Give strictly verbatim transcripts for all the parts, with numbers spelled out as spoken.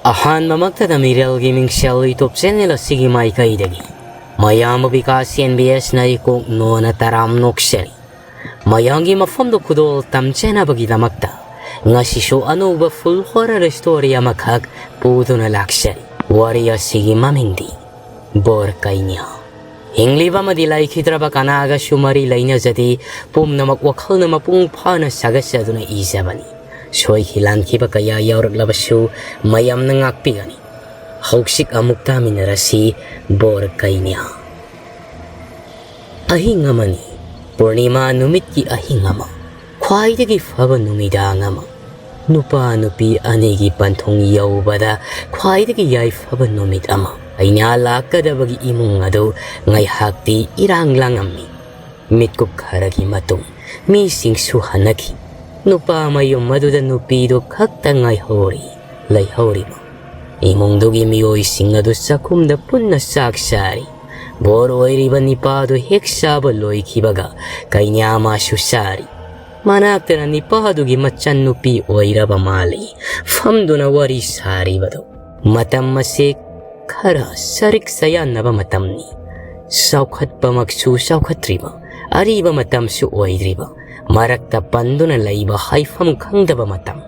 ꯑꯍꯥꯟꯕꯃꯛꯇꯗ ꯃꯤꯔꯦꯜꯒꯤ ꯃꯤꯡꯁꯦꯜ YouTube channel ꯑꯁꯤꯒꯤ ꯃꯥꯏꯀꯩꯗꯒꯤ ꯃꯌꯥꯝꯕꯨ ꯕꯤꯀꯥꯁ ꯑꯦꯟ ꯕꯤ ꯑꯦꯁꯅ ꯏꯀꯣꯛ ꯅꯣꯟꯅ ꯇꯔꯥꯝ ꯅꯣꯛꯆꯔꯤ꯫ ꯃꯌꯥꯝꯒꯤ ꯃꯐꯝꯗ ꯈꯨꯗꯣꯜ ꯇꯝꯖꯅꯕꯒꯤꯗꯃꯛꯇ ꯉꯁꯤꯁꯨ ꯑꯅꯧꯕ full horror story ꯑꯃꯈꯛ ꯄꯨꯗꯨꯅ ꯂꯥꯛꯆꯔꯤ꯫ ꯋꯥꯔꯤ ꯑꯁꯤꯒꯤ ꯃꯃꯤꯡꯗꯤ ꯕꯣꯔ ꯀꯩꯅ꯭ꯌꯥ꯫ ꯍꯤꯡꯂꯤꯕ ꯑꯃꯗꯤ ꯂꯩꯈꯤꯗ꯭ꯔꯕ ꯀꯅꯥꯒꯁꯨ ꯃꯔꯤ ꯂꯩꯅꯖꯗꯦ꯫ ꯄꯨꯝꯅꯃꯛ ꯋꯥꯈꯜꯅ ꯃꯄꯨꯡ ꯐꯥꯅ ꯁꯥꯒꯠꯆꯗꯨꯅ ꯏꯖꯕꯅꯤ꯫ ꯁꯣꯏꯈꯤ ꯂꯥꯟꯈꯤꯕ ꯀꯌꯥ ꯌꯥꯎꯔꯛꯂꯕꯁꯨ ꯃꯌꯥꯝꯅ ꯉꯥꯛꯄꯤꯒꯅꯤ꯫ ꯍꯧꯖꯤꯛ ꯑꯃꯨꯛ ꯇꯥꯃꯤꯟꯅꯔꯁꯤ ꯕꯣꯔ ꯀꯩꯅ꯭ꯌꯥ꯫ ꯑꯍꯤꯡ ꯑꯃꯅꯤ, ꯄꯨꯔꯅꯤꯃꯥ ꯅꯨꯃꯤꯠꯀꯤ ꯑꯍꯤꯡ ꯑꯃ, ꯈ꯭ꯋꯥꯏꯗꯒꯤ ꯐꯕ ꯅꯨꯃꯤꯗꯥꯡ ꯑꯃ, ꯅꯨꯄꯥ ꯅꯨꯄꯤ ꯑꯅꯤꯒꯤ ꯄꯟꯊꯨꯡ ꯌꯧꯕꯗ ꯈ꯭ꯋꯥꯏꯗꯒꯤ ꯌꯥꯏꯐꯕ ꯅꯨꯃꯤꯠ ꯑꯃ꯫ ꯀꯩꯅ꯭ꯌꯥ ꯂꯥꯛꯀꯗꯕꯒꯤ ꯏꯃꯨꯡ ꯑꯗꯨ ꯉꯥꯏꯍꯥꯛꯇꯤ ꯏꯔꯥꯡ ꯂꯥꯡꯉꯝꯃꯤ꯫ ꯃꯤꯠꯀꯨꯞ ꯈꯔꯒꯤ ꯃꯇꯨꯡ ꯃꯤꯁꯤꯡꯁꯨ ꯍꯟꯅꯈꯤ꯫ ꯅꯨꯄꯥ ꯃꯌꯨꯝ ꯑꯗꯨꯗ ꯅꯨꯄꯤꯗꯨ ꯈꯛꯇ ꯉꯥꯏꯍꯧꯔꯤ꯫ ꯂꯩꯍꯧꯔꯤꯕ ꯏꯃꯨꯡꯗꯨꯒꯤ ꯃꯤꯑꯣꯏꯁꯤꯡ ꯑꯗꯨ ꯆꯥꯛꯈꯨꯝꯗ ꯄꯨꯟꯅ ꯆꯥꯛ ꯆꯥꯔꯤ꯫ ꯕꯣꯔ ꯑꯣꯏꯔꯤꯕ ꯅꯤꯄꯥꯗꯨ ꯍꯦꯛ ꯆꯥꯕ ꯂꯣꯏꯈꯤꯕꯒ ꯀꯩꯅ꯭ꯌꯥ ꯃꯥꯁꯨ ꯆꯥꯔꯤ꯫ ꯃꯅꯥꯛꯇꯅ ꯅꯤꯄꯥꯗꯨꯒꯤ ꯃꯆꯟꯅꯨꯄꯤ ꯑꯣꯏꯔꯕ ꯃꯥꯜꯂꯤ ꯐꯝꯗꯨꯅ ꯋꯥꯔꯤ ꯁꯥꯔꯤꯕꯗꯨ꯫ ꯃꯇꯝ ꯑꯁꯤ ꯈꯔ ꯁꯔꯤꯛ ꯆꯌꯥꯟꯅꯕ ꯃꯇꯝꯅꯤ꯫ ꯆꯥꯎꯈꯠꯄꯃꯛꯁꯨ ꯆꯥꯎꯈꯠꯇ꯭ꯔꯤꯕ, ꯑꯔꯤꯕ ꯃꯇꯝꯁꯨ ꯑꯣꯏꯗ꯭ꯔꯤꯕ, ꯃꯔꯛꯇ ꯄꯟꯗꯨꯅ ꯂꯩꯕ ꯍꯥꯏꯐꯝ ꯈꯪꯗꯕ ꯃꯇꯝ꯫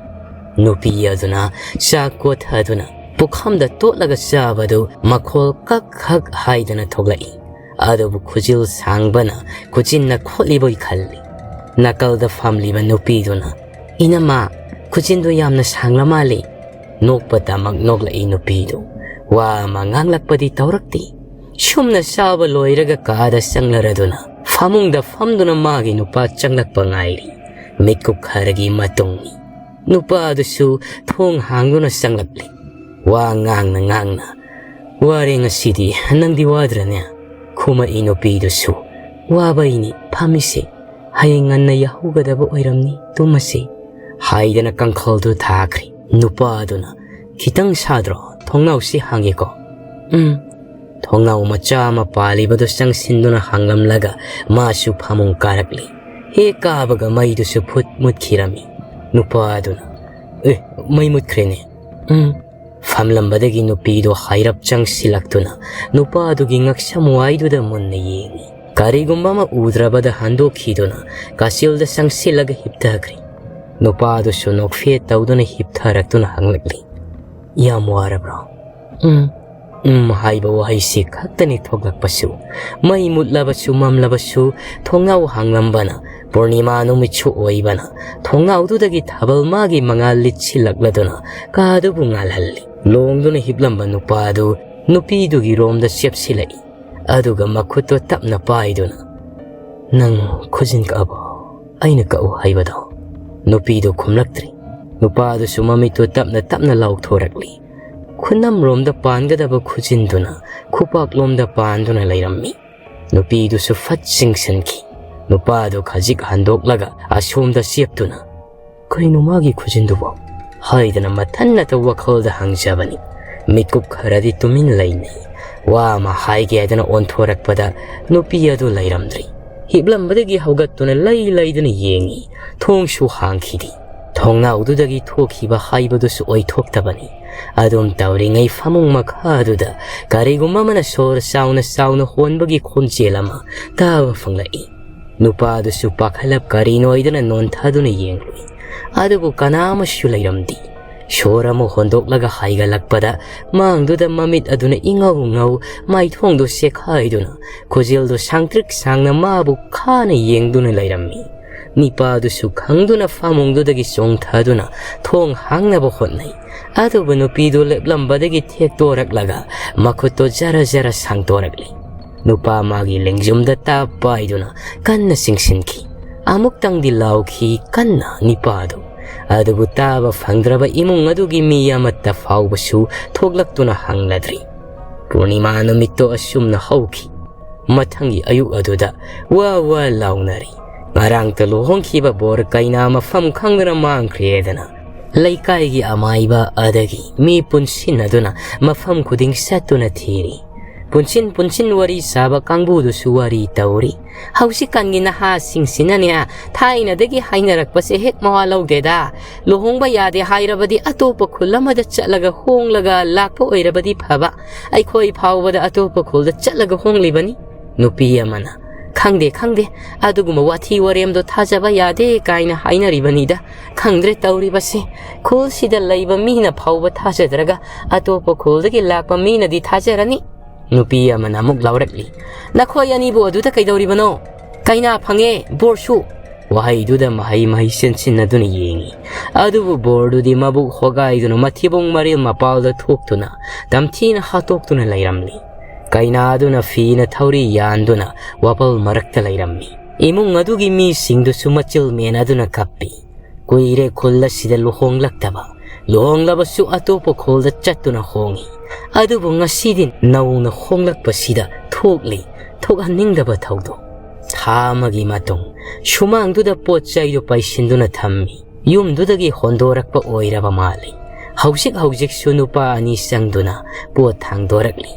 ꯅꯨꯄꯤ ꯑꯗꯨꯅ ꯆꯥꯛ ꯀꯣꯊꯗꯨꯅ ꯄꯨꯈꯝꯗ ꯇꯣꯠꯂꯒ ꯆꯥꯕꯗꯨ ꯃꯈꯣꯜ ꯀꯛ ꯈꯛ ꯍꯥꯏꯗꯅ ꯊꯣꯛꯂꯛꯏ꯫ ꯑꯗꯨꯕꯨ ꯈꯨꯖꯤꯜ ꯁꯥꯡꯕꯅ ꯈꯨꯖꯤꯟꯅ ꯈꯣꯠꯂꯤꯕꯣꯏ ꯈꯜꯂꯤ꯫ ꯅꯥꯀꯜꯗ ꯐꯝꯂꯤꯕ ꯅꯨꯄꯤꯗꯨꯅ, "ꯏꯅꯝꯃ, ꯈꯨꯖꯤꯟꯗꯨ ꯌꯥꯝꯅ ꯁꯥꯡꯂ ꯃꯥꯜꯂꯤ?" ꯅꯣꯛꯄꯇꯃꯛ ꯅꯣꯛꯂꯛꯏ ꯅꯨꯄꯤꯗꯨ꯫ ꯋꯥ ꯑꯃ ꯉꯥꯡꯂꯛꯄꯗꯤ ꯇꯧꯔꯛꯇꯦ꯫ ꯁꯨꯝꯅ ꯆꯥꯕ ꯂꯣꯏꯔꯒ ꯀꯥꯗ ꯆꯪꯂꯔꯗꯨꯅ ꯐꯃꯨꯡꯗ ꯐꯝꯗꯨꯅ ꯃꯥꯒꯤ ꯅꯨꯄꯥ ꯆꯪꯂꯛꯄ ꯉꯥꯏꯔꯤ꯫ ꯃꯤꯠꯀꯨꯞ ꯈꯔꯒꯤ ꯃꯇꯨꯡꯅꯤ꯫ ꯅꯨꯄꯥꯗꯨꯁꯨ ꯊꯣꯡ ꯍꯥꯡꯗꯨꯅ ꯆꯪꯂꯛꯂꯤ꯫ ꯋꯥ ꯉꯥꯡꯅ ꯉꯥꯡꯅ, "ꯋꯥꯔꯦ ꯉꯁꯤꯗꯤ, ꯅꯪꯗꯤ ꯋꯥꯗ꯭ꯔꯅꯦ?" ꯈꯨꯝꯃꯛꯏ ꯅꯨꯄꯤꯗꯨꯁꯨ, "ꯋꯥꯕꯩꯅꯤ ꯐꯝꯃꯤꯁꯦ, ꯍꯌꯦꯡ ꯉꯟꯅ ꯌꯥꯍꯧꯒꯗꯕ ꯑꯣꯏꯔꯝꯅꯤ, ꯇꯨꯝꯃꯁꯤ" ꯍꯥꯏꯗꯅ ꯀꯥꯡꯈꯜꯗꯨ ꯊꯥꯈ꯭ꯔꯦ꯫ ꯅꯨꯄꯥꯗꯨꯅ, "ꯈꯤꯇꯪ ꯁꯥꯗ꯭ꯔꯣ? ꯊꯣꯡꯅꯥꯎꯁꯤ ꯍꯥꯡꯒꯦꯀꯣ?" "ꯎꯝ"꯫ ꯊꯣꯡꯅꯥꯎ ꯃꯆꯥ ꯑꯃ ꯄꯥꯜꯂꯤꯕꯗꯨ ꯆꯪꯁꯤꯟꯗꯨꯅ ꯍꯥꯡꯂꯝꯂꯒ ꯃꯥꯁꯨ ꯐꯃꯨꯡ ꯀꯥꯔꯛꯂꯤ꯫ ꯍꯦꯛ ꯀꯥꯕꯒ ꯃꯩꯗꯨꯁꯨ ꯐꯨꯠ ꯃꯨꯠꯈꯤꯔꯝꯃꯤ꯫ ꯅꯨꯄꯥꯗꯨꯅ, "ꯑꯦ, ꯃꯩ ꯃꯨꯠꯈ꯭ꯔꯦꯅꯦ"꯫ "ꯎꯝ"꯫ ꯐꯝꯂꯝꯕꯗꯒꯤ ꯅꯨꯄꯤꯗꯨ ꯍꯥꯏꯔꯞ ꯆꯪꯁꯤꯜꯂꯛꯇꯨꯅ ꯅꯨꯄꯥꯗꯨꯒꯤ ꯉꯛꯁꯝ ꯋꯥꯏꯗꯨꯗ ꯃꯨꯟꯅ ꯌꯦꯡꯏ꯫ ꯀꯔꯤꯒꯨꯝꯕ ꯑꯃ ꯎꯗ꯭ꯔꯕꯗ ꯍꯟꯗꯣꯛꯈꯤꯗꯨꯅ ꯀꯥꯆꯤꯜꯗ ꯆꯪꯁꯤꯜꯂꯒ ꯍꯤꯞꯊꯈ꯭ꯔꯦ꯫ ꯅꯨꯄꯥꯗꯨꯁꯨ ꯅꯣꯛꯐꯦꯠ ꯇꯧꯗꯨꯅ ꯍꯤꯞꯊꯔꯛꯇꯨꯅ ꯍꯪꯂꯛꯂꯤ, "ꯌꯥꯝ ꯋꯥꯔꯕ꯭ꯔꯣ?" "ꯎꯝ, ꯎꯝ" ꯍꯥꯏꯕ ꯋꯥꯍꯩꯁꯤ ꯈꯛꯇꯅꯤ ꯊꯣꯛꯂꯛꯄꯁꯨ꯫ ꯃꯩ ꯃꯨꯠꯂꯕꯁꯨ ꯃꯝꯂꯕꯁꯨ ꯊꯣꯡꯅꯥꯎ ꯍꯥꯡꯂꯝꯕꯅ, ꯄꯨꯔꯅꯤꯃꯥ ꯅꯨꯃꯤꯠꯁꯨ ꯑꯣꯏꯕꯅ, ꯊꯣꯡꯅꯥꯎꯗꯨꯗꯒꯤ ꯊꯥꯕꯜ ꯃꯥꯒꯤ ꯃꯉꯥꯜ ꯂꯤꯠꯁꯤꯜꯂꯛꯂꯗꯨꯅ ꯀꯥꯗꯨꯕꯨ ꯉꯥꯜꯍꯜꯂꯤ꯫ ꯂꯣꯡꯗꯨꯅ ꯍꯤꯞꯂꯝꯕ ꯅꯨꯄꯥꯗꯨ ꯅꯨꯄꯤꯗꯨꯒꯤ ꯔꯣꯝꯗ ꯆꯦꯞꯁꯤꯜꯂꯛꯏ꯫ ꯑꯗꯨꯒ ꯃꯈꯨꯠꯇꯣ ꯇꯞꯅ ꯄꯥꯏꯗꯨꯅ, "ꯅꯪ ꯈꯨꯖꯤꯟ ꯀꯛꯑꯕꯣ? ꯑꯩꯅ ꯀꯛꯎ ꯍꯥꯏꯕꯗꯣ?" ꯅꯨꯄꯤꯗꯨ ꯈꯨꯝꯂꯛꯇ꯭ꯔꯤ꯫ ꯅꯨꯄꯥꯗꯨꯁꯨ ꯃꯃꯤꯠꯇꯨ ꯇꯞꯅ ꯇꯞꯅ ꯂꯥꯎꯊꯣꯔꯛꯂꯤ꯫ ꯈꯨꯅꯝꯔꯣꯝꯗ ꯄꯥꯟꯒꯗꯕ ꯈꯨꯖꯤꯟꯗꯨꯅ ꯈꯨꯄꯥꯛꯂꯣꯝꯗ ꯄꯥꯟꯗꯨꯅ ꯂꯩꯔꯝꯃꯤ꯫ ꯅꯨꯄꯤꯗꯨꯁꯨ ꯐꯠ ꯆꯤꯡꯁꯤꯟꯈꯤ꯫ ꯅꯨꯄꯥꯗꯨ ꯈꯖꯤꯛ ꯍꯟꯗꯣꯛꯂꯒ ꯑꯁꯣꯝꯗ ꯆꯦꯞꯇꯨꯅ, "ꯀꯩꯅꯣ ꯃꯥꯒꯤ ꯈꯨꯖꯤꯟꯗꯨꯕꯣ?" ꯍꯥꯏꯗꯅ ꯃꯊꯟꯅꯇ ꯋꯥꯈꯜꯗ ꯍꯪꯖꯕꯅꯤ꯫ ꯃꯤꯠꯀꯨꯞ ꯈꯔꯗꯤ ꯇꯨꯃꯤꯟ ꯂꯩꯅꯩ꯫ ꯋꯥ ꯑꯃ ꯍꯥꯏꯒꯦ ꯍꯥꯏꯗꯅ ꯑꯣꯟꯊꯣꯔꯛꯄꯗ ꯅꯨꯄꯤ ꯑꯗꯨ ꯂꯩꯔꯝꯗ꯭ꯔꯤ꯫ ꯍꯤꯞꯂꯝꯕꯗꯒꯤ ꯍꯧꯒꯠꯇꯨꯅ ꯂꯩ ꯂꯩꯗꯨꯅ ꯌꯦꯡꯏ꯫ ꯊꯣꯡꯁꯨ ꯍꯥꯡꯈꯤꯗꯦ꯫ ꯊꯣꯡꯅꯥꯎꯗꯨꯗꯒꯤ ꯊꯣꯛꯈꯤꯕ ꯍꯥꯏꯕꯗꯨꯁꯨ ꯑꯣꯏꯊꯣꯛꯇꯕꯅꯤ꯫ ꯑꯗꯨꯝ ꯇꯧꯔꯤꯉꯩ ꯐꯃꯨꯡ ꯃꯈꯥꯗꯨꯗ ꯀꯔꯤꯒꯨꯝꯕ ꯑꯃꯅ ꯁꯣꯔ ꯆꯥꯎꯅ ꯆꯥꯎꯅ ꯍꯣꯟꯕꯒꯤ ꯈꯣꯟꯖꯦꯜ ꯑꯃ ꯇꯥꯕ ꯐꯪꯂꯛꯏ꯫ ꯅꯨꯄꯥꯗꯨꯁꯨ ꯄꯥꯈꯠꯂꯞ ꯀꯔꯤꯅꯣ ꯍꯥꯏꯗꯅ ꯅꯣꯟꯊꯗꯨꯅ ꯌꯦꯡꯂꯨꯏ꯫ ꯑꯗꯨꯕꯨ ꯀꯅꯥ ꯑꯃꯁꯨ ꯂꯩꯔꯝꯗꯦ꯫ ꯁꯣꯔ ꯑꯃ ꯍꯣꯟꯗꯣꯛꯂꯒ ꯍꯥꯏꯒꯠꯂꯛꯄꯗ ꯃꯥꯡꯗꯨꯗ ꯃꯃꯤꯠ ꯑꯗꯨꯅ ꯏꯉꯧ ꯉꯧ ꯃꯥꯏꯊꯣꯡꯗꯨ ꯁꯦꯈꯥꯏꯗꯨꯅ ꯈꯨꯖꯤꯜꯗꯨ ꯁꯥꯡꯇ꯭ꯔꯤꯛ ꯁꯥꯡꯅ ꯃꯥꯕꯨ ꯈꯥꯅ ꯌꯦꯡꯗꯨꯅ ꯂꯩꯔꯝꯃꯤ꯫ ꯅꯤꯄꯥꯗꯨꯁꯨ ꯈꯪꯗꯨꯅ ꯐꯃꯨꯡꯗꯨꯗꯒꯤ ꯆꯣꯡꯊꯗꯨꯅ ꯊꯣꯡ ꯍꯥꯡꯅꯕ ꯍꯣꯠꯅꯩ꯫ ꯑꯗꯨꯕꯨ ꯅꯨꯄꯤꯗꯨ ꯂꯦꯞꯂꯝꯕꯗꯒꯤ ꯊꯦꯛꯇꯣꯔꯛꯂꯒ ꯃꯈꯨꯠꯇꯣ ꯖꯔ ꯖꯔ ꯁꯥꯡꯇꯣꯔꯛꯂꯤ꯫ ꯅꯨꯄꯥ ꯃꯥꯒꯤ ꯂꯦꯡꯖꯨꯝꯗ ꯇꯥꯞ ꯄꯥꯏꯗꯨꯅ ꯀꯟꯅ ꯆꯤꯡꯁꯤꯟꯈꯤ꯫ ꯑꯃꯨꯛꯇꯪꯗꯤ ꯂꯥꯎꯈꯤ ꯀꯟꯅ ꯅꯤꯄꯥꯗꯨ꯫ ꯑꯗꯨꯕꯨ ꯇꯥꯕ ꯐꯪꯗ꯭ꯔꯕ ꯏꯃꯨꯡ ꯑꯗꯨꯒꯤ ꯃꯤ ꯑꯃꯠꯇ ꯐꯥꯎꯕꯁꯨ ꯊꯣꯛꯂꯛꯇꯨꯅ ꯍꯪꯂꯗ꯭ꯔꯤ꯫ ꯄꯨꯔꯅꯤꯃꯥ ꯅꯨꯃꯤꯠꯇꯣ ꯑꯁꯨꯝꯅ ꯍꯧꯈꯤ꯫ ꯃꯊꯪꯒꯤ ꯑꯌꯨꯛ ꯑꯗꯨꯗ ꯋꯥ ꯋꯥ ꯂꯥꯎꯅꯔꯤ꯫ ꯉꯔꯥꯡꯇ ꯂꯨꯍꯣꯡꯈꯤꯕ ꯕꯣꯔ ꯀꯩꯅꯥ ꯃꯐꯝ ꯈꯪꯗꯅ ꯃꯥꯡꯈ꯭ꯔꯦꯗꯅ ꯂꯩꯀꯥꯏꯒꯤ ꯑꯃꯥꯏꯕ ꯑꯗꯒꯤ ꯃꯤ ꯄꯨꯟꯁꯤꯟꯅꯗꯨꯅ ꯃꯐꯝ ꯈꯨꯗꯤꯡ ꯆꯠꯇꯨꯅ ꯊꯤꯔꯤ꯫ ꯄꯨꯟꯁꯤꯟ ꯄꯨꯟꯁꯤꯟ ꯋꯥꯔꯤ ꯁꯥꯕ ꯀꯥꯡꯕꯨꯗꯨꯁꯨ ꯋꯥꯔꯤ ꯇꯧꯔꯤ꯫ ꯍꯧꯖꯤꯛꯀꯥꯟꯒꯤ ꯅꯍꯥꯁꯤꯡꯁꯤꯅꯅꯦ, ꯊꯥꯏꯅꯗꯒꯤ ꯍꯥꯏꯅꯔꯛꯄꯁꯦ ꯍꯦꯛ ꯃꯋꯥ ꯂꯧꯗꯦꯗ꯫ ꯂꯨꯍꯣꯡꯕ ꯌꯥꯗꯦ ꯍꯥꯏꯔꯕꯗꯤ ꯑꯇꯣꯞꯄ ꯈꯨꯜ ꯑꯃꯗ ꯆꯠꯂꯒ ꯍꯣꯡꯂꯒ ꯂꯥꯛꯄ ꯑꯣꯏꯔꯕꯗꯤ ꯐꯕ꯫ ꯑꯩꯈꯣꯏ ꯐꯥꯎꯕꯗ ꯑꯇꯣꯞꯄ ꯈꯨꯜꯗ ꯆꯠꯂꯒ ꯍꯣꯡꯂꯤꯕꯅꯤ꯫ ꯅꯨꯄꯤ ꯑꯃꯅ, "ꯈꯪꯗꯦ, ꯈꯪꯗꯦ, ꯑꯗꯨꯒꯨꯝꯕ ꯋꯥꯊꯤ ꯋꯥꯔꯦꯝꯗꯣ ꯊꯥꯖꯕ ꯌꯥꯗꯦ" ꯀꯥꯏꯅ ꯍꯥꯏꯅꯔꯤꯕꯅꯤꯗ꯫ ꯈꯪꯗ꯭ꯔꯦ ꯇꯧꯔꯤꯕꯁꯦ꯫ ꯈꯨꯜꯁꯤꯗ ꯂꯩꯕ ꯃꯤꯅ ꯐꯥꯎꯕ ꯊꯥꯖꯗ꯭ꯔꯒ ꯑꯇꯣꯞꯄ ꯈꯨꯜꯗꯒꯤ ꯂꯥꯛꯄ ꯃꯤꯅꯗꯤ ꯊꯥꯖꯔꯅꯤ꯫ ꯅꯨꯄꯤ ꯑꯃꯅ ꯑꯃꯨꯛ ꯂꯥꯎꯔꯛꯂꯤ, "ꯅꯈꯣꯏ ꯑꯅꯤꯕꯨ ꯑꯗꯨꯗ ꯀꯩꯗꯧꯔꯤꯕꯅꯣ? ꯀꯩꯅꯥ ꯐꯪꯉꯦ, ꯕꯣꯔꯁꯨ!" ꯋꯥꯍꯩꯗꯨꯗ ꯃꯍꯩ ꯃꯍꯩ ꯆꯦꯟꯁꯤꯟꯅꯗꯨꯅ ꯌꯦꯡꯉꯤ꯫ ꯑꯗꯨꯕꯨ ꯕꯣꯔꯗꯨꯗꯤ ꯃꯕꯨꯛ ꯍꯣꯒꯥꯏꯗꯨꯅ ꯃꯊꯤꯕꯣꯡ ꯃꯔꯤꯜ ꯃꯄꯥꯜꯗ ꯊꯣꯛꯇꯨꯅ ꯇꯝꯊꯤꯅ ꯍꯥꯠꯇꯣꯛꯇꯨꯅ ꯂꯩꯔꯝꯂꯤ꯫ ꯀꯩꯅꯥꯗꯨꯅ ꯐꯤꯅ ꯊꯧꯔꯤ ꯌꯥꯟꯗꯨꯅ ꯋꯥꯄꯜ ꯃꯔꯛꯇ ꯂꯩꯔꯝꯃꯤ꯫ ꯏꯃꯨꯡ ꯑꯗꯨꯒꯤ ꯃꯤꯁꯤꯡꯗꯨꯁꯨ ꯃꯆꯤꯜ ꯃꯦꯟꯅꯗꯨꯅ ꯀꯞꯄꯤ꯫ ꯀꯨꯏꯔꯦ ꯈꯨꯜ ꯑꯁꯤꯗ ꯂꯨꯍꯣꯡꯂꯛꯇꯕ꯫ ꯂꯨꯍꯣꯡꯂꯕꯁꯨ ꯑꯇꯣꯞꯄ ꯈꯨꯜꯗ ꯆꯠꯇꯨꯅ ꯍꯣꯡꯏ꯫ ꯑꯗꯨꯕꯨ ꯉꯁꯤꯗꯤ ꯅꯧꯅ ꯍꯣꯡꯂꯛꯄꯁꯤꯗ ꯊꯣꯛꯂꯤ ꯊꯣꯛꯍꯟꯅꯤꯡꯗꯕ ꯊꯧꯗꯣꯛ꯫ ꯊꯥ ꯑꯃꯒꯤ ꯃꯇꯨꯡ ꯁꯨꯃꯥꯡꯗꯨꯗ ꯄꯣꯠ ꯆꯩꯗꯨ ꯄꯩꯁꯤꯟꯗꯨꯅ ꯊꯝꯃꯤ꯫ ꯌꯨꯝꯗꯨꯗꯒꯤ ꯍꯣꯟꯗꯣꯔꯛꯄ ꯑꯣꯏꯔꯕ ꯃꯥꯜꯂꯤ꯫ ꯍꯧꯖꯤꯛ ꯍꯧꯖꯤꯛꯁꯨ ꯅꯨꯄꯥ ꯑꯅꯤ ꯆꯪꯗꯨꯅ ꯄꯣꯠ ꯊꯥꯡꯗꯣꯔꯛꯂꯤ꯫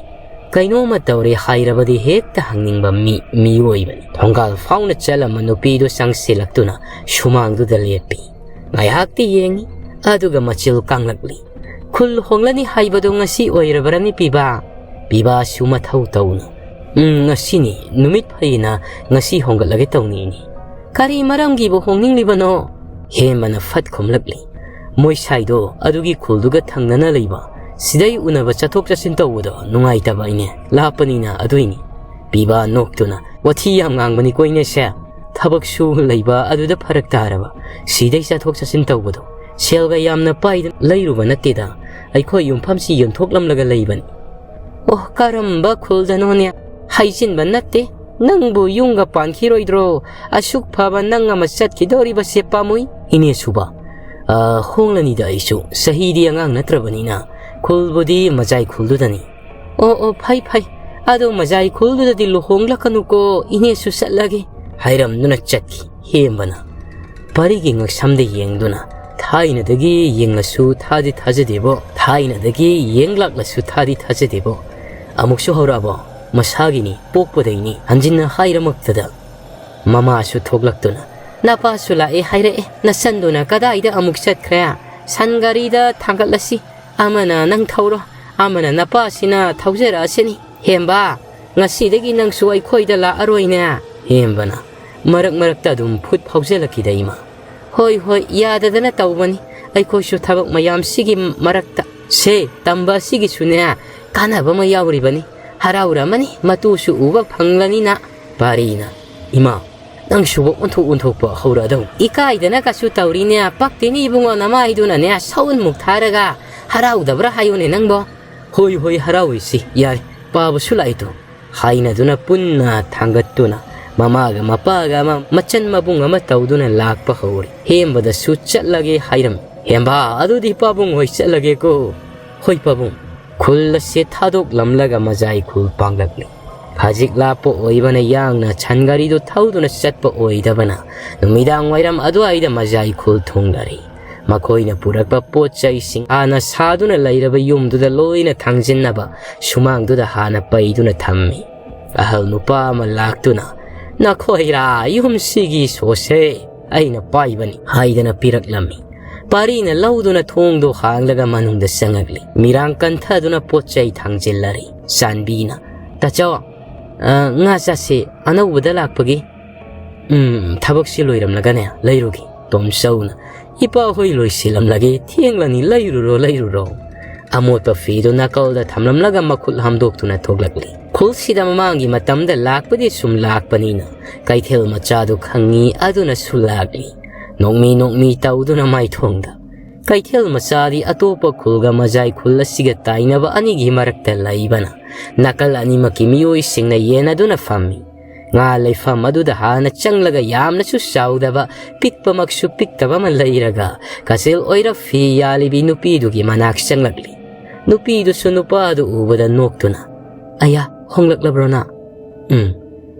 ꯀꯩꯅꯣꯝꯃ ꯇꯧꯔꯦ ꯍꯥꯏꯔꯕꯗꯤ ꯍꯦꯛꯇ ꯍꯪꯅꯤꯡꯕ ꯃꯤ, ꯃꯤꯑꯣꯏꯕꯅꯤ꯫ ꯊꯣꯡꯒꯥꯜ ꯐꯥꯎꯅ ꯆꯠꯂꯝꯕ ꯅꯨꯄꯤꯗꯨ ꯆꯪꯁꯤꯜꯂꯛꯇꯨꯅ ꯁꯨꯃꯥꯡꯗꯨꯗ ꯂꯦꯞꯄꯤ꯫ ꯉꯥꯏꯍꯥꯛꯇꯤ ꯌꯦꯡꯉꯤ, ꯑꯗꯨꯒ ꯃꯆꯤꯜ ꯀꯥꯡꯂꯛꯂꯤ꯫ "ꯈꯨꯜ ꯍꯣꯡꯂꯅꯤ ꯍꯥꯏꯕꯗꯨ ꯉꯁꯤ ꯑꯣꯏꯔꯕ꯭ꯔꯅꯤ, ꯄꯤꯕꯥ?" ꯄꯤꯕꯥꯁꯨ ꯃꯊꯧ ꯇꯧꯅ, "ꯎꯝ, ꯉꯁꯤꯅꯤ, ꯅꯨꯃꯤꯠ ꯐꯩꯅ ꯉꯁꯤ ꯍꯣꯡꯒꯠꯂꯒꯦ ꯇꯧꯅꯤꯅꯤ꯫ ꯀꯔꯤ ꯃꯔꯝꯒꯤꯕꯨ ꯍꯣꯡꯅꯤꯡꯂꯤꯕꯅꯣ?" ꯍꯦꯝꯕꯅ ꯐꯠ ꯈꯨꯝꯂꯛꯂꯤ, "ꯃꯣꯏ ꯁꯥꯏꯗꯣ ꯑꯗꯨꯒꯤ ꯈꯨꯜꯗꯨꯒ ꯊꯪꯅꯅ ꯂꯩꯕ, ꯁꯤꯗꯩ ꯎꯅꯕ ꯆꯠꯊꯣꯛ ꯆꯠꯁꯤꯟ ꯇꯧꯕꯗꯣ ꯅꯨꯡꯉꯥꯏꯇꯕ ꯏꯅꯦ, ꯂꯥꯞꯄꯅꯤꯅ ꯑꯗꯨꯏꯅꯤ꯫" ꯄꯤꯕꯥ ꯅꯣꯛꯇꯨꯅ, "ꯋꯥꯊꯤ ꯌꯥꯝ ꯉꯥꯡꯕꯅꯤꯀꯣ ꯏꯅꯦꯁꯦ꯫ ꯊꯕꯛꯁꯨ ꯂꯩꯕ ꯑꯗꯨꯗ ꯐꯔꯛ ꯇꯥꯔꯕ꯫ ꯁꯤꯗꯩ ꯆꯠꯊꯣꯛ ꯆꯠꯁꯤꯟ ꯇꯧꯕꯗꯣ ꯁꯦꯜꯒ ꯌꯥꯝꯅ ꯄꯥꯏꯗꯅ ꯂꯩꯔꯨꯕ ꯅꯠꯇꯦꯗ꯫ ꯑꯩꯈꯣꯏ ꯌꯨꯝꯐꯝꯁꯤ ꯌꯣꯟꯊꯣꯛꯂꯝꯂꯒ ꯂꯩꯕꯅꯤ꯫" "ꯑꯣ, ꯀꯔꯝꯕ ꯈꯨꯜꯗꯅꯣꯅꯦ? ꯍꯥꯏꯖꯤꯟꯕ ꯅꯠꯇꯦ꯫ ꯅꯪꯕꯨ ꯌꯨꯝꯒ ꯄꯥꯟꯈꯤꯔꯣꯏꯗ꯭ꯔꯣ? ꯑꯁꯨꯛ ꯐꯕ ꯅꯪ ꯑꯃ ꯆꯠꯈꯤꯗꯧꯔꯤꯕꯁꯦ ꯄꯥꯝꯃꯨꯏ꯫" "ꯏꯅꯦ ꯁꯨꯕ, ꯑ, ꯍꯣꯡꯂꯅꯤꯗ ꯑꯩꯁꯨ꯫ ꯆꯍꯤꯗꯤ ꯑꯉꯥꯡ ꯅꯠꯇ꯭ꯔꯕꯅꯤꯅ꯫ ꯈꯨꯜꯕꯨꯗꯤ ꯃꯖꯥꯏ ꯈꯨꯜꯗꯨꯗꯅꯤ꯫" "ꯑꯣ, ꯑꯣ, ꯐꯩ, ꯐꯩ꯫ ꯑꯗꯣ ꯃꯖꯥꯏ ꯈꯨꯜꯗꯨꯗꯗꯤ ꯂꯨꯍꯣꯡꯂꯛꯀꯅꯨꯀꯣ, ꯏꯅꯦꯁꯨ ꯆꯠꯂꯒꯦ꯫" ꯍꯥꯏꯔꯝꯗꯨꯅ ꯆꯠꯈꯤ ꯍꯦꯝꯕꯅ꯫ ꯄꯔꯤꯒꯤ ꯉꯛꯁꯝꯗ ꯌꯦꯡꯗꯨꯅ, "ꯊꯥꯏꯅꯗꯒꯤ ꯌꯦꯡꯂꯁꯨ ꯊꯥꯗꯤ ꯊꯥꯖꯗꯦꯕꯣ, ꯊꯥꯏꯅꯗꯒꯤ ꯌꯦꯡꯂꯥꯛꯂꯁꯨ ꯊꯥꯗꯤ ꯊꯥꯖꯗꯦꯕꯣ꯫ ꯑꯃꯨꯛꯁꯨ ꯍꯧꯔꯛꯑꯕꯣ?" "ꯃꯁꯥꯒꯤꯅꯤ, ꯄꯣꯛꯄꯗꯩꯅꯤ", ꯍꯟꯖꯤꯟꯅ ꯍꯥꯏꯔꯃꯛꯇꯗ ꯃꯃꯥꯁꯨ ꯊꯣꯛꯂꯛꯇꯨꯅ, "ꯅꯄꯥꯁꯨ ꯂꯥꯛꯑꯦ ꯍꯥꯏꯔꯛꯑꯦ, ꯅꯆꯟꯗꯨꯅ ꯀꯗꯥꯏꯗ ꯑꯃꯨꯛ ꯆꯠꯈ꯭ꯔꯦ? ꯁꯟ ꯒꯥꯔꯤꯗ ꯊꯥꯡꯒꯠꯂꯁꯤ, ꯑꯃꯅ ꯅꯪ ꯊꯧꯔꯣ, ꯑꯃꯅ ꯅꯄꯥꯁꯤꯅ ꯊꯧꯖꯔꯛꯑꯁꯤꯅꯤ꯫ ꯍꯦꯝꯕ, ꯉꯁꯤꯗꯒꯤ ꯅꯪꯁꯨ ꯑꯩꯈꯣꯏꯗ ꯂꯥꯛꯑꯔꯣꯏꯅꯦ?" ꯍꯦꯝꯕꯅ ꯃꯔꯛ ꯃꯔꯛꯇ ꯑꯗꯨꯝ ꯐꯨꯠ ꯐꯥꯎꯖꯜꯂꯛꯈꯤꯗ ꯏꯃꯥ꯫ "ꯍꯣꯏ, ꯍꯣꯏ, ꯌꯥꯗꯗꯅ ꯇꯧꯕꯅꯤ꯫ ꯑꯩꯈꯣꯏꯁꯨ ꯊꯕꯛ ꯃꯌꯥꯝꯁꯤꯒꯤ ꯃꯔꯛꯇ꯫ ꯁꯦ, ꯇꯝꯕ ꯑꯁꯤꯒꯤꯁꯨꯅꯦ, ꯀꯥꯟꯅꯕ ꯑꯃ ꯌꯥꯎꯔꯤꯕꯅꯤ꯫ ꯍꯔꯥꯎꯔꯝꯃꯅꯤ, ꯃꯇꯨꯁꯨ ꯎꯕ ꯐꯪꯂꯅꯤꯅ꯫" ꯄꯥꯔꯤꯅ, "ꯏꯃꯥ, ꯅꯪꯁꯨꯕ ꯑꯣꯟꯊꯣꯛ ꯑꯣꯟꯊꯣꯛꯄ ꯍꯧꯔꯛꯑꯗꯧ꯫ ꯏꯀꯥꯏꯗꯅ ꯀꯁꯨ ꯇꯧꯔꯤꯅꯦ, ꯄꯛꯇꯦꯅꯦ ꯏꯕꯨꯡꯉꯣ, ꯅꯃꯥꯏꯗꯨꯅꯅꯦ ꯁꯎꯟꯃꯨꯛ ꯊꯥꯔꯒ ꯍꯔꯥꯎꯗꯕ꯭ꯔꯥ ꯍꯥꯏꯌꯨꯅꯦ ꯅꯪꯕꯣ?" "ꯍꯣꯏ, ꯍꯣꯏ, ꯍꯔꯥꯎꯏꯁꯤ, ꯌꯥꯔꯦ, ꯄꯥꯕꯁꯨ ꯂꯥꯛꯏꯗꯣ", ꯍꯥꯏꯅꯗꯨꯅ ꯄꯨꯟꯅ ꯊꯥꯡꯒꯠꯇꯨꯅ ꯃꯃꯥꯒ ꯃꯄꯥꯒ ꯑꯃ ꯃꯆꯟ ꯃꯕꯨꯡ ꯑꯃ ꯇꯧꯗꯨꯅ ꯂꯥꯛꯄ ꯍꯧꯔꯦ꯫ ꯍꯦꯝꯕꯗꯁꯨ ꯆꯠꯂꯒꯦ ꯍꯥꯏꯔꯝꯃꯤ꯫ "ꯍꯦꯝꯕ, ꯑꯗꯨꯗꯤ ꯄꯥꯕꯨꯡ ꯍꯣꯏ ꯆꯠꯂꯒꯦꯀꯣ꯫" "ꯍꯣꯏ ꯄꯥꯕꯨꯡ꯫" ꯈꯨꯜ ꯑꯁꯦ ꯊꯥꯗꯣꯛꯂꯝꯂꯒ ꯃꯖꯥꯏ ꯈꯨꯜ ꯄꯥꯡꯂꯛꯂꯤ꯫ ꯈꯖꯤꯛ ꯂꯥꯞꯄ ꯑꯣꯏꯕꯅ ꯌꯥꯡꯅ ꯁꯟ ꯒꯥꯔꯤꯗꯨ ꯊꯧꯗꯨꯅ ꯆꯠꯄ ꯑꯣꯏꯗꯕꯅ ꯅꯨꯃꯤꯗꯥꯡ ꯋꯥꯏꯔꯝ ꯑꯗꯨꯋꯥꯏꯗ ꯃꯖꯥꯏ ꯈꯨꯜ ꯊꯨꯡꯂꯔꯦ꯫ ꯃꯈꯣꯏꯅ ꯄꯨꯔꯛꯄ ꯄꯣꯠ ꯆꯩꯁꯤꯡ ꯍꯥꯟꯅ ꯁꯥꯗꯨꯅ ꯂꯩꯔꯕ ꯌꯨꯝꯗꯨꯗ ꯂꯣꯏꯅ ꯊꯥꯡꯖꯤꯟꯅꯕ ꯁꯨꯃꯥꯡꯗꯨꯗ ꯍꯥꯟꯅ ꯄꯩꯗꯨꯅ ꯊꯝꯃꯤ꯫ ꯑꯍꯜ ꯅꯨꯄꯥ ꯑꯃ ꯂꯥꯛꯇꯨꯅ, "ꯅꯈꯣꯏꯔꯥ ꯌꯨꯝꯁꯤꯒꯤ ꯁꯣꯁꯦ?" "ꯑꯩꯅ ꯄꯥꯏꯕꯅꯤ" ꯍꯥꯏꯗꯅ ꯄꯤꯔꯛꯂꯝꯃꯤ꯫ ꯄꯥꯔꯤꯅ ꯂꯧꯗꯨꯅ ꯊꯣꯡꯗꯣ ꯍꯥꯡꯂꯒ ꯃꯅꯨꯡꯗ ꯆꯪꯉꯛꯂꯤ꯫ ꯃꯤꯔꯥꯡ ꯀꯟꯊꯗꯨꯅ ꯄꯣꯠ ꯆꯩ ꯊꯥꯡꯖꯤꯜꯂꯔꯤ꯫ ꯆꯥꯟꯕꯤꯅ, "ꯇꯥꯆꯧ, ꯑ, ꯉꯥ ꯆꯥꯁꯦ, ꯑꯅꯧꯕꯗ ꯂꯥꯛꯄꯒꯤ꯫" "ꯎꯝ, ꯊꯕꯛꯁꯤ ꯂꯣꯏꯔꯝꯂꯒꯅꯦ ꯂꯩꯔꯨꯒꯦ꯫" ꯇꯣꯝꯆꯧꯅ, "ꯏꯄꯥ ꯍꯣꯏ ꯂꯣꯏꯁꯤꯜꯂꯝꯂꯒꯦ, ꯊꯦꯡꯂꯅꯤ, ꯂꯩꯔꯨꯔꯣ, ꯂꯩꯔꯨꯔꯣ꯫" ꯑꯃꯣꯠꯄ ꯐꯤꯗꯨ ꯅꯥꯀꯜꯗ ꯊꯝꯂꯝꯂꯒ ꯃꯈꯨꯠ ꯍꯥꯝꯗꯣꯛꯇꯨꯅ ꯊꯣꯛꯂꯛꯂꯤ꯫ ꯈꯨꯜꯁꯤꯗ ꯃꯃꯥꯡꯒꯤ ꯃꯇꯝꯗ ꯂꯥꯛꯄꯗꯤ ꯁꯨꯝ ꯂꯥꯛꯄꯅꯤꯅ ꯀꯩꯊꯦꯜ ꯃꯆꯥꯗꯨ ꯈꯪꯉꯤ, ꯑꯗꯨꯅꯁꯨ ꯂꯥꯛꯂꯤ꯫ ꯅꯣꯛꯃꯤ ꯅꯣꯛꯃꯤ ꯇꯧꯗꯨꯅ ꯃꯥꯏꯊꯣꯡꯗ꯫ ꯀꯩꯊꯦꯜ ꯃꯆꯥꯗꯤ ꯑꯇꯣꯞꯄ ꯈꯨꯜꯒ ꯃꯖꯥꯏ ꯈꯨꯜ ꯑꯁꯤꯒ ꯇꯥꯏꯅꯕ ꯑꯅꯤꯒꯤ ꯃꯔꯛꯇ ꯂꯩꯕꯅ ꯅꯥꯀꯜ ꯑꯅꯤꯃꯛꯀꯤ ꯃꯤꯑꯣꯏꯁꯤꯡꯅ ꯌꯦꯟꯅꯗꯨꯅ ꯐꯝꯃꯤ꯫ ꯉꯥ ꯂꯩꯐꯝ ꯑꯗꯨꯗ ꯍꯥꯟꯅ ꯆꯪꯂꯒ ꯌꯥꯝꯅꯁꯨ ꯆꯥꯎꯗꯕ, ꯄꯤꯛꯄꯃꯛꯁꯨ ꯄꯤꯛꯇꯕ ꯑꯃ ꯂꯩꯔꯒ ꯀꯆꯦꯜ ꯑꯣꯏꯔꯞ ꯐꯤ ꯌꯥꯜꯂꯤꯕꯤ ꯅꯨꯄꯤꯗꯨꯒꯤ ꯃꯅꯥꯛ ꯆꯪꯂꯛꯂꯤ꯫ ꯅꯨꯄꯤꯗꯨꯁꯨ ꯅꯨꯄꯥꯗꯨ ꯎꯕꯗ ꯅꯣꯛꯇꯨꯅ, "ꯑꯌꯥ, ꯍꯣꯡꯂꯛꯂꯕ꯭ꯔꯣ ꯅꯪ?" "ꯎꯝ,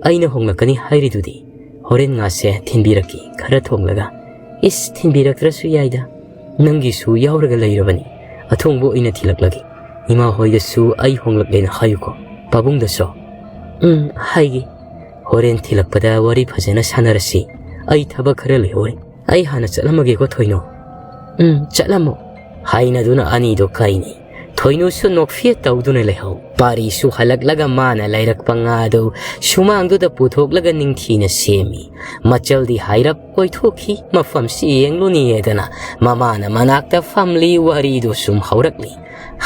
ꯑꯩꯅ ꯍꯣꯡꯂꯛꯀꯅꯤ ꯍꯥꯏꯔꯤꯗꯨꯗꯤ꯫ ꯍꯣꯔꯦꯟ ꯉꯥꯁꯦ ꯊꯤꯟꯕꯤꯔꯛꯀꯦ, ꯈꯔ ꯊꯣꯡꯂꯒ꯫" "ꯏꯁ, ꯊꯤꯟꯕꯤꯔꯛꯇ꯭ꯔꯁꯨ ꯌꯥꯏꯗ꯫ ꯅꯪꯒꯤꯁꯨ ꯌꯥꯎꯔꯒ ꯂꯩꯔꯕꯅꯤ꯫ ꯑꯊꯣꯡꯕ ꯑꯣꯏꯅ ꯊꯤꯜꯂꯛꯂꯒꯦ꯫ ꯏꯃꯥ ꯍꯣꯏꯗꯁꯨ ꯑꯩ ꯍꯣꯡꯂꯛꯂꯦꯅ ꯍꯥꯏꯌꯨꯀꯣ꯫ ꯄꯥꯕꯨꯡꯗꯁꯨ?" "ꯎꯝ, ꯍꯥꯏꯒꯦ꯫ ꯍꯣꯔꯦꯟ ꯊꯤꯜꯂꯛꯄꯗ ꯋꯥꯔꯤ ꯐꯖꯅ ꯁꯥꯟꯅꯔꯁꯤ꯫ ꯑꯩ ꯊꯕꯛ ꯈꯔ ꯂꯩꯍꯧꯔꯦ꯫ ꯑꯩ ꯍꯥꯟꯅ ꯆꯠꯂꯝꯃꯒꯦꯀꯣ, ꯊꯣꯏꯅꯨ꯫" "ꯎꯝ, ꯆꯠꯂꯝꯃꯣ," ꯍꯥꯏꯅꯗꯨꯅ ꯑꯅꯤꯗꯣ ꯀꯥꯏꯅꯩ꯫ ꯊꯣꯏꯅꯨꯁꯨ ꯅꯣꯛꯐꯦꯠ ꯇꯧꯗꯨꯅ ꯂꯩꯍꯧ꯫ ꯄꯥꯔꯤꯁꯨ ꯍꯜꯂꯛꯂꯒ ꯃꯥꯅ ꯂꯩꯔꯛꯄ ꯉꯥꯗꯨ ꯁꯨꯃꯥꯡꯗꯨꯗ ꯄꯨꯊꯣꯛꯂꯒ ꯅꯤꯡꯊꯤꯅ ꯁꯦꯝꯃꯤ꯫ ꯃꯆꯜꯗꯤ ꯍꯥꯏꯔꯞ ꯀꯣꯏꯊꯣꯛꯈꯤ꯫ ꯃꯐꯝꯁꯤ ꯌꯦꯡꯂꯨꯅꯤꯌꯦꯗꯅ ꯃꯃꯥꯅ ꯃꯅꯥꯛꯇ ꯐꯝꯂꯤ, ꯋꯥꯔꯤꯗꯨ ꯁꯨꯝ ꯍꯧꯔꯛꯂꯤ꯫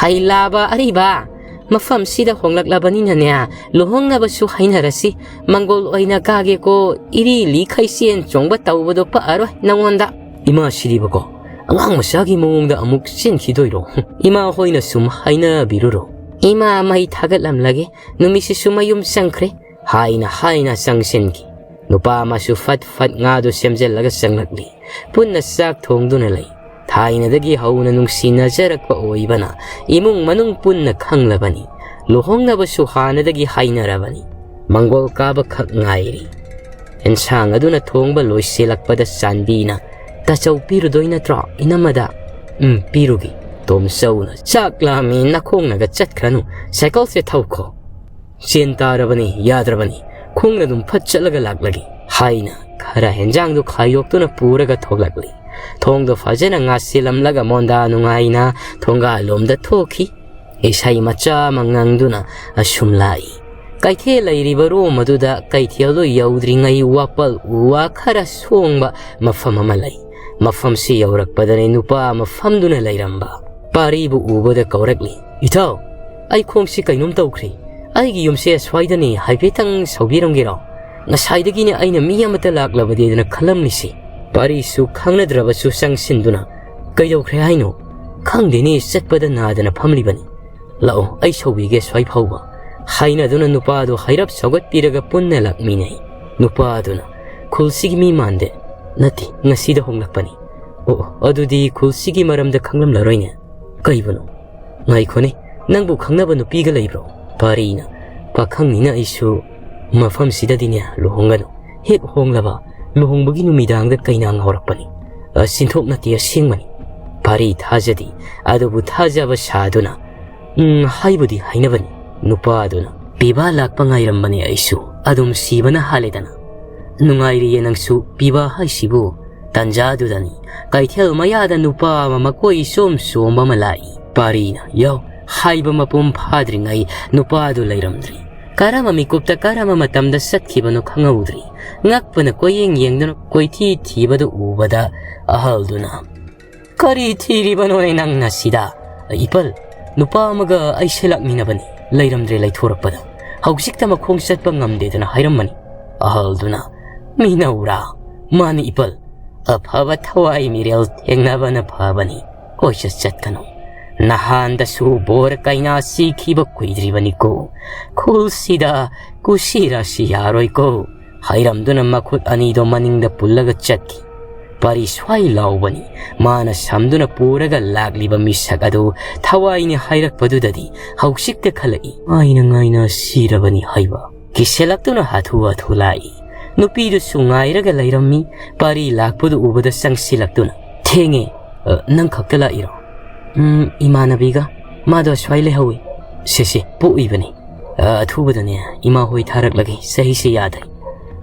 "ꯍꯩꯂꯥꯕ ꯑꯔꯤꯕ, ꯃꯐꯝꯁꯤꯗ ꯍꯣꯡꯂꯛꯂꯕꯅꯤꯅꯅꯦ, ꯂꯨꯍꯣꯡꯅꯕꯁꯨ ꯍꯥꯏꯅꯔꯁꯤ꯫ ꯃꯪꯒꯣꯜ ꯑꯣꯏꯅ ꯀꯥꯒꯦꯀꯣ, ꯏꯔꯤ ꯂꯤ ꯈꯩꯁꯦꯟ ꯆꯣꯡꯕ ꯇꯧꯕꯗꯣ ꯄꯛꯑꯔꯣꯏ ꯅꯪꯉꯣꯟꯗ꯫" "ꯏꯃꯥ ꯁꯤꯗꯤꯕꯀꯣ, ꯑꯉꯥꯡ ꯃꯆꯥꯒꯤ ꯃꯑꯣꯡꯗ ꯑꯃꯨꯛ ꯆꯦꯟꯈꯤꯗꯣꯏꯔꯣ? ꯏꯃꯥ ꯍꯣꯏꯅ ꯁꯨꯝ ꯍꯥꯏꯅꯕꯤꯔꯨꯔꯣ꯫" "ꯏꯃꯥ ꯃꯩ ꯊꯥꯒꯠꯂꯝꯂꯒꯦ, ꯅꯨꯃꯤꯠꯁꯤꯁꯨ ꯃꯌꯨꯝ ꯆꯪꯈ꯭ꯔꯦ," ꯍꯥꯏꯅ ꯍꯥꯏꯅ ꯆꯪꯁꯤꯟꯈꯤ꯫ ꯅꯨꯄꯥ ꯑꯃꯁꯨ ꯐꯠ ꯐꯠ ꯉꯥꯗꯨ ꯁꯦꯝꯖꯤꯜꯂꯒ ꯆꯪꯂꯛꯂꯤ꯫ ꯄꯨꯟꯅ ꯆꯥꯛ ꯊꯣꯡꯗꯨꯅ ꯂꯩ꯫ ꯊꯥꯏꯅꯗꯒꯤ ꯍꯧꯅ ꯅꯨꯡꯁꯤꯅꯖꯔꯛꯄ ꯑꯣꯏꯕꯅ ꯏꯃꯨꯡ ꯃꯅꯨꯡ ꯄꯨꯟꯅ ꯈꯪꯂꯕꯅꯤ꯫ ꯂꯨꯍꯣꯡꯅꯕꯁꯨ ꯍꯥꯟꯅꯗꯒꯤ ꯍꯥꯏꯅꯔꯕꯅꯤ꯫ ꯃꯪꯒꯣꯜ ꯀꯥꯕꯈꯛ ꯉꯥꯏꯔꯤ꯫ ꯑꯦꯟꯁꯥꯡ ꯑꯗꯨꯅ ꯊꯣꯡꯕ ꯂꯣꯏꯁꯤꯜꯂꯛꯄꯗ ꯆꯥꯟꯕꯤꯅ "ꯇꯥꯆꯧ ꯄꯤꯔꯨꯗꯣꯏ ꯅꯠꯇ꯭ꯔꯣ ꯏꯅꯝꯃꯗ?" "ꯎꯝ, ꯄꯤꯔꯨꯒꯦ꯫" ꯇꯣꯝꯆꯧꯅ "ꯆꯥꯛ ꯂꯥꯝꯃꯤ, ꯅꯈꯣꯡꯅꯒ ꯆꯠꯈ꯭ꯔꯅꯨ, ꯁꯥꯏꯀꯜꯁꯦ ꯊꯧꯈꯣ꯫" "ꯆꯦꯟ ꯇꯥꯔꯕꯅꯤ, ꯌꯥꯗ꯭ꯔꯕꯅꯤ, ꯈꯣꯡꯅ ꯑꯗꯨꯝ ꯐꯠ ꯆꯠꯂꯒ ꯂꯥꯛꯂꯒꯦ," ꯍꯥꯏꯅ ꯈꯔ ꯍꯦꯟꯖꯥꯡꯗꯨ ꯈꯥꯏꯗꯣꯛꯇꯨꯅ ꯄꯨꯔꯒ ꯊꯣꯛꯂꯛꯂꯤ꯫ ꯊꯣꯡꯗꯣ ꯐꯖꯅ ꯉꯥꯁꯤꯜꯂꯝꯂꯒ ꯃꯣꯟꯗꯥ ꯅꯨꯡꯉꯥꯏꯅ ꯊꯣꯡꯒꯥꯜꯂꯣꯝꯗ ꯊꯣꯛꯈꯤ꯫ ꯏꯁꯩ ꯃꯆꯥ ꯑꯃ ꯉꯪꯗꯨꯅ ꯑꯁꯨꯝ ꯂꯥꯛꯏ꯫ ꯀꯩꯊꯦꯜ ꯂꯩꯔꯤꯕ ꯔꯣꯝ ꯑꯗꯨꯗ ꯀꯩꯊꯦꯜꯗꯨ ꯌꯧꯗ꯭ꯔꯤꯉꯩ ꯋꯥꯄꯜ ꯎ ꯋꯥ ꯈꯔ ꯁꯣꯡꯕ ꯃꯐꯝ ꯑꯃ ꯂꯩ꯫ ꯃꯐꯝꯁꯤ ꯌꯧꯔꯛꯄꯗꯅꯤ ꯅꯨꯄꯥ ꯑꯃ ꯐꯝꯗꯨꯅ ꯂꯩꯔꯝꯕ꯫ ꯄꯥꯔꯤꯕꯨ ꯎꯕꯗ ꯀꯧꯔꯛꯂꯤ꯫ "ꯏꯇꯥꯎ, ꯑꯩ ꯈꯣꯡꯁꯤ ꯀꯩꯅꯣꯝ ꯇꯧꯈ꯭ꯔꯦ꯫ ꯑꯩꯒꯤ ꯌꯨꯝꯁꯦ ꯑꯁ꯭ꯋꯥꯏꯗꯅꯤ, ꯍꯥꯏꯐꯦꯠꯇꯪ ꯁꯧꯕꯤꯔꯝꯒꯦꯔꯣ? ꯉꯁꯥꯏꯗꯒꯤꯅꯦ ꯑꯩꯅ ꯃꯤ ꯑꯃꯠꯇ ꯂꯥꯛꯂꯕꯗꯤꯗꯅ ꯈꯜꯂꯝꯂꯤꯁꯤ꯫" ꯄꯥꯔꯤꯁꯨ ꯈꯪꯅꯗ꯭ꯔꯕꯁꯨ ꯆꯪꯁꯤꯟꯗꯨꯅ, "ꯀꯩꯗꯧꯈ꯭ꯔꯦ ꯍꯥꯏꯅꯣ?" "ꯈꯪꯗꯦꯅꯦ, ꯆꯠꯄꯗ ꯅꯥꯗꯅ ꯐꯝꯂꯤꯕꯅꯤ꯫ ꯂꯥꯛꯑꯣ, ꯑꯩ ꯁꯧꯕꯤꯒꯦ ꯁ꯭ꯋꯥꯏ ꯐꯥꯎꯕ," ꯍꯥꯏꯅꯗꯨꯅ ꯅꯨꯄꯥꯗꯨ ꯍꯩꯔꯞ ꯁꯧꯒꯠꯄꯤꯔꯒ ꯄꯨꯟꯅ ꯂꯥꯛꯃꯤꯟꯅꯩ꯫ ꯅꯨꯄꯥꯗꯨꯅ, "ꯈꯨꯜꯁꯤꯒꯤ ꯃꯤ ꯃꯥꯟꯗꯦ꯫" "ꯅꯠꯇꯦ, ꯉꯁꯤꯗ ꯍꯣꯡꯂꯛꯄꯅꯤ꯫" "ꯑꯣ, ꯑꯣ, ꯑꯗꯨꯗꯤ ꯈꯨꯜꯁꯤꯒꯤ ꯃꯔꯝꯗ ꯈꯪꯂꯝꯂꯔꯣꯏꯅꯦ꯫" "ꯀꯩꯕꯨꯅꯣ? ꯉꯥꯏꯈꯣꯅꯦ, ꯅꯪꯕꯨ ꯈꯪꯅꯕ ꯅꯨꯄꯤꯒ ꯂꯩꯕ꯭ꯔꯣ?" ꯄꯥꯔꯤꯅ, "ꯄꯥꯈꯪꯅꯤꯅ ꯑꯩꯁꯨ ꯃꯐꯝꯁꯤꯗꯗꯤꯅꯦ ꯂꯨꯍꯣꯡꯒꯅꯨ꯫ ꯍꯦꯛ ꯍꯣꯡꯂꯕ ꯂꯨꯍꯣꯡꯕꯒꯤ ꯅꯨꯃꯤꯗꯥꯡꯗ ꯀꯩꯅꯥ ꯉꯥꯎꯔꯛꯄꯅꯤ꯫ ꯑ, ꯆꯤꯟꯊꯣꯛ ꯅꯠꯇꯦ, ꯑꯁꯦꯡꯕꯅꯤ꯫" ꯄꯥꯔꯤ ꯊꯥꯖꯗꯦ, ꯑꯗꯨꯕꯨ ꯊꯥꯖꯕ ꯁꯥꯗꯨꯅ, "ꯎꯝ, ꯍꯥꯏꯕꯨꯗꯤ ꯍꯥꯏꯅꯕꯅꯤ꯫" ꯅꯨꯄꯥꯗꯨꯅ, ꯄꯤꯕꯥ ꯂꯥꯛꯄ ꯉꯥꯏꯔꯝꯕꯅꯦ ꯑꯩꯁꯨ, ꯑꯗꯨꯝ ꯁꯤꯕꯅ ꯍꯥꯜꯂꯦꯗꯅ꯫ ꯅꯨꯡꯉꯥꯏꯔꯤꯌꯦ ꯅꯪꯁꯨ, ꯄꯤꯕꯥ ꯍꯥꯏꯁꯤꯕꯨ꯫ ꯇꯟꯖꯥꯗꯨꯗꯅꯤ ꯀꯩꯊꯦꯜ ꯃꯌꯥꯗ ꯅꯨꯄꯥ ꯑꯃ ꯃꯀꯣꯏ ꯏꯆꯣꯝ ꯆꯣꯝꯕ ꯑꯃ ꯂꯥꯛꯏ꯫ ꯄꯥꯔꯤꯅ "ꯌꯥꯎ" ꯍꯥꯏꯕ ꯃꯄꯨꯡ ꯐꯥꯗ꯭ꯔꯤꯉꯩ ꯅꯨꯄꯥꯗꯨ ꯂꯩꯔꯝꯗ꯭ꯔꯤ꯫ ꯀꯔꯝꯕ ꯃꯤꯀꯨꯞꯇ ꯀꯔꯝꯕ ꯃꯇꯝꯗ ꯆꯠꯈꯤꯕꯅꯣ ꯈꯪꯍꯧꯗ꯭ꯔꯤ꯫ ꯉꯛꯄꯅ ꯀꯣꯏꯌꯦꯡ ꯌꯦꯡꯗꯨꯅ ꯀꯣꯏꯊꯤ ꯊꯤꯕꯗꯨ ꯎꯕꯗ ꯑꯍꯜꯗꯨꯅ "ꯀꯔꯤ ꯊꯤꯔꯤꯕꯅꯣꯅꯦ ꯅꯪꯅ ꯁꯤꯗ?" "ꯏꯄꯜ, ꯅꯨꯄꯥ ꯑꯃꯒ ꯑꯩꯁꯦ ꯂꯥꯛꯃꯤꯟꯅꯕꯅꯤ, ꯂꯩꯔꯝꯗ꯭ꯔꯦ ꯂꯩꯊꯣꯔꯛꯄꯗ꯫ ꯍꯧꯖꯤꯛꯇ ꯃꯈꯣꯡ ꯆꯠꯄ ꯉꯝꯗꯦꯗꯅ ꯍꯥꯏꯔꯝꯕꯅꯤ꯫" ꯑꯍꯜꯗꯨꯅ "ꯃꯤꯅꯧꯔꯥ?" "ꯃꯥꯅꯤ ꯏꯄꯜ, ꯑꯐꯕ ꯊꯋꯥꯏ ꯃꯤꯔꯦꯜ ꯊꯦꯡꯅꯕꯅ ꯐꯕꯅꯤ꯫ ꯀꯣꯏꯆꯠ ꯆꯠꯀꯅꯨ꯫ ꯅꯍꯥꯟꯗꯁꯨ ꯕꯣꯔ ꯀꯩꯅꯥ ꯁꯤꯈꯤꯕ ꯀꯨꯏꯗ꯭ꯔꯤꯕꯅꯤꯀꯣ꯫ ꯈꯨꯜꯁꯤꯗ ꯀꯨꯁꯤ ꯔꯥꯁꯤ ꯌꯥꯔꯣꯏꯀꯣ꯫" ꯍꯥꯏꯔꯝꯗꯨꯅ ꯃꯈꯨꯠ ꯑꯅꯤꯗꯣ ꯃꯅꯤꯡꯗ ꯄꯨꯜꯂꯒ ꯆꯠꯈꯤ꯫ ꯄꯥꯔꯤ ꯁ꯭ꯋꯥꯏ ꯂꯥꯎꯕꯅꯤ꯫ ꯃꯥꯅ ꯁꯝꯗꯨꯅ ꯄꯨꯔꯒ ꯂꯥꯛꯂꯤꯕ ꯃꯤꯁꯛ ꯑꯗꯨ ꯊꯋꯥꯏꯅꯤ ꯍꯥꯏꯔꯛꯄꯗꯨꯗꯗꯤ ꯍꯧꯖꯤꯛꯇ ꯈꯜꯂꯛꯏ꯫ ꯉꯥꯏꯅ ꯉꯥꯏꯅ ꯁꯤꯔꯕꯅꯤ ꯍꯥꯏꯕ꯫ ꯀꯤꯁꯦꯜꯂꯛꯇꯨꯅ ꯍꯥꯊꯨ ꯍꯥꯊꯨ ꯂꯥꯛꯏ꯫ ꯅꯨꯄꯤꯗꯨꯁꯨ ꯉꯥꯏꯔꯒ ꯂꯩꯔꯝꯃꯤ꯫ ꯄꯥꯔꯤ ꯂꯥꯛꯄꯗꯨ ꯎꯕꯗ ꯆꯪꯁꯤꯜꯂꯛꯇꯨꯅ "ꯊꯦꯡꯉꯦ꯫ ꯑ, ꯅꯪ ꯈꯛꯇ ꯂꯥꯛꯏꯔꯣ?" "ꯎꯝ, ꯏꯃꯥꯟꯅꯕꯤꯒ꯫ ꯃꯥꯗꯣ ꯑꯁ꯭ꯋꯥꯏ ꯂꯩꯍꯧꯋꯤ꯫" "ꯁꯦ ꯁꯦ, ꯄꯣꯛꯏꯕꯅꯤ꯫ ꯑ, ꯑꯊꯨꯕꯗꯅꯦ ꯏꯃꯥ ꯍꯣꯏ ꯊꯥꯔꯛꯂꯒꯦ, ꯆꯍꯤꯁꯦ ꯌꯥꯗ꯭ꯔꯦ꯫"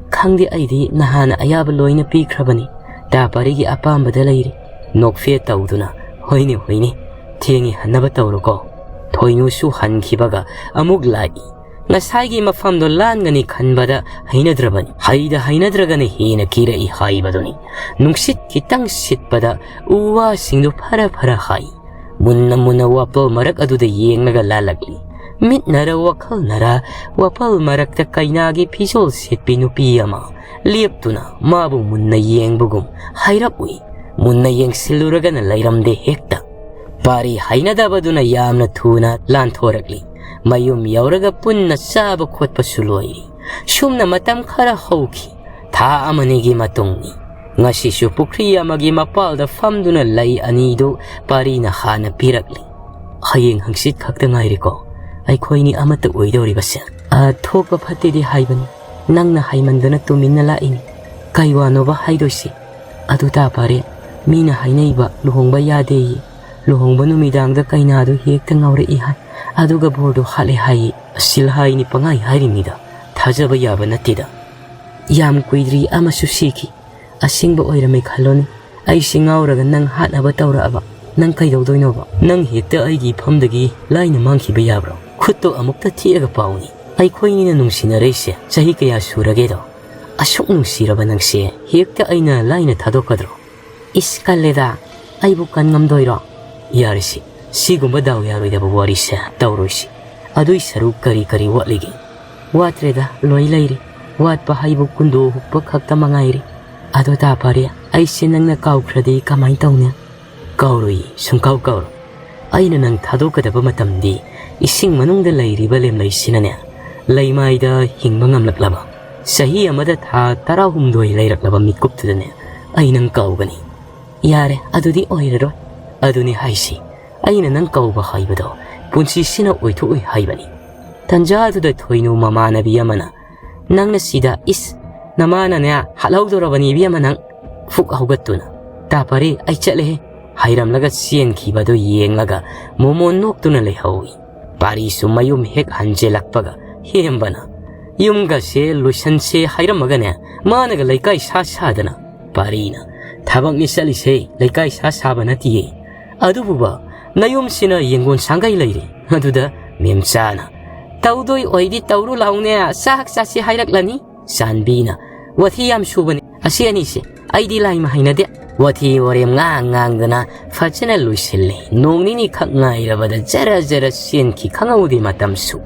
"ꯈꯪꯗꯦ, ꯑꯩꯗꯤ ꯅꯍꯥꯟꯅ ꯑꯌꯥꯕ ꯂꯣꯏꯅ ꯄꯤꯈ꯭ꯔꯕꯅꯤ꯫ ꯇꯥ ꯄꯥꯔꯤꯒꯤ ꯑꯄꯥꯝꯕꯗ ꯂꯩꯔꯦ꯫" ꯅꯣꯛꯐꯦꯠ ꯇꯧꯗꯨꯅ "ꯍꯣꯏꯅꯦ ꯍꯣꯏꯅꯦ, ꯊꯦꯡꯉꯦ, ꯍꯟꯅꯕ ꯇꯧꯔꯣꯀꯣ꯫" ꯊꯣꯏꯅꯨꯁꯨ ꯍꯟꯈꯤꯕꯒ ꯑꯃꯨꯛ ꯂꯥꯛꯏ꯫ ꯉꯁꯥꯏꯒꯤ ꯃꯐꯝꯗꯣ ꯂꯥꯟꯒꯅꯤ ꯈꯟꯕꯗ ꯍꯩꯅꯗ꯭ꯔꯕꯅꯤ꯫ ꯍꯩꯗ ꯍꯩꯅꯗ꯭ꯔꯒꯅ ꯍꯦꯟꯅ ꯀꯤꯔꯛꯏ ꯍꯥꯏꯕꯗꯨꯅꯤ꯫ ꯅꯨꯡꯁꯤꯠ ꯈꯤꯇꯪ ꯁꯤꯠꯄꯗ ꯎ ꯋꯥꯁꯤꯡꯗꯨ ꯐꯔ ꯐꯔ ꯍꯥꯏ꯫ ꯃꯨꯟꯅ ꯃꯨꯟꯅ ꯋꯥꯄꯜ ꯃꯔꯛ ꯑꯗꯨꯗ ꯌꯦꯡꯂꯒ ꯂꯥꯜꯂꯛꯂꯤ꯫ ꯃꯤꯠꯅꯔ ꯋꯥꯈꯜꯅꯔ ꯋꯥꯄꯜ ꯃꯔꯛꯇ ꯀꯩꯅꯥꯒꯤ ꯐꯤꯖꯣꯜ ꯁꯦꯠꯄꯤ ꯅꯨꯄꯤ ꯑꯃ ꯂꯦꯞꯇꯨꯅ ꯃꯥꯕꯨ ꯃꯨꯟꯅ ꯌꯦꯡꯕꯒꯨꯝ ꯍꯥꯏꯔꯞ ꯎꯏ꯫ ꯃꯨꯟꯅ ꯌꯦꯡꯁꯤꯜꯂꯨꯔꯒꯅ ꯂꯩꯔꯝꯗꯦ ꯍꯦꯛꯇ꯫ ꯄꯥꯔꯤ ꯍꯩꯅꯗꯕꯗꯨꯅ ꯌꯥꯝꯅ ꯊꯨꯅ ꯂꯥꯟꯊꯣꯔꯛꯂꯤ꯫ ꯃꯌꯨꯝ ꯌꯧꯔꯒ ꯄꯨꯟꯅ ꯆꯥꯕ ꯈꯣꯠꯄꯁꯨ ꯂꯣꯏꯔꯤ꯫ ꯁꯨꯝꯅ ꯃꯇꯝ ꯈꯔ ꯍꯧꯈꯤ꯫ ꯊꯥ ꯑꯃꯅꯤꯒꯤ ꯃꯇꯨꯡꯅꯤ꯫ ꯉꯁꯤꯁꯨ ꯄꯨꯈ꯭ꯔꯤ ꯑꯃꯒꯤ ꯃꯄꯥꯜꯗ ꯐꯝꯗꯨꯅ ꯂꯩ ꯑꯅꯤꯗꯨ ꯄꯥꯔꯤꯅ ꯍꯥꯟꯅ ꯄꯤꯔꯛꯂꯤ꯫ "ꯍꯌꯦꯡ ꯍꯪꯆꯤꯠ ꯈꯛꯇ ꯉꯥꯏꯔꯦꯀꯣ ꯑꯩꯈꯣꯏꯅꯤ ꯑꯃꯠꯇ ꯑꯣꯏꯗꯧꯔꯤꯕꯁꯦ꯫" "ꯑ, ꯊꯣꯛꯄ ꯐꯠꯇꯦꯗꯤ ꯍꯥꯏꯕꯅꯤ, ꯅꯪꯅ ꯍꯥꯏꯃꯟꯗꯅ ꯇꯨꯃꯤꯟꯅ ꯂꯥꯛꯏꯅꯤ꯫ ꯀꯩ ꯋꯥꯅꯣꯕ ꯍꯥꯏꯗꯣꯏꯁꯤ? ꯑꯗꯨ ꯇꯥ ꯄꯥꯔꯦ, ꯃꯤꯅ ꯍꯥꯏꯅꯩꯕ ꯂꯨꯍꯣꯡꯕ ꯌꯥꯗꯦꯌꯦ꯫ ꯂꯨꯍꯣꯡꯕ ꯅꯨꯃꯤꯗꯥꯡꯗ ꯀꯩꯅꯥꯗꯨ ꯍꯦꯛꯇ ꯉꯥꯎꯔꯛꯏ ꯍꯥꯏ꯫ ꯑꯗꯨꯒ ꯕꯣꯔꯗꯨ ꯍꯥꯠꯂꯦ ꯍꯥꯏꯌꯦ꯫ ꯁꯤꯜꯍꯥꯏꯅꯤ ꯄꯪꯍꯥꯏ ꯍꯥꯏꯔꯤꯃꯤꯗ꯫ ꯊꯥꯖꯕ ꯌꯥꯕ ꯅꯠꯇꯦꯗ꯫ ꯌꯥꯝ ꯀꯨꯏꯗ꯭ꯔꯤ ꯑꯃꯁꯨ ꯁꯤꯈꯤ꯫ ꯑꯁꯦꯡꯕ ꯑꯣꯏꯔꯝꯃꯦ ꯈꯜꯂꯣꯅꯦ꯫ ꯑꯩꯁꯦ ꯉꯥꯎꯔꯒ ꯅꯪ ꯍꯥꯠꯅꯕ ꯇꯧꯔꯛꯑꯕ꯫ ꯅꯪ ꯀꯩꯗꯧꯗꯣꯏꯅꯣꯕ? ꯅꯪ ꯍꯦꯛꯇ ꯑꯩꯒꯤ ꯏꯐꯝꯗꯒꯤ ꯂꯥꯏꯅ ꯃꯥꯡꯈꯤꯕ ꯌꯥꯕ꯭ꯔꯣ? ꯈꯨꯠꯇꯣ ꯑꯃꯨꯛꯇ ꯊꯦꯛꯑꯒ ꯄꯥꯎꯅꯦ꯫ ꯑꯩꯈꯣꯏꯅꯤꯅ ꯅꯨꯡꯁꯤꯅꯔꯛꯏꯁꯦ ꯆꯍꯤ ꯀꯌꯥ ꯁꯨꯔꯒꯦꯗꯣ? ꯑꯁꯨꯛ ꯅꯨꯡꯁꯤꯔꯕ ꯅꯪꯁꯦ ꯍꯦꯛꯇ ꯑꯩꯅ ꯂꯥꯏꯅ ꯊꯥꯗꯣꯛꯀꯗ꯭ꯔꯣ? ꯏꯁ, ꯀꯜꯂꯦꯗ꯫ ꯑꯩꯕꯨ ꯀꯟ ꯉꯝꯗꯣꯏꯔꯣ? ꯌꯥꯔꯦꯁꯤ, ꯁꯤꯒꯨꯝꯕ ꯗꯥꯎ ꯌꯥꯔꯣꯏꯗꯕ ꯋꯥꯔꯤꯁꯦ ꯇꯧꯔꯣꯏꯁꯤ꯫ ꯑꯗꯨꯏ ꯁꯔꯨꯛ ꯀꯔꯤ ꯀꯔꯤ ꯋꯥꯠꯂꯤꯒꯦ? ꯋꯥꯠꯇ꯭ꯔꯦꯗ, ꯂꯣꯏ ꯂꯩꯔꯦ꯫ ꯋꯥꯠꯄ ꯍꯥꯏꯕꯨ ꯀꯨꯟꯗꯣ ꯍꯨꯛꯄ ꯈꯛꯇ ꯃꯉꯥꯏꯔꯦ꯫ ꯑꯗꯣ ꯇꯥ ꯐꯔꯦ, ꯑꯩꯁꯦ ꯅꯪꯅ ꯀꯥꯎꯈ꯭ꯔꯗꯤ ꯀꯃꯥꯏ ꯇꯧꯅꯤ? ꯀꯥꯎꯔꯣꯏ, ꯁꯨꯡꯀꯥꯎ ꯀꯥꯎꯔꯣꯏ꯫ ꯑꯩꯅ ꯅꯪ ꯊꯥꯗꯣꯛꯀꯗꯕ ꯃꯇꯝꯗꯤ ꯏꯁꯤꯡ ꯃꯅꯨꯡꯗ ꯂꯩꯔꯤꯕ ꯂꯦꯝꯂꯩꯁꯤꯅꯅꯦ, ꯂꯩꯃꯥꯏꯗ ꯍꯤꯡꯕ ꯉꯝꯂꯛꯂꯕ, ꯆꯍꯤ ꯑꯃꯗ ꯊꯥ ꯇꯔꯥꯍꯨꯝꯗꯣꯏ ꯂꯩꯔꯛꯂꯕ ꯃꯤꯀꯨꯞꯇꯨꯗꯅꯦ ꯑꯩ ꯅꯪ ꯀꯥꯎꯒꯅꯤ꯫ ꯌꯥꯔꯦ, ꯑꯗꯨꯗꯤ ꯑꯣꯏꯔꯔꯣꯏ꯫ ꯑꯗꯨꯅꯤ ꯍꯥꯏꯁꯤ, ꯑꯩꯅ ꯅꯪ ꯀꯧꯕ ꯍꯥꯏꯕꯗꯣ ꯄꯨꯟꯁꯤꯁꯤꯅ ꯑꯣꯏꯊꯣꯛꯑꯣꯏ ꯍꯥꯏꯕꯅꯤ꯫ ꯇꯟꯖꯥꯗꯨꯗ ꯊꯣꯏꯅꯨ ꯃꯃꯥꯟꯅꯕꯤ ꯑꯃꯅ, "ꯅꯪꯅ ꯁꯤꯗ, ꯏꯁ, ꯅꯃꯥꯅꯅꯦ ꯍꯥꯠꯍꯧꯗꯣꯔꯕꯅꯤ ꯏꯕꯦꯝꯃ ꯅꯪ!" ꯐꯨꯛ ꯍꯧꯒꯠꯇꯨꯅ, "ꯇꯥ ꯐꯔꯦ, ꯑꯩ ꯆꯠꯂꯦꯍꯦ!" ꯍꯥꯏꯔꯝꯂꯒ ꯆꯦꯟꯈꯤꯕꯗꯨ ꯌꯦꯡꯂꯒ ꯃꯣꯃꯣꯟ ꯅꯣꯛꯇꯨꯅ ꯂꯩꯍꯧꯏ꯫ ꯄꯥꯔꯤꯁꯨ ꯃꯌꯨꯝ ꯍꯦꯛ ꯍꯟꯖꯤꯜꯂꯛꯄꯒ ꯍꯦꯝꯕꯅ, "ꯌꯨꯝꯒꯁꯦ ꯂꯣꯏꯁꯟꯁꯦ ꯍꯥꯏꯔꯝꯃꯒꯅꯦ, ꯃꯥꯅꯒ ꯂꯩꯀꯥꯏ ꯁꯥ ꯁꯥꯗꯅ!" ꯄꯥꯔꯤꯅ, "ꯊꯕꯛꯅꯤ ꯆꯠꯂꯤꯁꯦ, ꯂꯩꯀꯥꯏ ꯁꯥ ꯁꯥꯕ ꯅꯠꯇꯤꯌꯦ꯫ ꯑꯗꯨꯕꯨꯕ, ꯅꯌꯨꯝꯁꯤꯅ ꯌꯦꯡꯒꯣꯟ ꯁꯥꯡꯒꯩ ꯂꯩꯔꯦ꯫ ꯑꯗꯨꯗ ꯃꯦꯝꯆꯥꯅ, 'ꯇꯧꯗꯣꯏ ꯑꯣꯏꯗꯤ ꯇꯧꯔꯨ ꯂꯥꯎꯅꯦ, ꯆꯥꯛ ꯆꯥꯁꯤ ꯍꯥꯏꯔꯛꯂꯅꯤ.'" ꯆꯥꯟꯕꯤꯅ, "ꯋꯥꯊꯤ ꯌꯥꯝ ꯁꯨꯕꯅꯤ ꯑꯁꯤ ꯑꯅꯤꯁꯦ, ꯑꯩꯗꯤ ꯂꯥꯏꯃ ꯍꯩꯅꯗꯦ"꯫ ꯋꯥꯊꯤ ꯋꯥꯔꯦꯝ ꯉꯥꯡ ꯉꯥꯡꯗꯅ ꯐꯖꯅ ꯂꯣꯏꯁꯤꯜꯂꯦ꯫ ꯅꯣꯡ ꯅꯤꯅꯤ ꯈꯛ ꯉꯥꯏꯔꯕꯗ ꯖꯔ ꯖꯔ ꯆꯦꯟꯈꯤ ꯈꯪꯍꯧꯗꯦ ꯃꯇꯝꯁꯨ꯫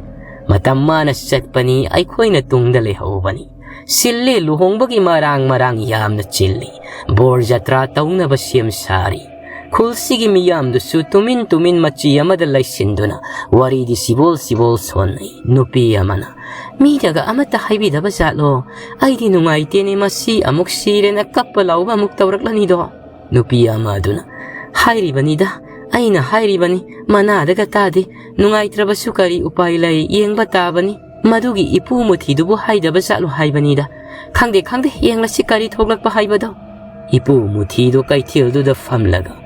ꯃꯇꯝ ꯃꯥꯅ ꯆꯠꯄꯅꯤ, ꯑꯩꯈꯣꯏꯅ ꯇꯨꯡꯗ ꯂꯩꯍꯧꯕꯅꯤ꯫ ꯆꯤꯜꯂꯦ, ꯂꯨꯍꯣꯡꯕꯒꯤ ꯃꯔꯥꯡ ꯃꯔꯥꯡ ꯌꯥꯝꯅ ꯆꯤꯜꯂꯤ꯫ ꯕꯣꯔ ꯖꯇ꯭ꯔꯥ ꯇꯧꯅꯕ ꯁꯦꯝ ꯁꯥꯔꯤ꯫ ꯈꯨꯜꯁꯤꯒꯤ ꯃꯤꯌꯥꯝꯗꯨꯁꯨ ꯇꯨꯃꯤꯟ ꯇꯨꯃꯤꯟ ꯃꯆꯤ ꯑꯃꯗ ꯂꯩꯁꯤꯟꯗꯨꯅ ꯋꯥꯔꯤꯗꯤ ꯁꯤꯕꯣꯜ ꯁꯤꯕꯣꯜ ꯁꯣꯟꯅꯩ꯫ ꯅꯨꯄꯤ ꯑꯃꯅ, "ꯃꯤꯅꯒ ꯑꯃꯠꯇ ꯍꯥꯏꯕꯤꯗꯕ ꯖꯥꯠꯂꯣ? ꯑꯩꯗꯤ ꯅꯨꯡꯉꯥꯏꯇꯦꯅꯦ, ꯃꯁꯤ ꯑꯃꯨꯛ ꯁꯤꯔꯦꯅ ꯀꯞꯄ ꯂꯥꯎꯕ ꯑꯃꯨꯛ ꯇꯧꯔꯛꯂꯅꯤꯗꯣ"꯫ ꯅꯨꯄꯤ ꯑꯃꯗꯨꯅ, "ꯍꯥꯏꯔꯤꯕꯅꯤꯗ, ꯑꯩꯅ ꯍꯥꯏꯔꯤꯕꯅꯤ, ꯃꯅꯥꯗꯒ ꯇꯥꯗꯦ꯫ ꯅꯨꯡꯉꯥꯏꯇ꯭ꯔꯕꯁꯨ ꯀꯔꯤ ꯎꯄꯥꯏ ꯂꯩ, ꯌꯦꯡꯕ ꯇꯥꯕꯅꯤ꯫ ꯃꯗꯨꯒꯤ ꯏꯄꯨ ꯃꯨꯊꯤꯗꯨꯕꯨ ꯍꯥꯏꯗꯕ ꯖꯥꯠꯂꯣ ꯍꯥꯏꯕꯅꯤꯗ꯫ ꯈꯪꯗꯦ, ꯈꯪꯗꯦ, ꯌꯦꯡꯂꯁꯤ ꯀꯔꯤ ꯊꯣꯛꯂꯛꯄ ꯍꯥꯏꯕꯗꯣ"꯫ ꯏꯄꯨ ꯃꯨꯊꯤꯗꯨ ꯀꯩꯊꯦꯜꯗꯨꯗ ꯐꯝꯂꯒ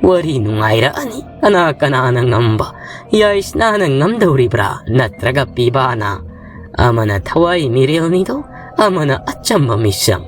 ꯋꯥꯔꯤ ꯅꯨꯡꯉꯥꯏꯔꯛꯑꯅꯤ꯫ ꯀꯅꯥ ꯀꯅꯥꯅ ꯉꯝꯕ? ꯌꯥꯏꯁꯅꯥꯅ ꯉꯝꯗꯧꯔꯤꯕ꯭ꯔꯥ, ꯅꯠꯇ꯭ꯔꯒ ꯄꯤꯕꯥꯅ? ꯑꯃꯅ ꯊꯋꯥꯏ ꯃꯤꯔꯦꯜꯅꯤꯗꯣ, ꯑꯃꯅ ꯑꯆꯝꯕ ꯃꯤꯆꯝ꯫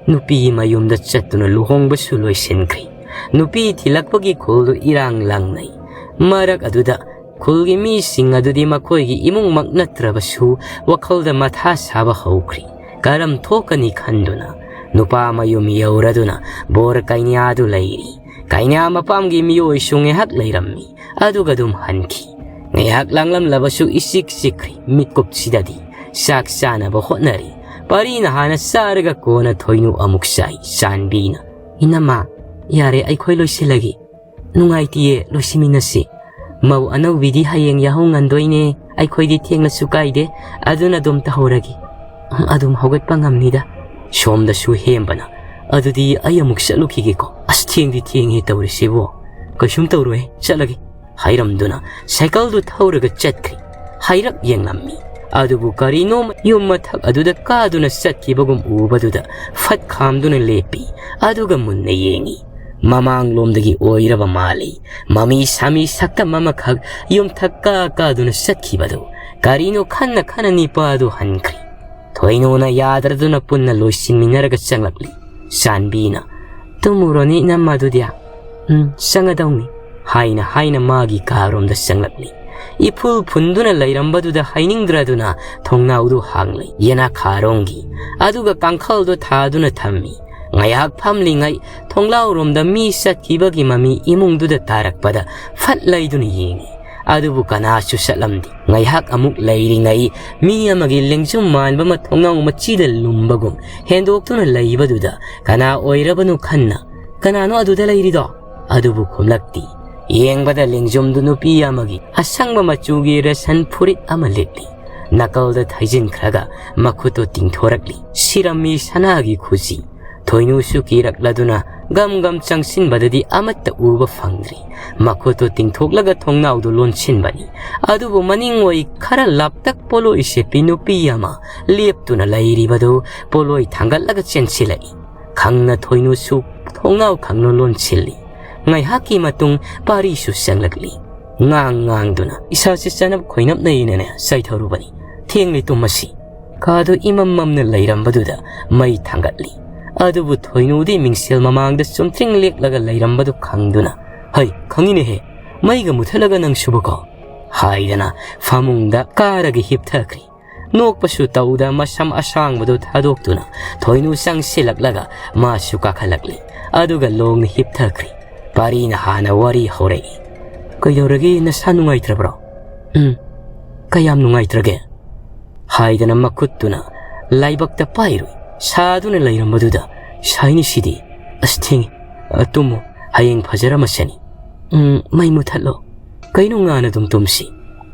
ꯅꯨꯄꯤ ꯃꯌꯨꯝꯗ ꯆꯠꯇꯨꯅ ꯂꯨꯍꯣꯡꯕꯁꯨ ꯂꯣꯏꯁꯤꯟꯈ꯭ꯔꯤ꯫ ꯅꯨꯄꯤ ꯊꯤꯜꯂꯛꯄꯒꯤ ꯈꯨꯜꯗꯨ ꯏꯔꯥꯡ ꯂꯥꯡꯅꯩ꯫ ꯃꯔꯛ ꯑꯗꯨꯗ ꯈꯨꯜꯒꯤ ꯃꯤꯁꯤꯡ ꯑꯗꯨꯗꯤ ꯃꯈꯣꯏꯒꯤ ꯏꯃꯨꯡꯃꯛ ꯅꯠꯇ꯭ꯔꯕꯁꯨ ꯋꯥꯈꯜꯗ ꯃꯊꯥ ꯁꯥꯕ ꯍꯧꯈ꯭ꯔꯤ꯫ ꯀꯔꯝ ꯊꯣꯛꯀꯅꯤ ꯈꯟꯗꯨꯅ ꯅꯨꯄꯥ ꯃꯌꯨꯝ ꯌꯧꯔꯗꯨꯅ ꯕꯣꯔ ꯀꯩꯅ꯭ꯌꯥꯗꯨ ꯂꯩꯔꯤ꯫ ꯀꯩꯅ꯭ꯌꯥ ꯃꯄꯥꯝꯒꯤ ꯃꯤꯑꯣꯏꯁꯨ ꯉꯥꯏꯍꯥꯛ ꯂꯩꯔꯝꯃꯤ, ꯑꯗꯨꯒ ꯑꯗꯨꯝ ꯍꯟꯈꯤ꯫ ꯉꯥꯏꯍꯥꯛ ꯂꯥꯡꯂꯝꯂꯕꯁꯨ ꯏꯆꯤꯛ ꯆꯤꯛꯈ꯭ꯔꯤ꯫ ꯃꯤꯠꯀꯨꯞꯁꯤꯗꯗꯤ ꯆꯥꯛ ꯆꯥꯅꯕ ꯍꯣꯠꯅꯔꯤ꯫ ꯄꯔꯤꯅ ꯍꯥꯟꯅ ꯆꯥꯔꯒ ꯀꯣꯟꯅ ꯊꯣꯏꯅꯨ ꯑꯃꯨꯛ ꯆꯥꯏ꯫ ꯆꯥꯟꯕꯤꯅ, "ꯏꯅꯝꯃ, ꯌꯥꯔꯦ, ꯑꯩꯈꯣꯏ ꯂꯣꯏꯁꯤꯜꯂꯒꯦ꯫ ꯅꯨꯡꯉꯥꯏꯇꯤꯌꯦ, ꯂꯣꯏꯁꯤꯟꯃꯤꯟꯅꯁꯤ꯫ ꯃꯧ ꯑꯅꯧꯕꯤꯗꯤ ꯍꯌꯦꯡ ꯌꯥꯍꯧ ꯉꯟꯗꯣꯏꯅꯦ, ꯑꯩꯈꯣꯏꯗꯤ ꯊꯦꯡꯂꯁꯨ ꯀꯥꯏꯗꯦ, ꯑꯗꯨꯅ ꯑꯗꯨꯝ ꯇꯧꯍꯧꯔꯒꯦ꯫ ꯎꯝ, ꯑꯗꯨꯝ ꯍꯧꯒꯠꯄ ꯉꯝꯅꯤꯗ꯫" ꯁꯣꯝꯗꯁꯨ ꯍꯦꯝꯕꯅ, "ꯑꯗꯨꯗꯤ ꯑꯩ ꯑꯃꯨꯛ ꯆꯠꯂꯨꯈꯤꯒꯦꯀꯣ꯫ ꯑꯁ, ꯊꯦꯡꯗꯤ ꯊꯦꯡꯉꯦ ꯇꯧꯔꯤꯁꯤꯕꯣ꯫" "ꯀꯩꯁꯨꯝ ꯇꯧꯔꯣꯏ, ꯆꯠꯂꯒꯦ," ꯍꯥꯏꯔꯝꯗꯨꯅ ꯁꯥꯏꯀꯜꯗꯨ ꯊꯧꯔꯒ ꯆꯠꯈ꯭ꯔꯤ꯫ ꯍꯥꯏꯔꯞ ꯌꯦꯡꯂꯝꯃꯤ꯫ ꯑꯗꯨꯕꯨ ꯀꯔꯤꯅꯣ ꯌꯨꯝ ꯃꯊꯛ ꯑꯗꯨꯗ ꯀꯥꯗꯨꯅ ꯆꯠꯈꯤꯕꯒꯨꯝ ꯎꯕꯗꯨꯗ ꯐꯠ ꯈꯥꯝꯗꯨꯅ ꯂꯦꯞꯄꯤ꯫ ꯑꯗꯨꯒ ꯃꯨꯟꯅ ꯌꯦꯡꯉꯤ꯫ ꯃꯃꯥꯡꯂꯣꯝꯗꯒꯤ ꯑꯣꯏꯔꯕ ꯃꯥꯜꯂꯤ꯫ ꯃꯃꯤ ꯁꯥꯃꯤ ꯁꯛꯇꯝ ꯑꯃꯈꯛ ꯌꯨꯝꯊꯛ ꯀꯥ ꯀꯥꯗꯨꯅ ꯆꯠꯈꯤꯕꯗꯨ꯫ ꯀꯔꯤꯅꯣ ꯈꯟꯅ ꯈꯟꯅ ꯅꯤꯄꯥꯗꯨ ꯍꯟꯈ꯭ꯔꯤ꯫ ꯊꯣꯏꯅꯨꯅ ꯌꯥꯗ꯭ꯔꯗꯨꯅ ꯄꯨꯟꯅ ꯂꯣꯏꯁꯤꯟꯃꯤꯟꯅꯔꯒ ꯆꯪꯂꯛꯂꯤ꯫ ꯆꯥꯟꯕꯤꯅ, "ꯇꯨꯝꯃꯨꯔꯣꯅꯦ ꯏꯅꯝꯃ ꯑꯗꯨꯗꯤ꯫" "ꯎꯝ, ꯆꯪꯉꯗꯧꯅꯤ," ꯍꯥꯏꯅ ꯍꯥꯏꯅ ꯃꯥꯒꯤ ꯀꯥꯔꯣꯝꯗ ꯆꯪꯂꯛꯂꯤ꯫ ꯏꯐꯨꯜ ꯐꯨꯟꯗꯨꯅ ꯂꯩꯔꯝꯕꯗꯨꯗ ꯍꯥꯏꯅꯤꯡꯗ꯭ꯔꯗꯨꯅ ꯊꯣꯡꯅꯥꯎꯗꯨ ꯍꯥꯡꯂꯤ꯫ ꯌꯦꯅꯈꯥꯔꯣꯝꯒꯤ, ꯑꯗꯨꯒ ꯀꯥꯡꯈꯜꯗꯨ ꯊꯥꯗꯨꯅ ꯊꯝꯃꯤ꯫ ꯉꯥꯏꯍꯥꯛ ꯐꯝꯂꯤꯉꯩ ꯊꯣꯡꯂꯥꯎꯔꯣꯝꯗ ꯃꯤ ꯆꯠꯈꯤꯕꯒꯤ ꯃꯃꯤ ꯏꯃꯨꯡꯗꯨꯗ ꯇꯥꯔꯛꯄꯗ ꯐꯠ ꯂꯩꯗꯨꯅ ꯌꯦꯡꯉꯤ꯫ ꯑꯗꯨꯕꯨ ꯀꯅꯥꯁꯨ ꯆꯠꯂꯝꯗꯦ꯫ ꯉꯥꯏꯍꯥꯛ ꯑꯃꯨꯛ ꯂꯩꯔꯤꯉꯩ ꯃꯤ ꯑꯃꯒꯤ ꯂꯦꯡꯖꯨꯝ ꯃꯥꯟꯕ ꯑꯃ ꯊꯣꯡꯅꯥꯎ ꯃꯆꯤꯗ ꯂꯨꯝꯕꯒꯨꯝ ꯍꯦꯟꯗꯣꯛꯇꯨꯅ ꯂꯩꯕꯗꯨꯗ ꯀꯅꯥ ꯑꯣꯏꯔꯕꯅꯣ ꯈꯟꯅ, "ꯀꯅꯥꯅꯣ ꯑꯗꯨꯗ ꯂꯩꯔꯤꯗꯣ?" ꯑꯗꯨꯕꯨ ꯈꯨꯝꯂꯛꯇꯦ꯫ ꯌꯦꯡꯕꯗ ꯂꯦꯡꯖꯨꯝꯗꯨ ꯅꯨꯄꯤ ꯑꯃꯒꯤ ꯑꯁꯪꯕ ꯃꯆꯨꯒꯤ ꯔꯦꯁꯟ ꯐꯨꯔꯤꯠ ꯑꯃ ꯂꯤꯠꯂꯤ꯫ ꯅꯥꯀꯜꯗ ꯊꯩꯖꯤꯟꯈ꯭ꯔꯒ ꯃꯈꯨꯠꯇꯨ ꯇꯤꯡꯊꯣꯔꯛꯂꯤ꯫ ꯁꯤꯔꯝꯃꯤ ꯁꯅꯥꯒꯤ ꯈꯨꯖꯤ꯫ ꯊꯣꯏꯅꯨꯁꯨ ꯀꯤꯔꯛꯂꯗꯨꯅ ꯒꯝ ꯒꯝ ꯆꯪꯁꯤꯟꯕꯗꯗꯤ ꯑꯃꯠꯇ ꯎꯕ ꯐꯪꯗ꯭ꯔꯤ꯫ ꯃꯈꯨꯠꯇꯨ ꯇꯤꯡꯊꯣꯛꯂꯒ ꯊꯣꯡꯅꯥꯎꯗꯨ ꯂꯣꯟꯁꯤꯟꯕꯅꯤ꯫ ꯑꯗꯨꯕꯨ ꯃꯅꯤꯡꯑꯣꯏ ꯈꯔ ꯂꯥꯞꯇꯛ ꯄꯣꯠꯂꯣꯏ ꯁꯦꯠꯄꯤ ꯅꯨꯄꯤ ꯑꯃ ꯂꯦꯞꯇꯨꯅ ꯂꯩꯔꯤꯕꯗꯨ ꯄꯣꯠꯂꯣꯏ ꯊꯥꯡꯒꯠꯂꯒ ꯆꯦꯟꯁꯤꯜꯂꯛꯏ꯫ ꯈꯪꯅ ꯊꯣꯏꯅꯨꯁꯨ ꯊꯣꯡꯅꯥꯎ ꯈꯪꯅ ꯂꯣꯟꯁꯤꯜꯂꯤ꯫ ꯉꯥꯏꯍꯥꯛꯀꯤ ꯃꯇꯨꯡ ꯄꯥꯔꯤꯁꯨ ꯆꯪꯂꯛꯂꯤ꯫ ꯉꯥꯡ ꯉꯥꯡꯗꯨꯅ, "ꯏꯁꯥꯁꯤ ꯆꯅꯞ ꯈꯣꯏꯅꯞꯅꯩꯅꯅꯦ ꯆꯥꯏꯊꯔꯨꯕꯅꯤ꯫ ꯊꯦꯡꯂꯤ ꯇꯨꯝꯃꯁꯤ꯫" ꯀꯥꯗꯨ ꯏꯃꯝ ꯃꯝꯅ ꯂꯩꯔꯝꯕꯗꯨꯗ ꯃꯩ ꯊꯥꯡꯒꯠꯂꯤ꯫ ꯑꯗꯨꯕꯨ ꯊꯣꯏꯅꯨꯗꯤ ꯃꯤꯡꯁꯦꯜ ꯃꯃꯥꯡꯗ ꯆꯨꯝꯇ꯭ꯔꯤꯡ ꯂꯦꯞꯂꯒ ꯂꯩꯔꯝꯕꯗꯨ ꯈꯪꯗꯨꯅ, "ꯍꯩ, ꯈꯪꯉꯤꯅꯦꯍꯦ, ꯃꯩꯒ ꯃꯨꯊꯠꯂꯒ ꯅꯪ ꯁꯨꯕꯀꯣ?" ꯍꯥꯏꯗꯅ ꯐꯃꯨꯡꯗ ꯀꯥꯔꯒ ꯍꯤꯞꯊꯈ꯭ꯔꯤ꯫ ꯅꯣꯛꯄꯁꯨ ꯇꯧꯗ ꯃꯁꯝ ꯑꯁꯥꯡꯕꯗꯨ ꯊꯥꯗꯣꯛꯇꯨꯅ ꯊꯣꯏꯅꯨ ꯆꯪꯁꯤꯜꯂꯛꯂꯒ ꯃꯥꯁꯨ ꯀꯥꯈꯠꯂꯛꯂꯤ꯫ ꯑꯗꯨꯒ ꯂꯣꯡꯅ ꯍꯤꯞꯊꯈ꯭ꯔꯤ꯫ ꯄꯥꯔꯤꯅ ꯍꯥꯟꯅ ꯋꯥꯔꯤ ꯍꯧꯔꯛꯏ꯫ "ꯀꯩꯗꯧꯔꯒꯦ, ꯅꯁꯥ ꯅꯨꯡꯉꯥꯏꯇ꯭ꯔꯕ꯭ꯔꯣ?" "ꯎꯝ, ꯀꯌꯥꯝ ꯅꯨꯡꯉꯥꯏꯇ꯭ꯔꯒꯦ?" ꯍꯥꯏꯗꯅ ꯃꯈꯨꯠꯇꯨꯅ ꯂꯥꯏꯕꯛꯇ ꯄꯥꯏꯔꯨꯏ꯫ ꯁꯥꯗꯨꯅ ꯂꯩꯔꯝꯕꯗꯨꯗ, "ꯁꯥꯏꯅꯤ ꯁꯤꯗꯤ꯫ ꯑꯁ ꯊꯦꯡꯉꯤ꯫ ꯑ, ꯇꯨꯝꯃꯨ, ꯍꯌꯦꯡ ꯐꯖꯔꯝꯃꯁꯅꯤ꯫ ꯎꯝ, ꯃꯩ ꯃꯨꯊꯠꯂꯣ꯫ ꯀꯩꯅꯣ ꯉꯥꯟꯅ ꯑꯗꯨꯝ ꯇꯨꯝꯁꯤ꯫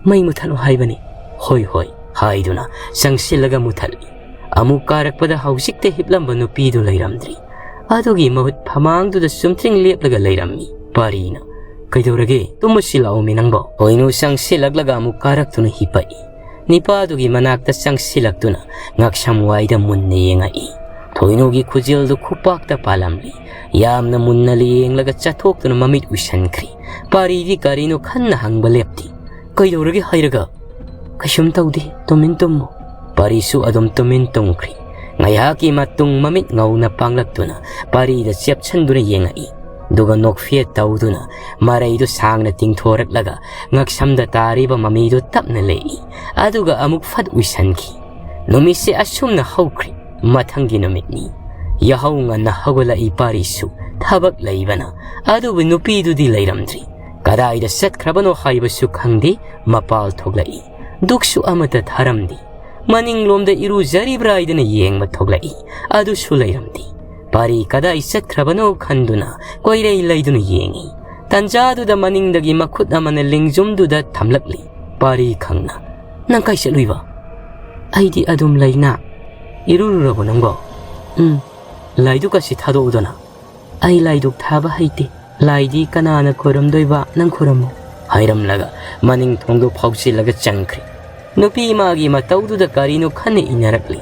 ꯃꯩ ꯃꯨꯊꯠꯂꯣ ꯍꯥꯏꯕꯅꯤ꯫" "ꯍꯣꯏ, ꯍꯣꯏ," ꯍꯥꯏꯗꯨꯅ ꯆꯪꯁꯤꯜꯂꯒ ꯃꯨꯊꯠꯂꯤ꯫ ꯑꯃꯨꯛ ꯀꯥꯔꯛꯄꯗ ꯍꯧꯖꯤꯛꯇ ꯍꯤꯞꯂꯝꯕ ꯅꯨꯄꯤꯗꯨ ꯂꯩꯔꯝꯗ꯭ꯔꯤ꯫ ꯑꯗꯨꯒꯤ ꯃꯍꯨꯠ ꯐꯃꯥꯡꯗꯨꯗ ꯆꯨꯝꯇ꯭ꯔꯤꯡ ꯂꯦꯞꯂꯒ ꯂꯩꯔꯝꯃꯤ꯫ ꯄꯥꯔꯤꯅ, "ꯀꯩꯗꯧꯔꯒꯦ? ꯇꯨꯝꯃꯁꯤ ꯂꯥꯛꯑꯣꯃꯤ ꯅꯪꯕꯣ?" ꯊꯣꯏꯅꯨ ꯆꯪꯁꯤꯜꯂꯛꯂꯒ ꯑꯃꯨꯛ ꯀꯥꯔꯛꯇꯨꯅ ꯍꯤꯞꯄꯛꯏ꯫ ꯅꯤꯄꯥꯗꯨꯒꯤ ꯃꯅꯥꯛꯇ ꯆꯪꯁꯤꯜꯂꯛꯇꯨꯅ ꯉꯛꯁꯝ ꯋꯥꯏꯗ ꯃꯨꯟꯅ ꯌꯦꯡꯉꯛꯏ꯫ ꯊꯣꯏꯅꯨꯒꯤ ꯈꯨꯖꯤꯜꯗꯨ ꯈꯨꯄꯥꯛꯇ ꯄꯥꯜꯂꯝꯂꯤ꯫ ꯌꯥꯝꯅ ꯃꯨꯟꯅ ꯌꯦꯡꯂꯒ ꯆꯠꯊꯣꯛꯇꯨꯅ ꯃꯃꯤꯠ ꯎꯏꯁꯟꯈ꯭ꯔꯤ꯫ ꯄꯥꯔꯤꯗꯤ ꯀꯔꯤꯅꯣ ꯈꯟꯅ ꯍꯪꯕ ꯂꯦꯞꯇꯦ꯫ "ꯀꯩꯗꯧꯔꯒꯦ ꯍꯥꯏꯔꯒ?" "ꯀꯩꯁꯨꯝ ꯇꯧꯗꯦ, ꯇꯨꯃꯤꯟ ꯇꯨꯝꯃꯨ꯫" ꯄꯥꯔꯤꯁꯨ ꯑꯗꯨꯝ ꯇꯨꯃꯤꯟ ꯇꯨꯝꯈ꯭ꯔꯤ꯫ ꯉꯥꯏꯍꯥꯛꯀꯤ ꯃꯇꯨꯡ ꯃꯃꯤꯠ ꯉꯧꯅ ꯄꯥꯡꯂꯛꯇꯨꯅ ꯄꯥꯔꯤꯗ ꯆꯦꯞꯁꯟꯗꯨꯅ ꯌꯦꯡꯉꯛꯏ꯫ ꯑꯗꯨꯒ ꯅꯣꯛꯐꯦꯠ ꯇꯧꯗꯨꯅ ꯃꯔꯩꯗꯨ ꯁꯥꯡꯅ ꯇꯤꯡꯊꯣꯔꯛꯂꯒ ꯉꯛꯁꯝꯗ ꯇꯥꯔꯤꯕ ꯃꯃꯤꯗꯨ ꯇꯞꯅ ꯂꯩꯏ꯫ ꯑꯗꯨꯒ ꯑꯃꯨꯛ ꯐꯠ ꯎꯏꯁꯟꯈꯤ꯫ ꯅꯨꯃꯤꯠꯁꯦ ꯑꯁꯨꯝꯅ ꯍꯧꯈ꯭ꯔꯤ꯫ ꯃꯊꯪꯒꯤ ꯅꯨꯃꯤꯠꯅꯤ꯫ ꯌꯥꯍꯧ ꯉꯟꯅ ꯍꯧꯒꯠꯂꯛꯏ ꯄꯥꯔꯤꯁꯨ, ꯊꯕꯛ ꯂꯩꯕꯅ꯫ ꯑꯗꯨꯕꯨ ꯅꯨꯄꯤꯗꯨꯗꯤ ꯂꯩꯔꯝꯗ꯭ꯔꯤ꯫ ꯀꯗꯥꯏꯗ ꯆꯠꯈ꯭ꯔꯕꯅꯣ ꯍꯥꯏꯕꯁꯨ ꯈꯪꯗꯦ, ꯃꯄꯥꯜ ꯊꯣꯛꯂꯛꯏ꯫ ꯗꯨꯛꯁꯨ ꯑꯃꯠꯇ ꯊꯥꯔꯝꯗꯦ꯫ ꯃꯅꯤꯡꯂꯣꯝꯗ ꯏꯔꯨꯖꯔꯤꯕ꯭ꯔꯥ ꯍꯥꯏꯗꯅ ꯌꯦꯡꯕ ꯊꯣꯛꯂꯛꯏ꯫ ꯑꯗꯨꯁꯨ ꯂꯩꯔꯝꯗꯦ꯫ ꯄꯥꯔꯤ ꯀꯗꯥꯏ ꯆꯠꯈ꯭ꯔꯕꯅꯣ ꯈꯟꯗꯨꯅ ꯀꯣꯏꯔꯩ ꯂꯩꯗꯨꯅ ꯌꯦꯡꯉꯤ꯫ ꯇꯟꯖꯥꯗꯨꯗ ꯃꯅꯤꯡꯗꯒꯤ ꯃꯈꯨꯠ ꯑꯃꯅ ꯂꯤꯡꯖꯨꯝꯗꯨꯗ ꯊꯝꯂꯛꯂꯤ꯫ ꯄꯥꯔꯤ ꯈꯪꯅ, "ꯅꯪ ꯀꯥꯏ ꯆꯠꯂꯨꯏꯕ?" "ꯑꯩꯗꯤ ꯑꯗꯨꯝ ꯂꯩꯅ꯫" "ꯏꯔꯨꯔꯨꯔꯕꯣ ꯅꯪꯕꯣ?" "ꯎꯝ꯫" "ꯂꯥꯏꯗꯨꯛ ꯑꯁꯤ ꯊꯥꯗꯣꯛꯎꯗꯅ꯫" "ꯑꯩ ꯂꯥꯏꯗꯨꯛ ꯊꯥꯕ ꯍꯩꯇꯦ꯫ ꯂꯥꯏꯗꯤ ꯀꯅꯥꯅ ꯈꯣꯏꯔꯝꯗꯣꯏꯕ? ꯅꯪ ꯈꯣꯏꯔꯝꯃꯣ꯫" ꯍꯥꯏꯔꯝꯂꯒ ꯃꯅꯤꯡ ꯊꯣꯡꯗꯨ ꯐꯥꯎꯖꯤꯜꯂꯒ ꯆꯪꯈ꯭ꯔꯦ꯫ ꯅꯨꯄꯤ ꯃꯥꯒꯤ ꯃꯇꯧꯗꯨꯗ ꯀꯔꯤꯅꯣ ꯈꯟꯅ ꯏꯟꯅꯔꯛꯂꯤ꯫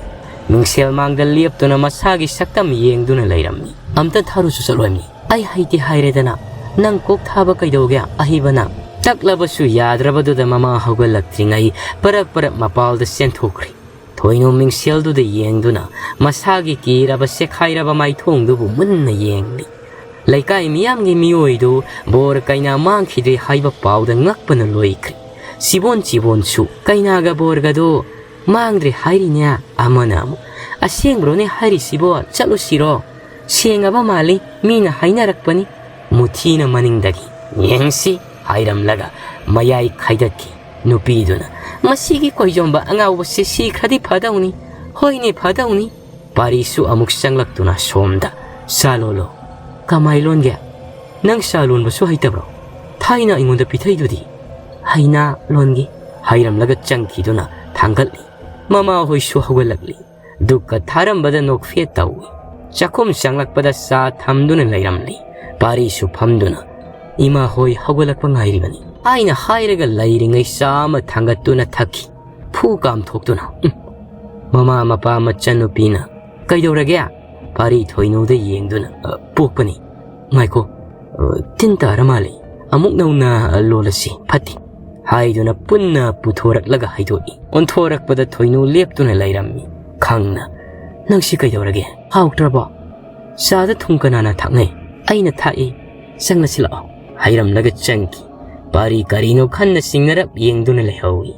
ꯃꯤꯡꯁꯦꯜ ꯃꯥꯡꯗ ꯂꯦꯞꯇꯨꯅ ꯃꯁꯥꯒꯤ ꯁꯛꯇꯝ ꯌꯦꯡꯗꯨꯅ ꯂꯩꯔꯝꯃꯤ꯫ "ꯑꯝꯇ ꯊꯥꯔꯨꯁꯨ ꯆꯠꯂꯣꯏꯃꯤ꯫" "ꯑꯩ ꯍꯩꯇꯦ ꯍꯥꯏꯔꯦꯗꯅ꯫ "ꯅꯪ ꯀꯣꯛ ꯊꯥꯕ ꯀꯩꯗꯧꯒꯦ, ꯑꯍꯩꯕ ꯅꯪ?" ꯇꯛꯂꯕꯁꯨ ꯌꯥꯗ꯭ꯔꯕꯗꯨꯗ ꯃꯃꯥ ꯍꯧꯒꯠꯂꯛꯇ꯭ꯔꯤꯉꯩ ꯄꯔꯞ ꯄꯔꯞ ꯃꯄꯥꯜꯗ ꯆꯦꯟꯊꯣꯛꯈ꯭ꯔꯤ꯫ ꯊꯣꯏꯅꯨ ꯃꯤꯡꯁꯦꯜꯗꯨꯗ ꯌꯦꯡꯗꯨꯅ ꯃꯁꯥꯒꯤ ꯀꯤꯔꯕ ꯁꯦꯈꯥꯏꯔꯕ ꯃꯥꯏꯊꯣꯡꯗꯨꯕꯨ ꯃꯨꯟꯅ ꯌꯦꯡꯂꯤ꯫ ꯂꯩꯀꯥꯏ ꯃꯤꯌꯥꯝꯒꯤ ꯃꯤꯑꯣꯏꯗꯨ ꯕꯣꯔ ꯀꯩꯅꯥ ꯃꯥꯡꯈꯤꯗ꯭ꯔꯦ ꯍꯥꯏꯕ ꯄꯥꯎꯗ ꯉꯛꯄꯅ ꯂꯣꯏꯈ꯭ꯔꯦ꯫ ꯁꯤꯕꯣꯟ ꯆꯤꯕꯣꯟꯁꯨ ꯀꯩꯅꯥꯒ ꯕꯣꯔꯒꯗꯣ ꯃꯥꯡꯗ꯭ꯔꯦ ꯍꯥꯏꯔꯤꯅꯦ꯫ ꯑꯃꯅ ꯑꯃꯨꯛ, "ꯑꯁꯦꯡꯕ꯭ꯔꯣꯅꯦ ꯍꯥꯏꯔꯤꯁꯤꯕꯣ? ꯆꯠꯂꯨꯁꯤꯔꯣ? ꯁꯦꯡꯉꯕ ꯃꯥꯜꯂꯤ, ꯃꯤꯅ ꯍꯥꯏꯅꯔꯛꯄꯅꯤ"꯫ ꯃꯨꯊꯤꯅ ꯃꯅꯤꯡꯗꯒꯤ, "ꯌꯦꯡꯁꯤ" ꯍꯥꯏꯔꯝꯂꯒ ꯃꯌꯥꯏ ꯈꯥꯏꯗꯠꯈꯤ꯫ ꯅꯨꯄꯤꯗꯨꯅ, "ꯃꯁꯤꯒꯤ ꯀꯣꯏꯖꯣꯝꯕ ꯑꯉꯥꯎꯕꯁꯤ ꯁꯤꯈ꯭ꯔꯗꯤ ꯐꯗꯧꯅꯤ꯫ ꯍꯣꯏꯅꯦ, ꯐꯗꯧꯅꯤ"꯫ ꯄꯥꯔꯤꯁꯨ ꯑꯃꯨꯛ ꯆꯪꯂꯛꯇꯨꯅ ꯁꯣꯝꯗ, "ꯆꯥ ꯂꯣꯜꯂꯣ"꯫ "ꯀꯃꯥꯏ ꯂꯣꯟꯒꯦ? ꯅꯪ ꯆꯥ ꯂꯣꯟꯕꯁꯨ ꯍꯩꯇꯕ꯭ꯔꯣ? ꯊꯥꯏꯅ ꯑꯩꯉꯣꯟꯗ ꯄꯤꯊꯛꯏꯗꯨꯗꯤ"꯫ "ꯍꯩꯅꯥ ꯂꯣꯟꯒꯦ"꯫ ꯍꯥꯏꯔꯝꯂꯒ ꯆꯪꯈꯤꯗꯨꯅ ꯊꯥꯡꯒꯠꯂꯤ꯫ ꯃꯃꯥꯍꯣꯏꯁꯨ ꯍꯧꯒꯠꯂꯛꯂꯤ꯫ ꯗꯨꯛꯀ ꯊꯥꯔꯝꯕꯗ ꯅꯣꯛꯐꯦꯠ ꯇꯧꯏ꯫ ꯆꯥꯛꯈꯨꯝ ꯆꯪꯂꯛꯄꯗ ꯆꯥ ꯊꯝꯗꯨꯅ ꯂꯩꯔꯝꯂꯤ꯫ ꯄꯥꯔꯤꯁꯨ ꯐꯝꯗꯨꯅ, "ꯏꯃꯥ ꯍꯣꯏ ꯍꯧꯒꯠꯂꯛꯄ ꯉꯥꯏꯔꯤꯕꯅꯤ" ꯍꯥꯏꯅ ꯍꯥꯏꯔꯒ ꯂꯩꯔꯤꯉꯩ ꯆꯥ ꯑꯃ ꯊꯥꯡꯒꯠꯇꯨꯅ ꯊꯛꯈꯤ꯫ ꯐꯨ ꯀꯥꯝꯊꯣꯛꯇꯨꯅ, "ꯎꯝ"꯫ ꯃꯃꯥ ꯃꯄꯥ ꯃꯆꯟꯅꯨꯄꯤꯅ, "ꯀꯩꯗꯧꯔꯒꯦ?" ꯄꯥꯔꯤ ꯊꯣꯏꯅꯨꯗ ꯌꯦꯡꯗꯨꯅ, "ꯑ, ꯄꯣꯛꯄꯅꯤ"꯫ "ꯉꯥꯏꯈꯣ, ꯑ, ꯇꯤꯟ ꯇꯥꯔ ꯃꯥꯜꯂꯤ꯫ ꯑꯃꯨꯛ ꯅꯧꯅ ꯂꯣꯜꯂꯁꯤ, ꯐꯠꯇꯦ" ꯍꯥꯏꯗꯨꯅ ꯄꯨꯟꯅ ꯄꯨꯊꯣꯔꯛꯂꯒ ꯍꯩꯗꯣꯛꯏ꯫ ꯑꯣꯟꯊꯣꯔꯛꯄꯗ ꯊꯣꯏꯅꯨ ꯂꯦꯞꯇꯨꯅ ꯂꯩꯔꯝꯃꯤ꯫ ꯈꯪꯅ, "ꯅꯪꯁꯤ ꯀꯩꯗꯧꯔꯒꯦ? ꯍꯥꯎꯇ꯭ꯔꯕꯣ? ꯆꯥꯗ ꯊꯨꯝ ꯀꯅꯥꯅ ꯊꯥꯛꯅꯩ? ꯑꯩꯅ ꯊꯥꯛꯏ꯫ ꯆꯪꯂꯁꯤ ꯂꯥꯛꯑꯣ" ꯍꯥꯏꯔꯝꯂꯒ ꯆꯪꯈꯤ꯫ ꯄꯥꯔꯤ ꯀꯔꯤꯅꯣ ꯈꯟꯅ ꯆꯤꯡꯅꯔꯞ ꯌꯦꯡꯗꯨꯅ ꯂꯩꯍꯧꯏ꯫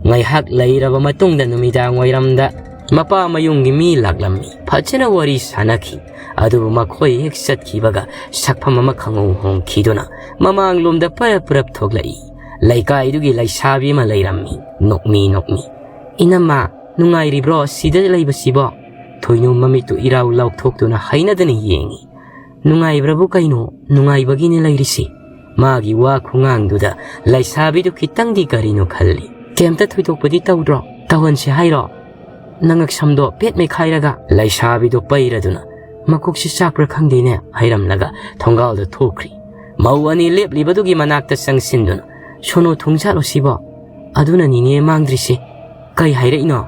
ꯉꯥꯏꯍꯥꯛ ꯂꯩꯔꯕ ꯃꯇꯨꯡꯗ ꯅꯨꯃꯤꯗꯥꯡ ꯋꯥꯏꯔꯝꯗ ꯃꯄꯥ ꯃꯌꯨꯝꯒꯤ ꯃꯤ ꯂꯥꯛꯂꯝꯃꯤ꯫ ꯐꯖꯅ ꯋꯥꯔꯤ ꯁꯥꯟꯅꯈꯤ꯫ ꯑꯗꯨꯕꯨ ꯃꯈꯣꯏ ꯍꯦꯛ ꯆꯠꯈꯤꯕꯒ ꯁꯛꯐꯝ ꯑꯃ ꯈꯪꯍꯣꯡ ꯍꯣꯡꯈꯤꯗꯨꯅ ꯃꯃꯥꯡꯂꯣꯝꯗ ꯄꯔꯞ ꯄꯔꯞ ꯊꯣꯛꯂꯛꯏ꯫ ꯂꯩꯀꯥꯏꯗꯨꯒꯤ ꯂꯩꯁꯥꯕꯤ ꯑꯃ ꯂꯩꯔꯝꯃꯤ꯫ ꯅꯣꯛꯃꯤ ꯅꯣꯛꯃꯤ, "ꯏꯅꯝꯃ, ꯅꯨꯡꯉꯥꯏꯔꯤꯕ꯭ꯔꯣ ꯁꯤꯗ ꯂꯩꯕꯁꯤꯕꯣ?" ꯊꯣꯏꯅꯨ ꯃꯃꯤꯠꯇꯨ ꯏꯔꯥꯎ ꯂꯥꯎꯊꯣꯛꯇꯨꯅ ꯍꯩꯅꯗꯅ ꯌꯦꯡꯏ꯫ "ꯅꯨꯡꯉꯥꯏꯕ꯭ꯔꯕꯨ ꯀꯩꯅꯣ? ꯅꯨꯡꯉꯥꯏꯕꯒꯤꯅꯤ ꯂꯩꯔꯤꯁꯤ"꯫ ꯃꯥꯒꯤ ꯋꯥ ꯈꯨꯉꯥꯡꯗꯨꯗ ꯂꯩꯁꯥꯕꯤꯗꯨ ꯈꯤꯇꯪꯗꯤ ꯀꯔꯤꯅꯣ ꯈꯜꯂꯤ꯫ "ꯀꯩꯝꯇ ꯊꯣꯏꯗꯣꯛꯄꯗꯤ ꯇꯧꯗ꯭ꯔꯣ? ꯇꯧꯍꯟꯁꯦ ꯍꯥꯏꯔꯣ? ꯅꯉꯛ ꯁꯝꯗꯣ ꯄꯦꯠ ꯃꯩꯈꯥꯏꯔꯒ"꯫ ꯂꯩꯁꯥꯕꯤꯗꯨ ꯄꯩꯔꯗꯨꯅ, "ꯃꯀꯣꯛꯁꯤ ꯆꯥꯛꯄ꯭ꯔꯥ ꯈꯪꯗꯦꯅꯦ" ꯍꯥꯏꯔꯝꯂꯒ ꯊꯣꯡꯒꯥꯜꯗ ꯊꯣꯛꯈ꯭ꯔꯤ꯫ ꯃꯧ ꯑꯅꯤ ꯂꯦꯞꯂꯤꯕꯗꯨꯒꯤ ꯃꯅꯥꯛꯇ ꯆꯪꯁꯤꯟꯗꯨꯅ, "ꯁꯣꯅꯣ ꯊꯨꯡꯖꯥꯠꯂꯣ ꯁꯤꯕꯣ? ꯑꯗꯨꯅꯅꯤꯅꯦ ꯃꯥꯡꯗ꯭ꯔꯤꯁꯦ꯫ ꯀꯩ ꯍꯥꯏꯔꯛꯏꯅꯣ?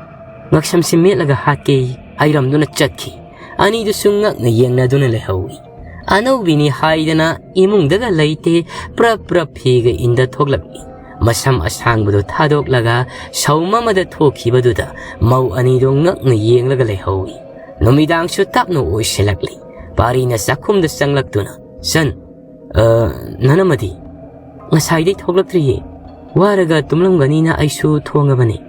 ꯉꯛꯁꯝꯁꯤ ꯃꯦꯠꯂꯒ ꯍꯥꯠꯀꯦ" ꯍꯥꯏꯔꯝꯗꯨꯅ ꯆꯠꯈꯤ꯫ ꯑꯅꯤꯗꯨꯁꯨ ꯉꯛꯅ ꯌꯦꯡꯅꯗꯨꯅ ꯂꯩꯍꯧꯏ꯫ ꯑꯅꯧꯕꯤꯅꯤ ꯍꯥꯏꯗꯅ ꯏꯃꯨꯡꯗꯒ ꯂꯩꯇꯦ, ꯄ꯭ꯔꯞ ꯄ꯭ꯔꯞ ꯐꯤꯒ ꯏꯟꯗ ꯊꯣꯛꯂꯛꯏ꯫ ꯃꯁꯝ ꯑꯁꯥꯡꯕꯗꯨ ꯊꯥꯗꯣꯛꯂꯒ ꯁꯧꯝ ꯑꯃꯗ ꯊꯣꯛꯈꯤꯕꯗꯨꯗ ꯃꯧ ꯑꯅꯤꯗꯨ ꯉꯛꯅ ꯌꯦꯡꯂꯒ ꯂꯩꯍꯧꯏ꯫ ꯅꯨꯃꯤꯗꯥꯡꯁꯨ ꯇꯞꯅ ꯑꯣꯏꯁꯤꯜꯂꯛꯂꯤ꯫ ꯄꯥꯔꯤꯅ ꯆꯥꯛꯈꯨꯝꯗ ꯆꯪꯂꯛꯇꯨꯅ, "ꯁꯟ, ꯑ, ꯅꯅꯝꯃꯗꯤ?" "ꯉꯁꯥꯏꯗꯩ ꯊꯣꯛꯂꯛꯇ꯭ꯔꯤꯌꯦ꯫ ꯋꯥꯔꯒ ꯇꯨꯝꯂꯝꯒꯅꯤꯅ ꯑꯩꯁꯨ ꯊꯣꯡꯉꯕꯅꯦ꯫"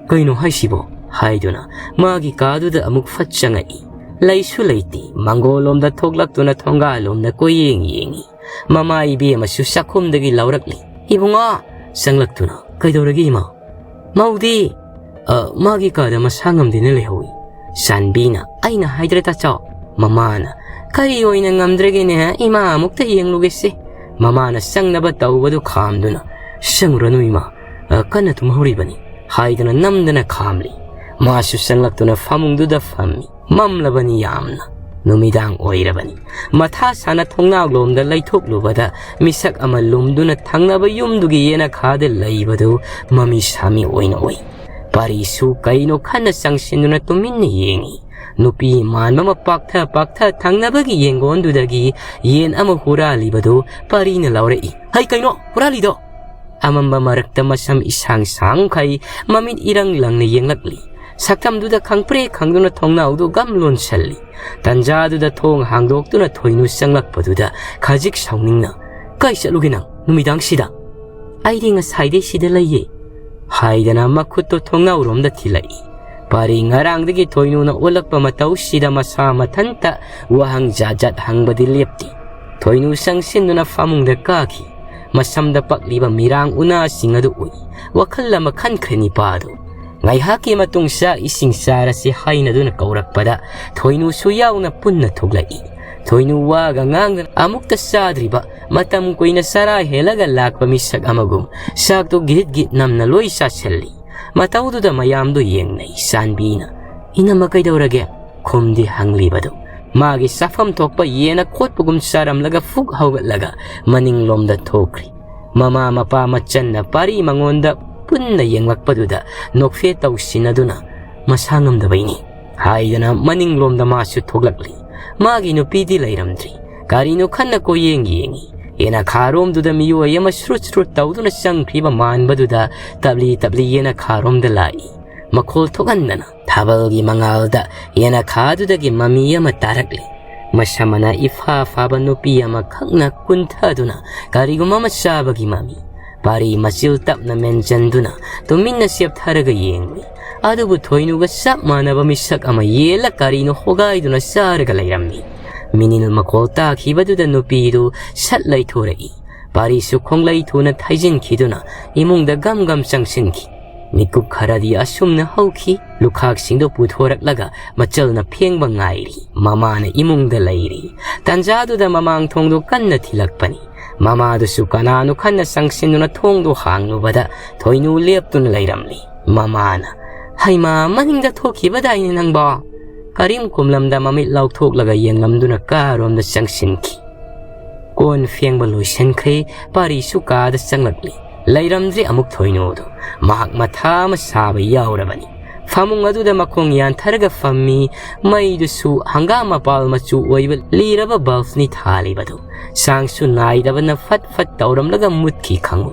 "ꯀꯩꯅꯣ ꯍꯥꯏꯁꯤꯕꯣ?" ꯍꯥꯏꯗꯨꯅ ꯃꯥꯒꯤ ꯀꯥꯗꯨꯗ ꯑꯃꯨꯛ ꯐꯠ ꯆꯪꯉꯛꯏ꯫ ꯂꯩꯁꯨ ꯂꯩꯇꯦ, ꯃꯪꯒꯣꯜꯂꯣꯝꯗ ꯊꯣꯛꯂꯛꯇꯨꯅ ꯊꯣꯡꯒꯥꯜꯂꯣꯝꯗ ꯀꯣꯏꯌꯦꯡ ꯌꯦꯡꯉꯤ꯫ ꯃꯃꯥ ꯏꯕꯦꯝꯃꯁꯨ ꯆꯥꯛꯈꯨꯝꯗꯒꯤ ꯂꯥꯎꯔꯛꯂꯤ, "ꯏꯕꯨꯡꯉꯣ!" ꯆꯪꯂꯛꯇꯨꯅ, "ꯀꯩꯗꯧꯔꯒꯦ ꯏꯃꯥ?" "ꯃꯧꯗꯤ?" "ꯑ, ꯃꯥꯒꯤ ꯀꯥꯗ ꯃꯁꯥ ꯉꯝꯗꯦꯅ ꯂꯩꯍꯧꯏ꯫" ꯆꯥꯟꯕꯤꯅ, "ꯑꯩꯅ ꯍꯥꯏꯗ꯭ꯔꯦ ꯇꯥꯆꯥꯎ꯫" ꯃꯃꯥꯅ, "ꯀꯔꯤ ꯑꯣꯏꯅ ꯉꯝꯗ꯭ꯔꯒꯦꯅꯦ? ꯏꯃꯥ ꯑꯃꯨꯛꯇ ꯌꯦꯡꯂꯨꯒꯦꯁꯦ꯫" ꯃꯃꯥꯅ ꯆꯪꯅꯕ ꯇꯧꯕꯗꯨ ꯈꯥꯝꯗꯨꯅ, "ꯆꯪꯉꯨꯔꯅꯨ ꯏꯃꯥ, ꯑ, ꯀꯟꯅ ꯇꯨꯝꯍꯧꯔꯤꯕꯅꯤ" ꯍꯥꯏꯗꯨꯅ ꯅꯝꯗꯅ ꯈꯥꯝꯂꯤ꯫ ꯃꯥꯁꯨ ꯆꯪꯂꯛꯇꯨꯅ ꯐꯃꯨꯡꯗꯨꯗ ꯐꯝꯃꯤ꯫ ꯃꯝꯂꯕꯅꯤ ꯌꯥꯝꯅ꯫ ꯅꯨꯃꯤꯗꯥꯡ ꯑꯣꯏꯔꯕꯅꯤ꯫ ꯃꯊꯥ ꯁꯥꯅ ꯊꯣꯡꯅꯥꯎꯂꯣꯝꯗ ꯂꯩꯊꯣꯛꯂꯨꯕꯗ ꯃꯤꯁꯛ ꯑꯃ ꯂꯨꯝꯗꯨꯅ ꯊꯪꯅꯕ ꯌꯨꯝꯗꯨꯒꯤ ꯌꯦꯅꯈꯥꯗ ꯂꯩꯕꯗꯨ ꯃꯃꯤ ꯁꯥꯃꯤ ꯑꯣꯏꯅ ꯎꯏ꯫ ꯄꯥꯔꯤꯁꯨ ꯀꯩꯅꯣ ꯈꯟꯅ ꯆꯪꯁꯤꯟꯗꯨꯅ ꯇꯨꯃꯤꯟꯅ ꯌꯦꯡꯏ꯫ ꯅꯨꯄꯤ ꯃꯥꯟꯕ ꯑꯃ ꯄꯥꯛꯊ ꯄꯥꯛꯊ ꯊꯪꯅꯕꯒꯤ ꯌꯦꯡꯒꯣꯟꯗꯨꯗꯒꯤ ꯌꯦꯟ ꯑꯃ ꯍꯨꯔꯥꯜꯂꯤꯕꯗꯨ ꯄꯥꯔꯤꯅ ꯂꯥꯎꯔꯛꯏ, "ꯍꯩ, ꯀꯩꯅꯣ ꯍꯨꯔꯥꯜꯂꯤꯗꯣ?" ꯑꯃꯝꯕ ꯃꯔꯛꯇ ꯃꯁꯝ ꯏꯁꯥꯡ ꯁꯥꯡꯈꯩ ꯃꯃꯤꯠ ꯏꯔꯪ ꯂꯪꯅ ꯌꯦꯡꯂꯛꯂꯤ꯫ ꯁꯛꯇꯝꯗꯨꯗ ꯈꯪꯄ꯭ꯔꯦꯛ ꯈꯪꯗꯨꯅ ꯊꯣꯡꯅꯥꯎꯗꯨ ꯒꯝ ꯂꯣꯟꯁꯜꯂꯤ꯫ ꯇꯟꯖꯥꯗꯨꯗ ꯊꯣꯡ ꯍꯥꯡꯗꯣꯛꯇꯨꯅ ꯊꯣꯏꯅꯨ ꯆꯪꯂꯛꯄꯗꯨꯗ ꯈꯖꯤꯛ ꯁꯥꯎꯅꯤꯡꯅ, "ꯀꯥꯏ ꯆꯠꯂꯨꯒꯦ ꯅꯪ ꯅꯨꯃꯤꯗꯥꯡꯁꯤꯗ?" "ꯑꯩꯗꯤ ꯉꯁꯥꯏꯗꯩ ꯁꯤꯗ ꯂꯩꯌꯦ" ꯍꯥꯏꯗꯅ ꯃꯈꯨꯠꯇꯣ ꯊꯣꯡꯅꯥꯎꯔꯣꯝꯗ ꯊꯤꯜꯂꯛꯏ꯫ ꯄꯥꯔꯤ ꯉꯔꯥꯡꯗꯒꯤ ꯊꯣꯏꯅꯨꯅ ꯑꯣꯜꯂꯛꯄ ꯃꯇꯧꯁꯤꯗ ꯃꯁꯥ ꯃꯊꯟꯇ ꯋꯥꯍꯪ ꯖꯥꯠ ꯖꯥꯠ ꯍꯪꯕꯗꯤ ꯂꯦꯞꯇꯦ꯫ ꯊꯣꯏꯅꯨ ꯆꯪꯁꯤꯟꯗꯨꯅ ꯐꯃꯨꯡꯗ ꯀꯥꯈꯤ꯫ ꯃꯁꯝꯗ ꯄꯛꯂꯤꯕ ꯃꯤꯔꯥꯡ ꯎꯅꯥꯁꯤꯡ ꯑꯗꯨ ꯎꯏ꯫ ꯋꯥꯈꯜ ꯑꯃ ꯈꯟꯈ꯭ꯔꯦ ꯅꯤꯄꯥꯗꯨ꯫ ꯉꯥꯏꯍꯥꯛꯀꯤ ꯃꯇꯨꯡ ꯆꯥꯛ ꯏꯁꯤꯡ ꯆꯥꯔꯁꯤ ꯍꯥꯏꯅꯗꯨꯅ ꯀꯧꯔꯛꯄꯗ ꯊꯣꯏꯅꯨꯁꯨ ꯌꯥꯎꯅ ꯄꯨꯟꯅ ꯊꯣꯛꯂꯛꯏ꯫ ꯊꯣꯏꯅꯨ ꯋꯥꯒ ꯉꯥꯡꯗꯅ ꯑꯃꯨꯛꯇ ꯆꯥꯗ꯭ꯔꯤꯕ, ꯃꯇꯝ ꯀꯨꯏꯅ ꯆꯔꯥ ꯍꯦꯜꯂꯒ ꯂꯥꯛꯄ ꯃꯤꯁꯛ ꯑꯃꯒꯨꯝ ꯆꯥꯛꯇꯨ ꯒꯤꯠ ꯒꯤꯠ ꯅꯝꯅ ꯂꯣꯏ ꯆꯥꯁꯤꯜꯂꯤ꯫ ꯃꯇꯧꯗꯨꯗ ꯃꯌꯥꯝꯗꯨ ꯌꯦꯡꯅꯩ꯫ ꯆꯥꯟꯕꯤꯅ, "ꯏꯅꯝꯃ ꯀꯩꯗꯧꯔꯒꯦ?" ꯈꯨꯝꯗꯤ ꯍꯪꯂꯤꯕꯗꯨ ꯃꯥꯒꯤ ꯆꯥꯐꯝ ꯊꯣꯛꯄ ꯌꯦꯟ ꯑꯈꯣꯠꯄꯒꯨꯝ ꯆꯥꯔꯝꯂꯒ ꯐꯨꯛ ꯍꯧꯒꯠꯂꯒ ꯃꯅꯤꯡꯂꯣꯝꯗ ꯊꯣꯛꯈ꯭ꯔꯤ꯫ ꯃꯃꯥ ꯃꯄꯥ ꯃꯆꯟꯅ ꯄꯥꯔꯤ ꯃꯉꯣꯟꯗ ꯄꯨꯟꯅ ꯌꯦꯡꯂꯛꯄꯗꯨꯗ ꯅꯣꯛꯐꯦ ꯇꯧꯁꯤꯟꯅꯗꯨꯅ, "ꯃꯁꯥ ꯉꯝꯗꯕꯩꯅꯤ" ꯍꯥꯏꯗꯅ ꯃꯅꯤꯡꯂꯣꯝꯗ ꯃꯥꯁꯨ ꯊꯣꯛꯂꯛꯂꯤ꯫ ꯃꯥꯒꯤ ꯅꯨꯄꯤꯗꯤ ꯂꯩꯔꯝꯗ꯭ꯔꯤ꯫ ꯀꯔꯤꯅꯣ ꯈꯟꯅ ꯀꯣꯏꯌꯦꯡ ꯌꯦꯡꯉꯤ꯫ ꯌꯦꯅꯈꯥꯔꯣꯝꯗꯨꯗ ꯃꯤꯑꯣꯏ ꯑꯃ ꯁ꯭ꯔꯨꯠ ꯁ꯭ꯔꯨꯠ ꯇꯧꯗꯨꯅ ꯆꯪꯈ꯭ꯔꯤꯕ ꯃꯥꯟꯕꯗꯨꯗ ꯇꯞꯂꯤ ꯇꯞꯂꯤ ꯌꯦꯅꯈꯥꯔꯣꯝꯗ ꯂꯥꯛꯏ꯫ ꯃꯈꯣꯜ ꯊꯣꯛꯍꯟꯗꯅ ꯊꯥꯕꯜꯒꯤ ꯃꯉꯥꯜꯗ ꯌꯦꯅꯈꯥꯗꯨꯗꯒꯤ ꯃꯃꯤ ꯑꯃ ꯇꯥꯔꯛꯂꯤ꯫ ꯃꯁꯝ ꯃꯅꯥ ꯏꯐꯥ ꯐꯥꯕ ꯅꯨꯄꯤ ꯑꯃꯈꯛꯅ ꯀꯨꯟꯊꯗꯨꯅ ꯀꯔꯤꯒꯨꯝꯕ ꯑꯃ ꯆꯥꯕꯒꯤ ꯃꯃꯤ꯫ ꯄꯥꯔꯤ ꯃꯆꯤꯜ ꯇꯞꯅ ꯃꯦꯟꯖꯟꯗꯨꯅ ꯇꯨꯃꯤꯟꯅ ꯆꯦꯞꯊꯔꯒ ꯌꯦꯡꯂꯤ꯫ ꯑꯗꯨꯕꯨ ꯊꯣꯏꯅꯨꯒ ꯆꯞ ꯃꯥꯟꯅꯕ ꯃꯤꯁꯛ ꯑꯃ ꯌꯦꯜꯂ ꯀꯔꯤꯅꯣ ꯍꯣꯒꯥꯏꯗꯨꯅ ꯆꯥꯔꯒ ꯂꯩꯔꯝꯃꯤ꯫ ꯃꯤꯅꯤꯜ ꯃꯈꯣꯜ ꯇꯥꯈꯤꯕꯗꯨꯗ ꯅꯨꯄꯤꯗꯨ ꯁꯠ ꯂꯩꯊꯣꯔꯛꯏ꯫ ꯄꯥꯔꯤꯁꯨ ꯈꯣꯡꯂꯩ ꯊꯨꯅ ꯊꯩꯖꯤꯟꯈꯤꯗꯨꯅ ꯏꯃꯨꯡꯗ ꯒꯝ ꯒꯝ ꯆꯪꯁꯤꯟꯈꯤ꯫ ꯃꯤꯀꯨꯞ ꯈꯔꯗꯤ ꯑꯁꯨꯝꯅ ꯍꯧꯈꯤ꯫ ꯂꯨꯈꯥꯛꯁꯤꯡꯗꯨ ꯄꯨꯊꯣꯔꯛꯂꯒ ꯃꯆꯜꯅ ꯐꯦꯡꯕ ꯉꯥꯏꯔꯤ꯫ ꯃꯃꯥꯅ ꯏꯃꯨꯡꯗ ꯂꯩꯔꯤ꯫ ꯇꯟꯖꯥꯗꯨꯗ ꯃꯃꯥꯡ ꯊꯣꯡꯗꯣ ꯀꯟꯅ ꯊꯤꯜꯂꯛꯄꯅꯤ꯫ ꯃꯃꯥꯗꯨꯁꯨ ꯀꯅꯥꯅꯣ ꯈꯟꯅ ꯆꯪꯁꯤꯟꯗꯨꯅ ꯊꯣꯡꯗꯣ ꯍꯥꯡꯂꯨꯕꯗ ꯊꯣꯏꯅꯨ ꯂꯦꯞꯇꯨꯅ ꯂꯩꯔꯝꯂꯤ꯫ ꯃꯃꯥꯅ, "ꯍꯩꯃꯥ, ꯃꯅꯤꯡꯗ ꯊꯣꯛꯈꯤꯕꯗꯥꯏꯅꯦ ꯅꯪꯕꯣ?" ꯀꯔꯤꯝ ꯈꯨꯝꯂꯝꯗ ꯃꯃꯤꯠ ꯂꯥꯎꯊꯣꯛꯂꯒ ꯌꯦꯡꯂꯝꯗꯨꯅ ꯀꯥꯔꯣꯝꯗ ꯆꯪꯁꯤꯟꯈꯤ꯫ ꯀꯣꯟ ꯐꯦꯡꯕ ꯂꯣꯏꯁꯤꯟꯈ꯭ꯔꯦ꯫ ꯄꯥꯔꯤꯁꯨ ꯀꯥꯗ ꯆꯪꯂꯛꯂꯤ꯫ ꯂꯩꯔꯝꯗ꯭ꯔꯦ ꯑꯃꯨꯛ ꯊꯣꯏꯅꯨꯗꯨ꯫ ꯃꯍꯥꯛ ꯃꯊꯥ ꯑꯃ ꯁꯥꯕ ꯌꯥꯎꯔꯕꯅꯤ꯫ ꯐꯃꯨꯡ ꯑꯗꯨꯗ ꯃꯈꯣꯡ ꯌꯥꯟꯊꯔꯒ ꯐꯝꯃꯤ꯫ ꯃꯩꯗꯨꯁꯨ ꯍꯪꯒꯥꯝ ꯃꯄꯥꯜ ꯃꯆꯨ ꯑꯣꯏꯕ ꯂꯤꯔꯕ ꯕꯜꯕꯅꯤ ꯊꯥꯜꯂꯤꯕꯗꯨ꯫ ꯆꯥꯡꯁꯨ ꯅꯥꯏꯗꯕꯅ ꯐꯠ ꯐꯠ ꯇꯧꯔꯝꯂꯒ ꯃꯨꯠꯈꯤ ꯈꯪꯉꯨ꯫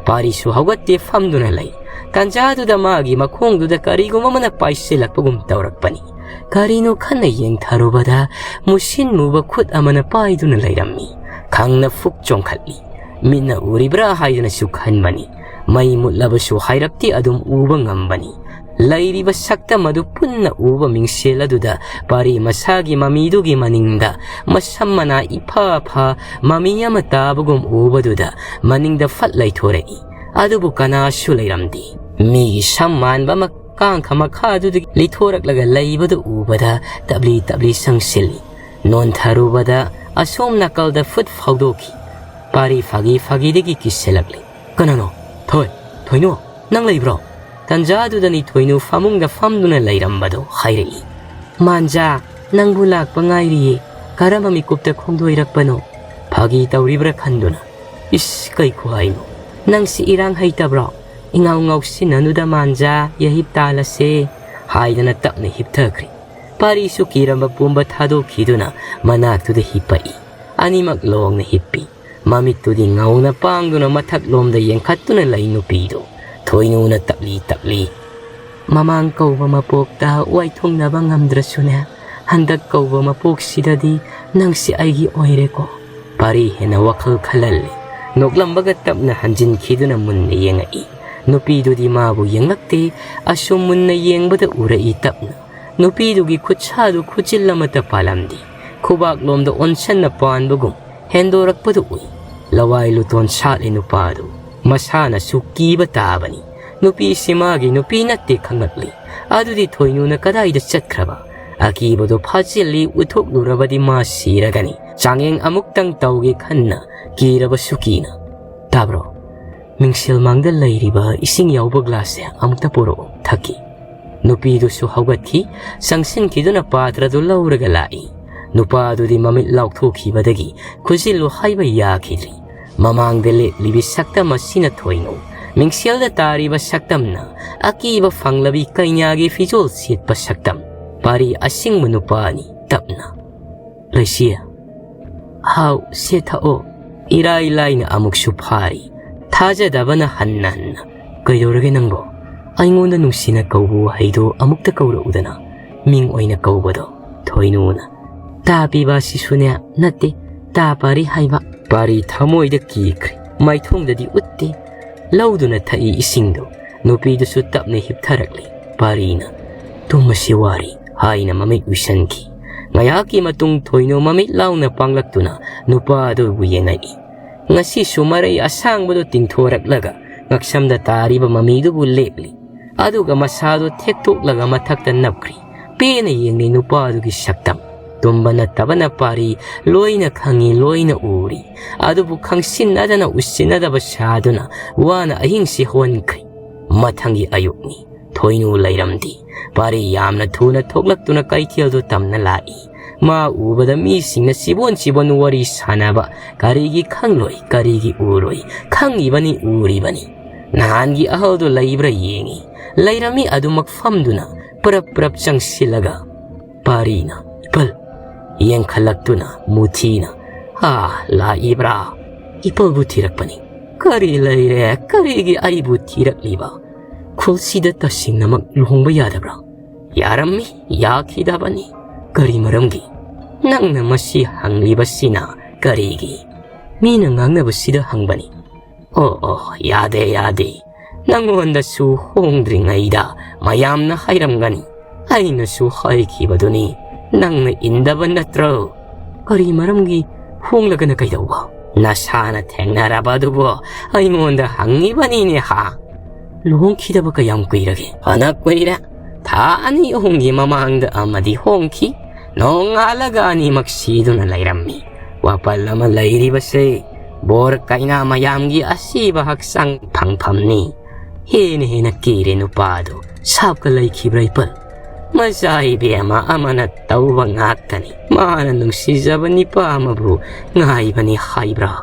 ꯄꯥꯔꯤꯁꯨ ꯍꯧꯒꯠꯇꯦ, ꯐꯝꯗꯨꯅ ꯂꯩ꯫ ꯇꯥꯟꯖꯥꯗꯨꯗ ꯃꯥꯒꯤ ꯃꯈꯣꯡꯗꯨꯗ ꯀꯔꯤꯒꯨꯝꯕ ꯑꯃꯅ ꯄꯥꯏꯁꯤꯜꯂꯛꯄꯒꯨꯝ ꯇꯧꯔꯛꯄꯅꯤ꯫ ꯀꯔꯤꯅꯣ ꯈꯟꯅ ꯌꯦꯡꯊꯔꯨꯕꯗ ꯃꯨꯁꯤꯟ ꯃꯨꯕ ꯈꯨꯠ ꯑꯃꯅ ꯄꯥꯏꯗꯨꯅ ꯂꯩꯔꯝꯃꯤ꯫ ꯈꯪꯅ ꯐꯨꯛ ꯆꯣꯡꯈꯠꯂꯤ꯫ ꯃꯤꯠꯅ ꯎꯔꯤꯕ꯭ꯔꯥ ꯍꯥꯏꯗꯨꯅꯁꯨ ꯈꯟꯕꯅꯤ꯫ ꯃꯩ ꯃꯨꯠꯂꯕꯁꯨ ꯍꯥꯏꯔꯞꯇꯤ ꯑꯗꯨꯝ ꯎꯕ ꯉꯝꯕꯅꯤ꯫ ꯂꯩꯔꯤꯕ ꯁꯛꯇꯝ ꯑꯗꯨ ꯄꯨꯟꯅ ꯎꯕ ꯃꯤꯡꯁꯦꯜ ꯑꯗꯨꯗ ꯄꯥꯔꯤ ꯃꯁꯥꯒꯤ ꯃꯃꯤꯗꯨꯒꯤ ꯃꯅꯤꯡꯗ ꯃꯁꯝ ꯃꯅꯥ ꯏꯐꯥ ꯐꯥ ꯃꯃꯤ ꯑꯃ ꯇꯥꯕꯒꯨꯝ ꯎꯕꯗꯨꯗ ꯃꯅꯤꯡꯗ ꯐꯠ ꯂꯩꯊꯣꯔꯛꯏ꯫ ꯑꯗꯨꯕꯨ ꯀꯅꯥꯁꯨ ꯂꯩꯔꯝꯗꯦ꯫ ꯃꯤꯒꯤ ꯁꯝ ꯃꯥꯟꯕ ꯑꯃ ꯀꯥꯡꯈ ꯃꯈꯥꯗꯨꯗꯒꯤ ꯂꯤꯊꯣꯔꯛꯂꯒ ꯂꯩꯕꯗꯨ ꯎꯕꯗ ꯇꯞꯂꯤ ꯇꯞꯂꯤ ꯆꯪꯁꯤꯜꯂꯤ꯫ ꯅꯣꯟꯊꯔꯨꯕꯗ ꯑꯁꯣꯝ ꯅꯥꯀꯜꯗ ꯐꯨꯠ ꯐꯥꯎꯗꯣꯛꯈꯤ꯫ ꯄꯥꯔꯤ ꯐꯥꯒꯤ ꯐꯥꯒꯤꯗꯒꯤ ꯀꯤꯁꯤꯜꯂꯛꯂꯤ꯫ "ꯀꯅꯥꯅꯣ? ꯊꯣꯏ, ꯊꯣꯏꯅꯣ, ꯅꯪ ꯂꯩꯕ꯭ꯔꯣ?" ꯇꯟꯖꯥꯗꯨꯗꯅꯤ ꯊꯣꯏꯅꯨ ꯐꯃꯨꯡꯗ ꯐꯝꯗꯨꯅ ꯂꯩꯔꯝꯕꯗꯨ ꯍꯥꯏꯔꯛꯏ꯫ "ꯃꯥꯟꯖꯥ, ꯅꯪꯕꯨ ꯂꯥꯛꯄ ꯉꯥꯏꯔꯤꯌꯦ꯫ ꯀꯔꯝꯕ ꯃꯤꯀꯨꯞꯇ ꯈꯣꯡꯗꯣꯏꯔꯛꯄꯅꯣ?" ꯐꯥꯒꯤ ꯇꯧꯔꯤꯕ꯭ꯔꯥ ꯈꯟꯗꯨꯅ, "ꯏꯁ, ꯀꯩ ꯈꯨꯍꯥꯏꯅꯣ? ꯅꯪꯁꯤ ꯏꯔꯥꯡ ꯍꯩꯇꯕ꯭ꯔꯣ? ꯏꯉꯥꯎ ꯉꯥꯎꯁꯤꯟꯅꯅꯨꯗ ꯃꯥꯟꯖꯥ, ꯌꯥꯍꯤꯞ ꯇꯥꯜꯂꯁꯦ," ꯍꯥꯏꯗꯅ ꯇꯞꯅ ꯍꯤꯞꯊꯈ꯭ꯔꯦ꯫ ꯄꯥꯔꯤꯁꯨ ꯀꯤꯔꯝꯕ ꯄꯨꯝꯕ ꯊꯥꯗꯣꯛꯈꯤꯗꯨꯅ ꯃꯅꯥꯛꯇꯨꯗ ꯍꯤꯞꯄꯛꯏ꯫ ꯑꯅꯤꯃꯛ ꯂꯣꯡꯅ ꯍꯤꯞꯄꯤ꯫ ꯃꯃꯤꯠꯇꯨꯗꯤ ꯉꯧꯅ ꯄꯥꯡꯗꯨꯅ ꯃꯊꯛꯂꯣꯝꯗ ꯌꯦꯡꯈꯠꯇꯨꯅ ꯂꯩ ꯅꯨꯄꯤꯗꯨ꯫ ꯊꯣꯏꯅꯨꯅ ꯇꯞꯂꯤ ꯇꯞꯂꯤ, "ꯃꯃꯥꯡ ꯀꯧꯕ ꯃꯄꯣꯛꯇ ꯋꯥꯏꯊꯨꯡꯅꯕ ꯉꯝꯗ꯭ꯔꯁꯨꯅꯦ, ꯍꯟꯗꯛ ꯀꯧꯕ ꯃꯄꯣꯛꯁꯤꯗꯗꯤ ꯅꯪꯁꯤ ꯑꯩꯒꯤ ꯑꯣꯏꯔꯦꯀꯣ?" ꯄꯥꯔꯤ ꯍꯦꯟꯅ ꯋꯥꯈꯜ ꯈꯜꯍꯜꯂꯤ꯫ ꯅꯣꯛꯂꯝꯕꯒ ꯇꯞꯅ ꯍꯟꯖꯤꯟꯈꯤꯗꯨꯅ ꯃꯨꯟꯅ ꯌꯦꯡꯉꯛꯏ꯫ ꯅꯨꯄꯤꯗꯨꯗꯤ ꯃꯥꯕꯨ ꯌꯦꯡꯂꯛꯇꯦ, ꯑꯁꯨꯝ ꯃꯨꯟꯅ ꯌꯦꯡꯕꯗ ꯎꯔꯛꯏ ꯇꯞꯅ꯫ ꯅꯨꯄꯤꯗꯨꯒꯤ ꯈꯨꯠꯁꯥꯗꯨ ꯈꯨꯖꯤꯜ ꯑꯃꯠꯇ ꯄꯥꯜꯂꯝꯗꯦ꯫ ꯈꯨꯕꯥꯛꯂꯣꯝꯗ ꯑꯣꯟꯁꯟꯅ ꯄꯥꯟꯕꯒꯨꯝ ꯍꯦꯟꯗꯣꯔꯛꯄꯗꯨ ꯎꯏ꯫ ꯂꯋꯥꯏ ꯂꯨꯇꯣꯟ ꯁꯥꯠꯂꯤ ꯅꯨꯄꯥꯗꯨ꯫ ꯃꯁꯥꯅꯁꯨ ꯀꯤꯕ ꯇꯥꯕꯅꯤ꯫ ꯅꯨꯄꯤꯁꯤ ꯃꯥꯒꯤ ꯅꯨꯄꯤ ꯅꯠꯇꯦ ꯈꯪꯂꯛꯂꯤ꯫ ꯑꯗꯨꯗꯤ ꯊꯣꯏꯅꯨꯅ ꯀꯗꯥꯏꯗ ꯆꯠꯈ꯭ꯔꯕ? ꯑꯀꯤꯕꯗꯨ ꯐꯥꯖꯤꯜꯂꯤ, ꯎꯠꯊꯣꯛꯂꯨꯔꯕꯗꯤ ꯃꯥ ꯁꯤꯔꯒꯅꯤ꯫ ꯆꯥꯡꯌꯦꯡ ꯑꯃꯨꯛꯇꯪ ꯇꯧꯒꯦ ꯈꯟꯅ ꯀꯤꯔꯕꯁꯨ ꯀꯤꯅ꯫ "ꯇꯥꯕ꯭ꯔꯣ? ꯃꯤꯡꯁꯦꯜ ꯃꯥꯡꯗ ꯂꯩꯔꯤꯕ ꯏꯁꯤꯡ ꯌꯥꯎꯕ ꯒ꯭ꯂꯥꯁꯁꯦ ꯑꯃꯨꯛꯇ ꯄꯨꯔꯛꯑꯣ, ꯊꯛꯀꯦ꯫" ꯅꯨꯄꯤꯗꯨꯁꯨ ꯍꯧꯒꯠꯈꯤ, ꯆꯪꯁꯤꯟꯈꯤꯗꯨꯅ ꯄꯥꯇ꯭ꯔꯗꯨ ꯂꯧꯔꯒ ꯂꯥꯛꯏ꯫ ꯅꯨꯄꯥꯗꯨꯗꯤ ꯃꯃꯤꯠ ꯂꯥꯎꯊꯣꯛꯈꯤꯕꯗꯒꯤ ꯈꯨꯖꯤꯜꯂꯨ ꯍꯥꯏꯕ ꯌꯥꯈꯤꯗ꯭ꯔꯤ꯫ ꯃꯃꯥꯡꯗ ꯂꯦꯞꯂꯤꯕꯤ ꯁꯛꯇꯝ ꯑꯁꯤꯅ ꯊꯣꯏꯅꯨ꯫ ꯃꯤꯡꯁꯦꯜꯗ ꯇꯥꯔꯤꯕ ꯁꯛꯇꯝꯅ ꯑꯀꯤꯕ ꯐꯪꯂꯕꯤ ꯀꯩꯅꯥꯒꯤ ꯐꯤꯖꯣꯜ ꯁꯦꯠꯄ ꯁꯛꯇꯝ꯫ ꯄꯥꯔꯤ ꯑꯁꯤꯡꯕ ꯅꯨꯄꯥꯅꯤ꯫ ꯇꯞꯅ, "ꯂꯩꯁꯤ, ꯍꯥꯎ, ꯁꯦ ꯊꯛꯑꯣ꯫" ꯏꯔꯥꯏ ꯂꯥꯏꯅ ꯑꯃꯨꯛꯁꯨ ꯐꯥꯔꯤ꯫ ꯊꯥꯖꯗꯕꯅ ꯍꯟꯅ ꯍꯟꯅ, "ꯀꯩꯗꯧꯔꯒꯦ ꯅꯪꯕꯣ? ꯑꯩꯉꯣꯟꯗ ꯅꯨꯡꯁꯤꯅ ꯀꯧꯕ ꯋꯥꯍꯩꯗꯣ ꯑꯃꯨꯛꯇ ꯀꯧꯔꯛꯎꯗꯅ, ꯃꯤꯡ ꯑꯣꯏꯅ ꯀꯧꯕꯗꯣ꯫" ꯊꯣꯏꯅꯨꯅ, "ꯇꯥ ꯄꯤꯕ ꯁꯤꯁꯨꯅꯦ ꯅꯠꯇꯦ, ꯇꯥ ꯄꯥꯔꯤ ꯍꯥꯏꯕ꯫" ꯄꯥꯔꯤ ꯊꯃꯣꯏꯗ ꯀꯤꯈ꯭ꯔꯦ꯫ ꯃꯥꯏꯊꯣꯡꯗꯗꯤ ꯎꯠꯇꯦ꯫ ꯂꯧꯗꯨꯅ ꯊꯛꯏ ꯏꯁꯤꯡꯗꯨ꯫ ꯅꯨꯄꯤꯗꯨꯁꯨ ꯇꯞꯅ ꯍꯤꯞꯊꯔꯛꯂꯤ꯫ ꯄꯥꯔꯤꯅ, "ꯇꯨꯝꯃꯁꯤ ꯋꯥꯔꯤ," ꯍꯥꯏꯅ ꯃꯃꯤꯠ ꯎꯏꯁꯟꯈꯤ꯫ ꯉꯥꯏꯍꯥꯛꯀꯤ ꯃꯇꯨꯡ ꯊꯣꯏꯅꯨ ꯃꯃꯤꯠ ꯂꯥꯎꯅ ꯄꯥꯡꯂꯛꯇꯨꯅ ꯅꯨꯄꯥ ꯑꯗꯨꯕꯨ ꯌꯦꯡꯉꯛꯏ꯫ ꯉꯁꯤꯁꯨ ꯃꯔꯩ ꯑꯁꯥꯡꯕꯗꯨ ꯇꯤꯡꯊꯣꯔꯛꯂꯒ ꯉꯛꯁꯝꯗ ꯇꯥꯔꯤꯕ ꯃꯃꯤꯗꯨꯕꯨ ꯂꯦꯛꯂꯤ꯫ ꯑꯗꯨꯒ ꯃꯁꯥꯗꯨ ꯊꯦꯛꯇꯣꯛꯂꯒ ꯃꯊꯛꯇ ꯅꯞꯈ꯭ꯔꯤ꯫ ꯄꯦꯟꯅ ꯌꯦꯡꯂꯤ ꯅꯨꯄꯥꯗꯨꯒꯤ ꯁꯛꯇꯝ꯫ ꯇꯨꯝꯕ ꯅꯠꯇꯕꯅ ꯄꯥꯔꯤ ꯂꯣꯏꯅ ꯈꯪꯏ, ꯂꯣꯏꯅ ꯎꯔꯤ꯫ ꯑꯗꯨꯕꯨ ꯈꯪꯁꯤꯟꯅꯗꯅ ꯎꯁꯤꯟꯅꯗꯕ ꯁꯥꯗꯨꯅ ꯋꯥꯅ ꯑꯍꯤꯡꯁꯤ ꯍꯣꯟꯈ꯭ꯔꯤ꯫ ꯃꯊꯪꯒꯤ ꯑꯌꯨꯛꯅꯤ꯫ ꯊꯣꯏꯅꯨ ꯂꯩꯔꯝꯗꯦ꯫ ꯄꯥꯔꯤ ꯌꯥꯝꯅ ꯊꯨꯅ ꯊꯣꯛꯂꯛꯇꯨꯅ ꯀꯩꯊꯦꯜꯗꯨ ꯇꯝꯅ ꯂꯥꯛꯏ꯫ ꯃꯥ ꯎꯕꯗ ꯃꯤꯁꯤꯡꯅ ꯆꯤꯕꯣꯟ ꯆꯤꯕꯣꯟ ꯋꯥꯔꯤ ꯁꯥꯟꯅꯕ, ꯀꯔꯤꯒꯤ ꯈꯪꯂꯣꯏ, ꯀꯔꯤꯒꯤ ꯎꯔꯣꯏ, ꯈꯪꯉꯤꯕꯅꯤ, ꯎꯔꯤꯕꯅꯤ꯫ ꯅꯍꯥꯟꯒꯤ ꯑꯍꯜꯗꯨ ꯂꯩꯕ꯭ꯔꯥ ꯌꯦꯡꯉꯤ꯫ ꯂꯩꯔꯝꯃꯤ ꯑꯗꯨꯃꯛ ꯐꯝꯗꯨꯅ ꯄ꯭ꯔꯞ ꯄ꯭ꯔꯞ ꯆꯪꯁꯤꯜꯂꯒ ꯄꯥꯔꯤꯅ ꯏꯄꯜ ꯌꯦꯡꯈꯠꯂꯛꯇꯨꯅ ꯃꯨꯊꯤꯅ, "ꯑꯥ, ꯂꯥꯛꯏꯕ꯭ꯔꯥ?" "ꯏꯄꯜꯕꯨ ꯊꯤꯔꯛꯄꯅꯤ꯫" "ꯀꯔꯤ ꯂꯩꯔꯦ? ꯀꯔꯤꯒꯤ ꯑꯩꯕꯨ ꯊꯤꯔꯛꯂꯤꯕ? ꯈꯨꯜꯁꯤꯗ ꯇꯁꯦꯡꯅꯃꯛ ꯂꯨꯍꯣꯡꯕ ꯌꯥꯗꯕ꯭ꯔꯥ?" "ꯌꯥꯔꯝꯃꯤ, ꯌꯥꯈꯤꯗꯕꯅꯤ꯫" "ꯀꯔꯤ ꯃꯔꯝꯒꯤ?" "ꯅꯪꯅ ꯃꯁꯤ ꯍꯪꯂꯤꯕꯁꯤꯅ ꯀꯔꯤꯒꯤ?" "ꯃꯤꯅ ꯉꯥꯡꯅꯕꯁꯤꯗ ꯍꯪꯕꯅꯤ꯫" "ꯑꯣ, ꯑꯣ, ꯌꯥꯗꯦ, ꯌꯥꯗꯦ꯫ ꯅꯪꯉꯣꯟꯗꯁꯨ ꯍꯣꯡꯗ꯭ꯔꯤꯉꯩꯗ ꯃꯌꯥꯝꯅ ꯍꯥꯏꯔꯝꯒꯅꯤ꯫ ꯑꯩꯅꯁꯨ ꯍꯥꯏꯈꯤꯕꯗꯨꯅꯤ, ꯅꯪꯅ ꯏꯟꯗꯕ ꯅꯠꯇ꯭ꯔꯣ?" "ꯀꯔꯤ ꯃꯔꯝꯒꯤ ꯍꯣꯡꯂꯒꯅ ꯀꯩꯗꯧꯕ?" "ꯅꯁꯥꯅ ꯊꯦꯡꯅꯔꯕ ꯑꯗꯨꯕꯨ ꯑꯩꯉꯣꯟꯗ ꯍꯪꯉꯤꯕꯅꯤꯅꯦ ꯍꯥ?" "ꯂꯨꯍꯣꯡꯈꯤꯗꯕ ꯀꯌꯥꯝ ꯀꯨꯏꯔꯒꯦ?" "ꯐꯅ ꯀꯨꯏꯔꯦ꯫ ꯊꯥ ꯑꯅꯤ ꯑꯍꯨꯝꯒꯤ ꯃꯃꯥꯡꯗ ꯑꯃꯗꯤ ꯍꯣꯡꯈꯤ꯫ ꯅꯣꯡꯉꯥꯜꯂꯒ ꯑꯅꯤꯃꯛ ꯁꯤꯗꯨꯅ ꯂꯩꯔꯝꯃꯤ꯫ ꯋꯥꯄꯜ ꯑꯃ ꯂꯩꯔꯤꯕꯁꯦ, ꯕꯣꯔ ꯀꯩꯅꯥ ꯃꯌꯥꯝꯒꯤ ꯑꯁꯤꯕ ꯍꯛꯆꯥꯡ ꯐꯪꯐꯝꯅꯤ꯫" ꯍꯦꯟꯅ ꯍꯦꯟꯅ ꯀꯤꯔꯦ ꯅꯨꯄꯥꯗꯨ꯫ "ꯁꯥꯞꯀ ꯂꯩꯈꯤꯕ꯭ꯔꯥ ꯏꯄꯜ?" "ꯃꯆꯥ ꯏꯕꯦꯝꯃ ꯑꯃꯅ ꯇꯧꯕ ꯉꯥꯛꯇꯅꯤ꯫ ꯃꯥꯅ ꯅꯨꯡꯁꯤꯖꯕ ꯅꯨꯄꯥ ꯑꯃꯕꯨ ꯉꯥꯏꯕꯅꯤ ꯍꯥꯏꯕ꯭ꯔꯥ?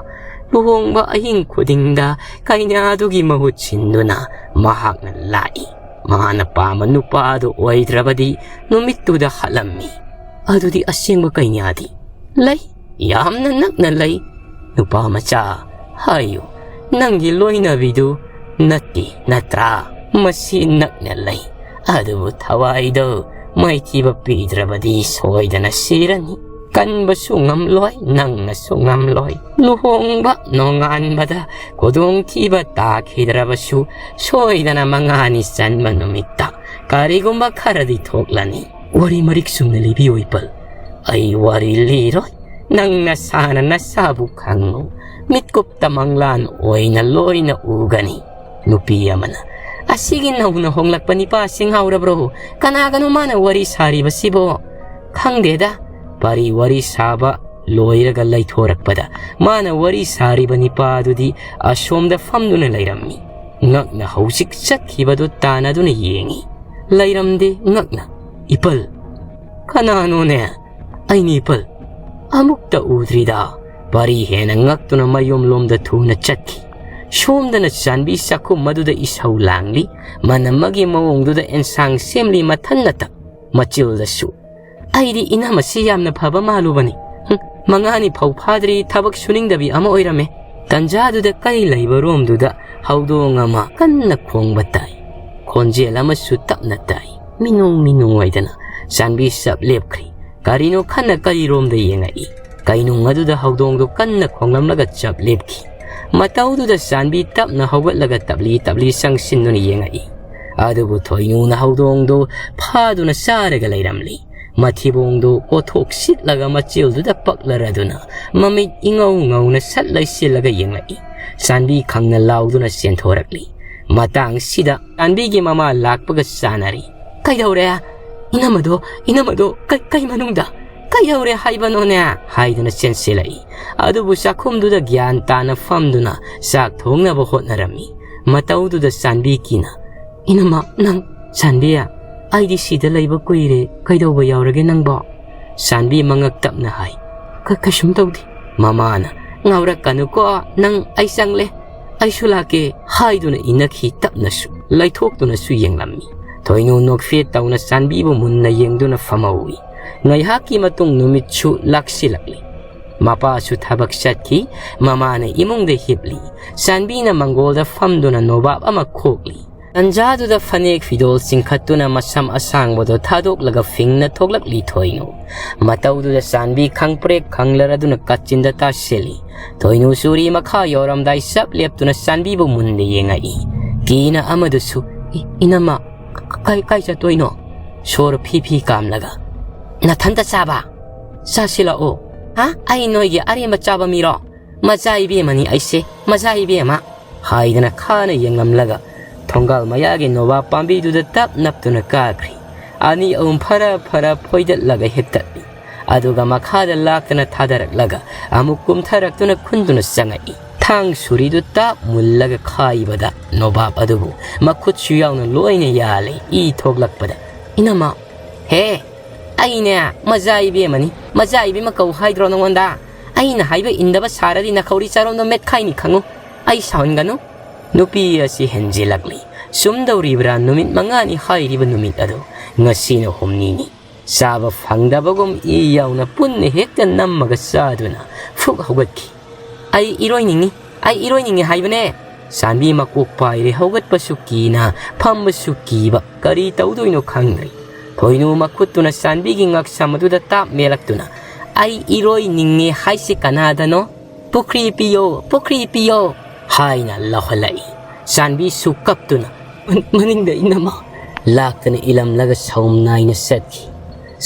ꯂꯨꯍꯣꯡꯕ ꯑꯍꯤꯡ ꯈꯨꯗꯤꯡꯗ ꯀꯩꯅꯥꯗꯨꯒꯤ ꯃꯍꯨꯠ ꯁꯤꯟꯗꯨꯅ ꯃꯍꯥꯛꯅ ꯂꯥꯛꯏ꯫ ꯃꯥꯅ ꯄꯥꯝꯕ ꯅꯨꯄꯥꯗꯨ ꯑꯣꯏꯗ꯭ꯔꯕꯗꯤ ꯅꯨꯃꯤꯠꯇꯨꯗ ꯍꯥꯠꯂꯝꯃꯤ꯫" "ꯑꯗꯨꯗꯤ ꯑꯁꯦꯡꯕ ꯀꯩꯅꯥꯗꯤ?" "ꯂꯩ, ꯌꯥꯝꯅ ꯅꯛꯅ ꯂꯩ꯫" "ꯅꯨꯄꯥ ꯃꯆꯥ, ꯍꯥꯏꯌꯨ, ꯅꯪꯒꯤ ꯂꯣꯏꯅꯕꯤꯗꯨ ꯅꯠꯇꯦ ꯅꯠꯇ꯭ꯔꯥ? ꯃꯁꯤ ꯅꯛꯅ ꯂꯩ꯫ ꯑꯗꯨꯕꯨ ꯊꯋꯥꯏꯗꯨ ꯃꯥꯏꯊꯤꯕ ꯄꯤꯗ꯭ꯔꯕꯗꯤ ꯁꯣꯏꯗꯅ ꯁꯤꯔꯅꯤ꯫ ꯀꯟꯕꯁꯨ ꯉꯝꯂꯣꯏ, ꯅꯪꯅꯁꯨ ꯉꯝꯂꯣꯏ꯫ ꯂꯨꯍꯣꯡꯕ ꯅꯣꯡꯉꯥꯟꯕꯗ ꯈꯨꯗꯣꯡꯊꯤꯕ ꯇꯥꯈꯤꯗ꯭ꯔꯕꯁꯨ, ꯁꯣꯏꯗꯅ ꯃꯉꯥꯅꯤ ꯆꯟꯕ ꯅꯨꯃꯤꯠꯇ ꯀꯔꯤꯒꯨꯝꯕ ꯈꯔꯗꯤ ꯊꯣꯛꯂꯅꯤ꯫" "ꯋꯥꯔꯤ ꯃꯔꯤꯛ ꯆꯨꯝꯅ ꯂꯤꯕꯤꯌꯨ ꯏꯄꯜ꯫" "ꯑꯩ ꯋꯥꯔꯤ ꯂꯤꯔꯣꯏ, ꯅꯪ ꯅꯁꯥꯅ ꯅꯁꯥꯕꯨ ꯈꯪꯉꯨ꯫ ꯃꯤꯠꯀꯨꯞꯇ ꯃꯪꯂꯥꯟ ꯑꯣꯏꯅ ꯂꯣꯏꯅ ꯎꯒꯅꯤ꯫" ꯅꯨꯄꯤ ꯑꯃꯅ, "ꯑꯁꯤꯒꯤ ꯅꯧꯅ ꯍꯣꯡꯂꯛꯄ ꯅꯤꯄꯥꯁꯤ ꯉꯥꯎꯔꯕ꯭ꯔꯣ? ꯀꯅꯥꯒꯅꯣ ꯃꯥꯅ ꯋꯥꯔꯤ ꯁꯥꯔꯤꯕꯁꯤꯕꯣ?" "ꯈꯪꯗꯦꯗ꯫" ꯄꯔꯤ ꯋꯥꯔꯤ ꯁꯥꯕ ꯂꯣꯏꯔꯒ ꯂꯩꯊꯣꯔꯛꯄꯗ, ꯃꯥꯅ ꯋꯥꯔꯤ ꯁꯥꯔꯤꯕ ꯅꯤꯄꯥꯗꯨꯗꯤ ꯑꯁꯣꯝꯗ ꯐꯝꯗꯨꯅ ꯂꯩꯔꯝꯃꯤ꯫ ꯉꯛꯅ ꯍꯧꯖꯤꯛ ꯆꯠꯈꯤꯕꯗꯨ ꯇꯥꯟꯅꯗꯨꯅ ꯌꯦꯡꯉꯤ꯫ ꯂꯩꯔꯝꯗꯦ ꯉꯛꯅ꯫ "ꯏꯄꯜ!" "ꯀꯅꯥꯅꯣꯅꯦ?" "ꯑꯩꯅꯤ ꯏꯄꯜ꯫ ꯑꯃꯨꯛꯇ ꯎꯗ꯭ꯔꯤꯗ꯫" ꯄꯔꯤ ꯍꯦꯟꯅ ꯉꯛꯇꯨꯅ ꯃꯌꯨꯝꯂꯣꯝꯗ ꯊꯨꯅ ꯆꯠꯈꯤ꯫ ꯁꯣꯝꯗꯅ ꯆꯥꯟꯕꯤ ꯆꯥꯛꯈꯨꯝ ꯑꯗꯨꯗ ꯏꯁꯧ ꯂꯥꯡꯂꯤ꯫ ꯃꯅꯝ ꯑꯃꯒꯤ ꯃꯑꯣꯡꯗꯨꯗ ꯑꯦꯟꯁꯥꯡ ꯁꯦꯝꯂꯤ ꯃꯊꯟꯅꯇ꯫ ꯃꯆꯤꯜꯗꯁꯨ, "ꯑꯩꯗꯤ ꯏꯅꯝ ꯑꯁꯤ ꯌꯥꯝꯅ ꯐꯕ ꯃꯥꯜꯂꯨꯕꯅꯤ꯫ ꯍꯨꯝ, ꯃꯉꯥꯅꯤ ꯐꯥꯎ ꯐꯥꯗ꯭ꯔꯤ ꯊꯕꯛ ꯁꯨꯅꯤꯡꯗꯕꯤ ꯑꯃ ꯑꯣꯏꯔꯝꯃꯦ꯫ ꯇꯟꯖꯥꯗꯨꯗ ꯀꯔꯤ ꯂꯩꯕ ꯔꯣꯝꯗꯨꯗ ꯍꯧꯗꯣꯡ ꯑꯃ ꯀꯟꯅ ꯈꯣꯡꯕ ꯇꯥꯏ꯫ ꯈꯣꯟꯖꯦꯜ ꯑꯃꯁꯨ ꯇꯞꯅ ꯇꯥꯏ꯫ ꯃꯤꯅꯨꯡ ꯃꯤꯅꯨꯡ ꯑꯣꯏꯗꯅ ꯆꯥꯟꯕꯤ ꯆꯞ ꯂꯦꯞꯈ꯭ꯔꯤ꯫ ꯀꯔꯤꯅꯣ ꯈꯟꯅ ꯀꯔꯤꯔꯣꯝꯗ ꯌꯦꯡꯉꯛꯏ꯫ ꯀꯩꯅꯨꯡ ꯑꯗꯨꯗ ꯍꯧꯗꯣꯡꯗꯨ ꯀꯟꯅ ꯈꯣꯡꯂꯝꯂꯒ ꯆꯞ ꯂꯦꯞꯈꯤ꯫ ꯃꯇꯧꯗꯨꯗ ꯆꯥꯟꯕꯤ ꯇꯞꯅ ꯍꯧꯒꯠꯂꯒ ꯇꯞꯂꯤ ꯇꯞꯂꯤ ꯆꯪꯁꯤꯟꯗꯨꯅ ꯌꯦꯡꯉꯛꯏ꯫ ꯑꯗꯨꯕꯨ ꯊꯣꯏꯅꯨꯅ ꯍꯧꯗꯣꯡꯗꯨ ꯐꯥꯗꯨꯅ ꯆꯥꯔꯒ ꯂꯩꯔꯝꯂꯤ꯫ ꯃꯊꯤꯕꯣꯡꯗꯨ ꯀꯣꯊꯣꯛ ꯁꯤꯠꯂꯒ ꯃꯆꯦꯜꯗꯨꯗ ꯄꯛꯂꯔꯗꯨꯅ ꯃꯃꯤꯠ ꯏꯉꯧ ꯉꯧꯅ ꯁꯠ ꯂꯩꯁꯤꯜꯂꯒ ꯌꯦꯡꯂꯛꯏ꯫ ꯆꯥꯟꯕꯤ ꯈꯪꯅ ꯂꯥꯎꯗꯨꯅ ꯆꯦꯟꯊꯣꯔꯛꯂꯤ꯫ ꯃꯇꯥꯡꯁꯤꯗ ꯆꯥꯟꯕꯤꯒꯤ ꯃꯃꯥ ꯂꯥꯛꯄꯒ ꯆꯥꯟꯅꯔꯤ꯫ "ꯀꯩꯗꯧꯔꯦ? ꯏꯅꯝꯃꯗꯣ, ꯏꯅꯝꯃꯗꯣ ꯀꯩ, ꯀꯩ ꯃꯅꯨꯡꯗ? ꯀꯩꯗꯧꯔꯦ ꯍꯥꯏꯕꯅꯣꯅꯦ?" ꯍꯥꯏꯗꯨꯅ ꯆꯦꯟꯁꯤꯜꯂꯛꯏ꯫ ꯑꯗꯨꯕꯨ ꯆꯥꯛꯈꯨꯝꯗꯨꯗ ꯒ꯭ꯌꯥꯟ ꯇꯥꯅ ꯐꯝꯗꯨꯅ ꯆꯥꯛ ꯊꯣꯡꯅꯕ ꯍꯣꯠꯅꯔꯝꯃꯤ꯫ ꯃꯇꯧꯗꯨꯗ ꯆꯥꯟꯕꯤ ꯀꯤꯅ, "ꯏꯅꯝꯃ, ꯅꯪ?" "ꯆꯥꯟꯕꯤ, ꯑꯩꯗꯤ ꯁꯤꯗ ꯂꯩꯕ ꯀꯨꯏꯔꯦ, ꯀꯩꯗꯧꯕ ꯌꯥꯎꯔꯒꯦ ꯅꯪꯕꯣ?" ꯆꯥꯟꯕꯤ ꯃꯉꯛ ꯇꯞꯅ ꯍꯥꯏ, "ꯀ-, ꯀꯩꯁꯨꯝ ꯇꯧꯗꯦ꯫" ꯃꯃꯥꯅ, "ꯉꯥꯎꯔꯛꯀꯅꯨꯀꯣ, ꯅꯪ, ꯑꯩ ꯆꯪꯂꯦ, ꯑꯩꯁꯨ ꯂꯥꯛꯀꯦ" ꯍꯥꯏꯗꯨꯅ ꯏꯟꯅꯈꯤ꯫ ꯇꯞꯅꯁꯨ ꯂꯩꯊꯣꯛꯇꯨꯅꯁꯨ ꯌꯦꯡꯂꯝꯃꯤ꯫ ꯊꯣꯏꯅꯨ ꯅꯣꯛꯐꯦꯠ ꯇꯧꯅ ꯆꯥꯟꯕꯤꯕꯨ ꯃꯨꯟꯅ ꯌꯦꯡꯗꯨꯅ ꯐꯝꯍꯧꯏ꯫ ꯉꯥꯏꯍꯥꯛꯀꯤ ꯃꯇꯨꯡ ꯅꯨꯃꯤꯠꯁꯨ ꯂꯥꯛꯁꯤꯜꯂꯛꯂꯤ꯫ ꯃꯄꯥꯁꯨ ꯊꯕꯛ ꯆꯠꯈꯤ꯫ ꯃꯃꯥꯅ ꯏꯃꯨꯡꯗ ꯍꯤꯞꯂꯤ꯫ ꯆꯥꯟꯕꯤꯅ ꯃꯪꯒꯣꯜꯗ ꯐꯝꯗꯨꯅ ꯅꯣꯕꯥꯞ ꯑꯃ ꯈꯣꯛꯂꯤ꯫ ꯇꯟꯖꯥꯗꯨꯗ ꯐꯅꯦꯛ ꯐꯤꯗꯣꯜ ꯆꯤꯡꯈꯠꯇꯨꯅ ꯃꯁꯝ ꯑꯁꯥꯡꯕꯗꯣ ꯊꯥꯗꯣꯛꯂꯒ ꯐꯤꯡꯅ ꯊꯣꯛꯂꯛꯂꯤ ꯊꯣꯏꯅꯨ꯫ ꯃꯇꯧꯗꯨꯗ ꯆꯥꯟꯕꯤ ꯈꯪꯄ꯭ꯔꯦꯛ ꯈꯪꯂꯔꯗꯨꯅ ꯀꯥꯆꯤꯟꯗ ꯇꯥꯁꯤꯜꯂꯤ꯫ ꯊꯣꯏꯅꯨ ꯆꯨꯔꯤ ꯃꯈꯥ ꯌꯧꯔꯝꯗꯥꯏ ꯆꯞ ꯂꯦꯞꯇꯨꯅ ꯆꯥꯟꯕꯤꯕꯨ ꯃꯨꯟꯅ ꯌꯦꯡꯉꯛꯏ꯫ ꯀꯤꯅ ꯑꯃꯗꯨꯁꯨ, "ꯏ-, ꯏꯅꯝꯃ, ꯀ-, ꯀꯥꯏ, ꯀꯥꯏ ꯆꯠꯇꯣꯏꯅꯣ?" ꯁꯣꯔ ꯐꯤ ꯐꯤ ꯀꯥꯝꯂꯒ, "ꯅꯊꯟꯇ ꯆꯥꯕ? ꯆꯥꯁꯤꯜꯂꯛꯑꯣ꯫ ꯍꯥ? ꯑꯩ ꯅꯣꯏꯒꯤ ꯑꯔꯦꯝꯕ ꯆꯥꯕ ꯃꯤꯔꯣ? ꯃꯆꯥ ꯏꯕꯦꯝꯃꯅꯤ ꯑꯩꯁꯦ, ꯃꯆꯥ ꯏꯕꯦꯝꯃ" ꯍꯥꯏꯗꯅ ꯈꯥꯅ ꯌꯦꯡꯂꯝꯂꯒ ꯊꯣꯡꯒꯥꯜ ꯃꯌꯥꯒꯤ ꯅꯣꯕꯥꯞ ꯄꯥꯝꯕꯤꯗꯨꯗ ꯇꯞ ꯅꯞꯇꯨꯅ ꯀꯥꯈ꯭ꯔꯤ꯫ ꯑꯅꯤ ꯑꯍꯨꯝ ꯐꯔ ꯐꯔ ꯐꯣꯏꯗꯠꯂꯒ ꯍꯦꯛꯇꯠꯂꯤ꯫ ꯑꯗꯨꯒ ꯃꯈꯥꯗ ꯂꯥꯛꯇꯅ ꯊꯥꯗꯔꯛꯂꯒ ꯑꯃꯨꯛ ꯀꯨꯝꯊꯔꯛꯇꯨꯅ ꯈꯨꯟꯗꯨꯅ ꯆꯪꯉꯛꯏ꯫ ꯊꯥꯡ ꯁꯨꯔꯤꯗꯨ ꯇꯥꯞ ꯃꯨꯜꯂꯒ ꯈꯥꯏꯕꯗ ꯅꯣꯕꯥꯞ ꯑꯗꯨꯕꯨ ꯃꯈꯨꯠꯁꯨ ꯌꯥꯎꯅ ꯂꯣꯏꯅ ꯌꯥꯜꯂꯦ꯫ ꯏ ꯊꯣꯛꯂꯛꯄꯗ, "ꯏꯅꯝꯃ, ꯍꯦ, ꯑꯩꯅꯦ ꯃꯖꯥ ꯏꯕꯦꯝꯃꯅꯤ, ꯃꯖꯥ ꯏꯕꯦꯝꯃ ꯀꯧ ꯍꯥꯏꯗ꯭ꯔꯣ ꯅꯉꯣꯟꯗ? ꯑꯩꯅ ꯍꯥꯏꯕ ꯏꯟꯗꯕ ꯁꯥꯔꯗꯤ ꯅꯈꯧꯔꯤ ꯆꯥꯔꯣꯝꯗꯣ ꯃꯦꯠꯈꯥꯏꯅꯤ ꯈꯪꯉꯨ꯫ ꯑꯩ ꯁꯥꯎꯍꯟꯒꯅꯨ꯫" ꯅꯨꯄꯤ ꯑꯁꯤ ꯍꯦꯟꯖꯤꯜꯂꯛꯂꯤ꯫ ꯆꯨꯝꯗꯧꯔꯤꯕ꯭ꯔꯥ ꯅꯨꯃꯤꯠ ꯃꯉꯥꯅꯤ ꯍꯥꯏꯔꯤꯕ ꯅꯨꯃꯤꯠ ꯑꯗꯨ? ꯉꯁꯤꯅ ꯍꯨꯝꯅꯤꯅꯤ꯫ ꯆꯥꯕ ꯐꯪꯗꯕꯒꯨꯝ ꯏ ꯌꯥꯎꯅ ꯄꯨꯟꯅ ꯍꯦꯛꯇ ꯅꯝꯃꯒ ꯆꯥꯗꯨꯅ ꯐꯨꯛ ꯍꯧꯒꯠꯈꯤ꯫ "ꯑꯩ ꯏꯔꯣꯏꯅꯤꯡꯉꯤ, ꯑꯩ ꯏꯔꯣꯏꯅꯤꯡꯉꯤ ꯍꯥꯏꯕꯅꯦ!" ꯁꯥꯟꯕꯤ ꯃꯀꯣꯛ ꯄꯥꯏꯔꯦ, ꯍꯧꯒꯠꯄꯁꯨ ꯀꯤꯅ ꯐꯝꯕꯁꯨ ꯀꯤꯕ, ꯀꯔꯤ ꯇꯧꯗꯣꯏꯅꯣ ꯈꯪꯗ꯭ꯔꯦ꯫ ꯊꯣꯏꯅꯨ ꯃꯈꯨꯠꯇꯨꯅ ꯁꯥꯟꯕꯤꯒꯤ ꯉꯛꯁꯝ ꯑꯗꯨꯗ ꯇꯥꯞ ꯃꯦꯜꯂꯛꯇꯨꯅ, "ꯑꯩ ꯏꯔꯣꯏꯅꯤꯡꯉꯦ ꯍꯥꯏꯁꯤ ꯀꯅꯥꯗꯅꯣ? ꯄꯨꯈ꯭ꯔꯤ ꯄꯤꯌꯣ, ꯄꯨꯈ꯭ꯔꯤ ꯄꯤꯌꯣ!" ꯍꯥꯏꯅ ꯂꯥꯎꯍꯜꯂꯛꯏ꯫ ꯁꯥꯟꯕꯤꯁꯨ ꯀꯞꯇꯨꯅ, "ꯃ-, ꯃꯅꯤꯡꯗ ꯏꯅꯝꯃ!" ꯂꯥꯛꯇꯅ ꯏꯂꯝꯂꯒ ꯁꯥꯎꯝ ꯅꯥꯏꯅ ꯆꯠꯈꯤ꯫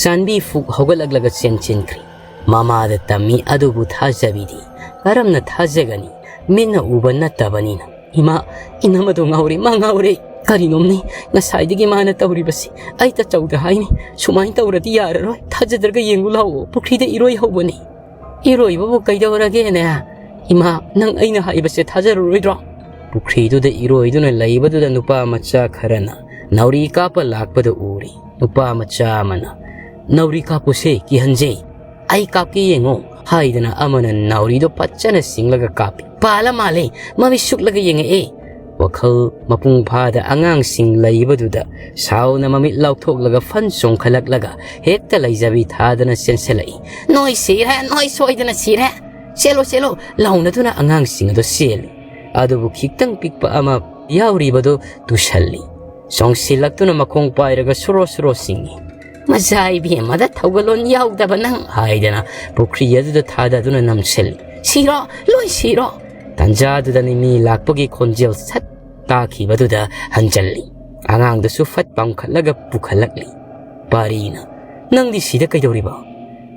ꯁꯥꯟꯕꯤ ꯐꯨꯛ ꯍꯧꯒꯠꯂꯛꯂꯒ ꯆꯦꯟꯁꯤꯟꯈ꯭ꯔꯦ꯫ ꯃꯃꯥꯗ ꯇꯝꯃꯤ ꯑꯗꯨꯕꯨ ꯊꯥꯖꯕꯤꯗꯦ꯫ ꯀꯔꯝꯅ ꯊꯥꯖꯒꯅꯤ? ꯃꯤꯠꯅ ꯎꯕ ꯅꯠꯇꯕꯅꯤꯅ꯫ "ꯏꯃꯥ, ꯏꯅꯝꯃꯗꯣ ꯉꯥꯎꯔꯦ, ꯃꯥ ꯉꯥꯎꯔꯦ! ꯀꯔꯤꯅꯣꯝꯅꯤ ꯉꯁꯥꯏꯗꯒꯤ ꯃꯥꯅ ꯇꯧꯔꯤꯕꯁꯤ꯫ ꯑꯩ ꯇꯥꯆꯧꯗ ꯍꯥꯏꯅꯤ, ꯁꯨꯃꯥꯏꯅ ꯇꯧꯔꯗꯤ ꯌꯥꯔꯔꯣꯏ꯫ ꯊꯥꯖꯗ꯭ꯔꯒ ꯌꯦꯡꯉꯨ ꯂꯥꯛꯑꯣ, ꯄꯨꯈ꯭ꯔꯤꯗ ꯏꯔꯣꯏ ꯍꯧꯕꯅꯤ꯫" "ꯏꯔꯣꯏꯕꯕꯨ ꯀꯩꯗꯧꯔꯒꯦꯅꯦ? ꯏꯃꯥ, ꯅꯪ ꯑꯩꯅ ꯍꯥꯏꯕꯁꯦ ꯊꯥꯖꯔꯔꯣꯏꯗ꯭ꯔꯣ?" ꯄꯨꯈ꯭ꯔꯤꯗꯨꯗ ꯏꯔꯣꯏꯗꯨꯅ ꯂꯩꯕꯗꯨꯗ ꯅꯨꯄꯥ ꯃꯆꯥ ꯈꯔꯅ ꯅꯥꯎꯔꯤ ꯀꯥꯞꯄ ꯂꯥꯛꯄꯗꯨ ꯎꯔꯤ꯫ ꯅꯨꯄꯥ ꯃꯆꯥ ꯑꯃꯅ, "ꯅꯥꯎꯔꯤ ꯀꯥꯞꯄꯨꯁꯦ, ꯀꯤꯍꯟꯖꯩ꯫ ꯑꯩ ꯀꯥꯞꯀꯦ ꯌꯦꯡꯉꯣ," ꯍꯥꯏꯗꯅ ꯑꯃꯅ ꯅꯥꯎꯔꯤꯗꯣ ꯐꯖꯅ ꯆꯤꯡꯂꯒ ꯀꯥꯞꯄꯤ꯫ "ꯄꯥꯜꯂ ꯃꯥꯜꯂꯦ, ꯃꯃꯤꯠ ꯁꯨꯛꯂꯒ ꯌꯦꯡꯉꯛꯑꯦ꯫" ꯋꯥꯈꯜ ꯃꯄꯨꯡ ꯐꯥꯗ ꯑꯉꯥꯡꯁꯤꯡ ꯂꯩꯕꯗꯨꯗ ꯁꯥꯎꯅ ꯃꯃꯤꯠ ꯂꯥꯎꯊꯣꯛꯂꯒ ꯐꯟ ꯆꯣꯡꯈꯠꯂꯛꯂꯒ ꯍꯦꯛꯇ ꯂꯩꯖꯕꯤ ꯊꯥꯗꯅ ꯆꯦꯟꯁꯤꯜꯂꯛꯏ꯫ "ꯅꯣꯏ ꯁꯤꯔꯦ, ꯅꯣꯏ ꯁꯣꯏꯗꯅ ꯁꯤꯔꯦ꯫ ꯆꯦꯜꯂꯣ, ꯆꯦꯜꯂꯣ!" ꯂꯥꯎꯅꯗꯨꯅ ꯑꯉꯥꯡꯁꯤꯡ ꯑꯗꯨ ꯆꯦꯜꯂꯤ꯫ ꯑꯗꯨꯕꯨ ꯈꯤꯛꯇꯪ ꯄꯤꯛꯄ ꯑꯃ ꯌꯥꯎꯔꯤꯕꯗꯨ ꯇꯨꯁꯜꯂꯤ꯫ ꯆꯣꯡꯁꯤꯜꯂꯛꯇꯨꯅ ꯃꯈꯣꯡ ꯄꯥꯏꯔꯒ ꯁꯣꯔꯣ ꯁꯣꯔꯣ ꯆꯤꯡꯏ꯫ "ꯃꯆꯥ ꯏꯕꯦꯝꯃꯗ ꯊꯧꯒꯜꯂꯣꯟ ꯌꯥꯎꯗꯕ ꯅꯪ!" ꯍꯥꯏꯗꯅ ꯄꯨꯈ꯭ꯔꯤ ꯑꯗꯨꯗ ꯊꯥꯗꯗꯨꯅ ꯅꯝꯁꯤꯜꯂꯤ꯫ "ꯁꯤꯔꯣ, ꯂꯣꯏ ꯁꯤꯔꯣ!" ꯇꯟꯖꯥꯗꯨꯗꯅꯤ ꯃꯤ ꯂꯥꯛꯄꯒꯤ ꯈꯣꯟꯖꯦꯜ ꯁꯠ ꯇꯥꯈꯤꯕꯗꯨꯗ ꯍꯟꯖꯜꯂꯤ꯫ ꯑꯉꯥꯡꯗꯨꯁꯨ ꯐꯠ ꯄꯥꯝꯈꯠꯂꯒ ꯄꯨꯈꯠꯂꯛꯂꯤ꯫ ꯄꯥꯔꯤꯅ, "ꯅꯪꯗꯤ ꯁꯤꯗ ꯀꯩꯗꯧꯔꯤꯕ?"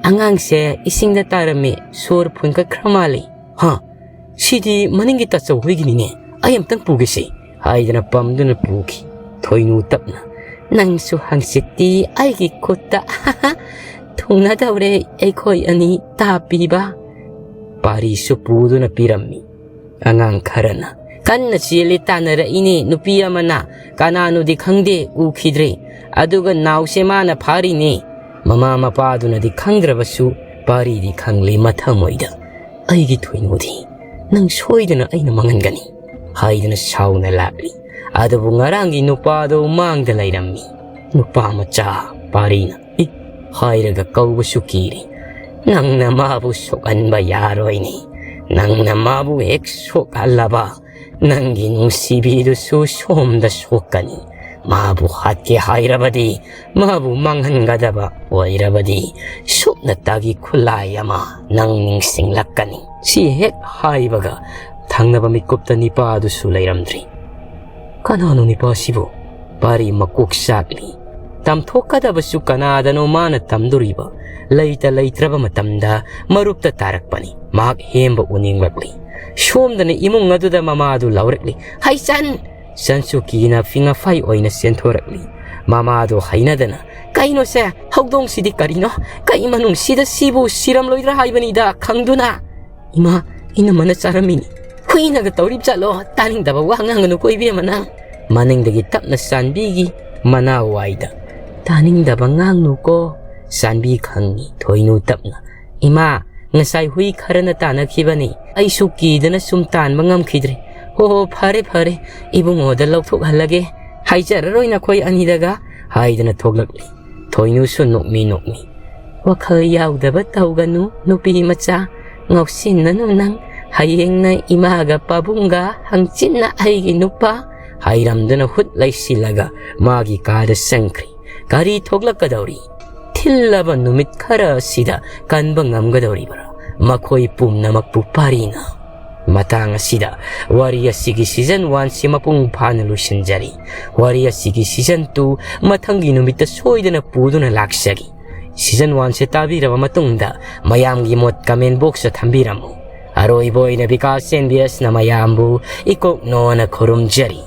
"ꯑꯉꯥꯡꯁꯦ ꯏꯁꯤꯡꯗ ꯇꯥꯔꯝꯃꯤ, ꯁꯣꯔ ꯐꯨꯟꯒꯠꯈ꯭ꯔ ꯃꯥꯜꯂꯤ꯫" "ꯍꯥ, ꯁꯤꯗꯤ ꯃꯅꯤꯡꯒꯤ ꯇꯥꯆꯧ ꯍꯣꯏꯒꯤꯅꯤꯅꯦ, ꯑꯩ ꯑꯝꯇꯪ ꯄꯨꯒꯦꯁꯦ," ꯍꯥꯏꯗꯅ ꯄꯝꯗꯨꯅ ꯄꯨꯈꯤ꯫ ꯊꯣꯏꯅꯨ ꯇꯞꯅ, "ꯅꯪꯁꯨ ꯍꯪꯆꯤꯠꯇꯤ ꯑꯩꯒꯤ ꯈꯨꯠꯇ ꯊꯨꯡꯅꯗꯧꯔꯦ ꯑꯩꯈꯣꯏ ꯑꯅꯤ ꯇꯥꯞꯄꯤꯕ꯫" ꯄꯥꯔꯤꯁꯨ ꯄꯨꯗꯨꯅ ꯄꯤꯔꯝꯃꯤ꯫ ꯑꯉꯥꯡ ꯈꯔꯅ, "ꯀꯟꯅ ꯆꯦꯜꯂꯤ ꯇꯥꯟꯅꯔꯛꯏꯅꯦ ꯅꯨꯄꯤ ꯑꯃꯅ, ꯀꯅꯥꯅꯣꯗꯤ ꯈꯪꯗꯦ, ꯎꯈꯤꯗ꯭ꯔꯦ, ꯑꯗꯨꯒ ꯅꯥꯎꯁꯦ ꯃꯥꯅ ꯐꯥꯔꯤꯅꯦ꯫" ꯃꯃꯥ ꯃꯄꯥꯗꯨꯅꯗꯤ ꯈꯪꯗ꯭ꯔꯕꯁꯨ ꯄꯥꯔꯤꯗꯤ ꯈꯪꯂꯤ ꯃꯊꯃꯣꯏꯗ꯫ "ꯑꯩꯒꯤ ꯊꯣꯏꯅꯨꯗꯤ ꯅꯪ ꯁꯣꯏꯗꯅ ꯑꯩꯅ ꯃꯥꯡꯍꯟꯒꯅꯤ," ꯍꯥꯏꯗꯨꯅ ꯁꯥꯎꯅ ꯂꯥꯛꯂꯤ꯫ ꯑꯗꯨꯕꯨ ꯉꯔꯥꯡꯒꯤ ꯅꯨꯄꯥꯗꯨ ꯃꯥꯡꯗ ꯂꯩꯔꯝꯃꯤ꯫ ꯅꯨꯄꯥ ꯃꯆꯥ ꯄꯥꯔꯤꯅ, "ꯑꯦ, ꯍꯥꯏꯔꯒ ꯀꯧꯕꯁꯨ ꯀꯤꯔꯤ꯫ "ꯅꯪꯅ ꯃꯥꯕꯨ ꯁꯣꯛꯍꯟꯕ ꯌꯥꯔꯣꯏꯅꯦ꯫ ꯅꯪꯅ ꯃꯥꯕꯨ ꯍꯦꯛ ꯁꯣꯛꯍꯜꯂꯕ, ꯅꯪꯒꯤ ꯅꯨꯡꯁꯤꯕꯤꯗꯨꯁꯨ ꯁꯣꯝꯗ ꯁꯣꯛꯀꯅꯤ꯫ ꯃꯥꯕꯨ ꯍꯥꯠꯀꯦ ꯍꯥꯏꯔꯕꯗꯤ, ꯃꯥꯕꯨ ꯃꯥꯡꯍꯟꯒꯗꯕ ꯑꯣꯏꯔꯕꯗꯤ, ꯁꯨꯞꯅꯇꯒꯤ ꯈꯨꯠꯂꯥꯏ ꯑꯃ ꯅꯪ ꯅꯤꯡꯁꯤꯡꯂꯛꯀꯅꯤ꯫" ꯁꯤ ꯍꯦꯛ ꯍꯥꯏꯕꯒ ꯊꯪꯅꯕ ꯃꯤꯀꯨꯞꯇ ꯅꯤꯄꯥꯗꯨꯁꯨ ꯂꯩꯔꯝꯗ꯭ꯔꯤ꯫ "ꯀꯅꯥꯅꯣ ꯅꯤꯄꯥꯁꯤꯕꯨ?" ꯄꯥꯔꯤ ꯃꯀꯣꯛ ꯆꯥꯛꯂꯤ꯫ ꯇꯝꯊꯣꯛꯀꯗꯕꯁꯨ ꯀꯅꯥꯗꯅꯣ ꯃꯥꯅ ꯇꯝꯗꯣꯔꯤꯕ? ꯂꯩꯇ ꯂꯩꯇ꯭ꯔꯕ ꯃꯇꯝꯗ ꯃꯔꯨꯞꯇ ꯇꯥꯔꯛꯄꯅꯤ꯫ ꯃꯍꯥꯛ ꯍꯦꯝꯕ ꯎꯅꯤꯡꯂꯛꯂꯤ꯫ ꯁꯣꯝꯗꯅ ꯏꯃꯨꯡ ꯑꯗꯨꯗ ꯃꯃꯥꯗꯨ ꯂꯥꯎꯔꯛꯂꯤ, "ꯍꯩꯆꯟ!" ꯁꯟꯁꯨꯀꯤꯅ ꯐꯤꯉꯐꯥꯏ ꯑꯣꯏꯅ ꯆꯦꯟꯊꯣꯔꯛꯂꯤ꯫ ꯃꯃꯥꯗꯨ ꯍꯩꯅꯗꯅ, "ꯀꯩꯅꯣꯁꯦ? ꯍꯧꯗꯣꯡꯁꯤꯗꯤ ꯀꯔꯤꯅꯣ? ꯀꯩ ꯃꯅꯨꯡꯁꯤꯗ ꯁꯤꯕꯨ ꯁꯤꯔꯝꯂꯣꯏꯗ꯭ꯔꯥ ꯍꯥꯏꯕꯅꯤꯗ, ꯈꯪꯗꯨꯅ?" "ꯏꯃꯥ, ꯏꯅꯝꯃꯅ ꯆꯥꯔꯝꯃꯤꯅꯤ꯫ ꯍꯨꯏꯅꯒ ꯇꯧꯔꯤꯕ ꯖꯥꯠꯂꯣ? ꯇꯥꯅꯤꯡꯗꯕ ꯋꯥ ꯉꯥꯡꯒꯅꯨꯀꯣ, ꯏꯕꯦꯝꯃ ꯅꯪ꯫" ꯃꯅꯤꯡꯗꯒꯤ ꯇꯞꯅ ꯆꯥꯟꯕꯤꯒꯤ ꯃꯅꯥ ꯋꯥꯏꯗ, "ꯇꯥꯅꯤꯡꯗꯕ ꯉꯥꯡꯅꯨꯀꯣ, ꯆꯥꯟꯕꯤ ꯈꯪꯉꯤ꯫" ꯊꯣꯏꯅꯨ ꯇꯞꯅ, "ꯏꯃꯥ, ꯉꯁꯥꯏ ꯍꯨꯏ ꯈꯔꯅ ꯇꯥꯟꯅꯈꯤꯕꯅꯤ꯫ ꯑꯩꯁꯨ ꯀꯤꯗꯅ ꯁꯨꯝ ꯇꯥꯟꯕ ꯉꯝꯈꯤꯗ꯭ꯔꯦ꯫ ꯍꯣ ꯍꯣ, ꯐꯔꯦ ꯐꯔꯦ, ꯏꯕꯨꯡꯉꯣꯗ ꯂꯧꯊꯣꯛꯍꯜꯂꯒꯦ꯫ ꯍꯥꯏꯖꯔꯔꯣꯏ ꯅꯈꯣꯏ ꯑꯅꯤꯗꯒ" ꯍꯥꯏꯗꯅ ꯊꯣꯛꯂꯛꯂꯤ꯫ ꯊꯣꯏꯅꯨꯁꯨ ꯅꯣꯛꯃꯤ ꯅꯣꯛꯃꯤ, "ꯋꯥꯈꯜ ꯌꯥꯎꯗꯕ ꯇꯧꯒꯅꯨ, ꯅꯨꯄꯤ ꯃꯆꯥ꯫ ꯉꯥꯎꯁꯤꯟꯅꯅꯨ ꯅꯪ꯫ ꯍꯌꯦꯡꯅ ꯏꯃꯥꯒ ꯄꯥꯕꯨꯡꯒ, ꯍꯪꯆꯤꯠꯅ ꯑꯩꯒꯤ ꯅꯨꯄꯥ" ꯍꯥꯏꯔꯝꯗꯨꯅ ꯍꯨꯠ ꯂꯩꯁꯤꯜꯂꯒ ꯃꯥꯒꯤ ꯀꯥꯗ ꯆꯪꯈ꯭ꯔꯤ꯫ ꯒꯥꯔꯤ ꯊꯣꯛꯂꯛꯀꯗꯧꯔꯤ꯫ ꯊꯤꯜꯂꯕ ꯅꯨꯃꯤꯠ ꯈꯔ ꯑꯁꯤꯗ ꯀꯟꯕ ꯉꯝꯒꯗꯧꯔꯤꯕ꯭ꯔꯥ ꯃꯈꯣꯏ ꯄꯨꯝꯅꯃꯛꯄꯨ ꯄꯥꯔꯤꯅ? ꯃꯇꯥꯡ ꯑꯁꯤꯗ ꯋꯥꯔꯤ ꯑꯁꯤꯒꯤ season one ꯁꯤ ꯃꯄꯨꯡ ꯐꯥꯅ ꯂꯣꯏꯁꯤꯟꯖꯔꯤ꯫ ꯋꯥꯔꯤ ꯑꯁꯤꯒꯤ season two ꯃꯊꯪꯒꯤ ꯅꯨꯃꯤꯠꯇ ꯁꯣꯏꯗꯅ ꯄꯨꯗꯨꯅ ꯂꯥꯛꯆꯒꯦ꯫ Season one ꯁꯦ ꯇꯥꯕꯤꯔꯕ ꯃꯇꯨꯡꯗ ꯃꯌꯥꯝꯒꯤ ꯃꯣꯠ comment box ꯇ ꯊꯝꯕꯤꯔꯝꯃꯨ꯫ ꯑꯔꯣꯏꯕ ꯑꯣꯏꯅ ꯕꯤꯀꯥꯁ ꯑꯦꯟ ꯕꯤ ꯑꯦꯁꯅ ꯃꯌꯥꯝꯕꯨ ꯏꯀꯣꯛꯅꯣꯅ ꯈꯨꯔꯨꯝꯖꯔꯤ꯫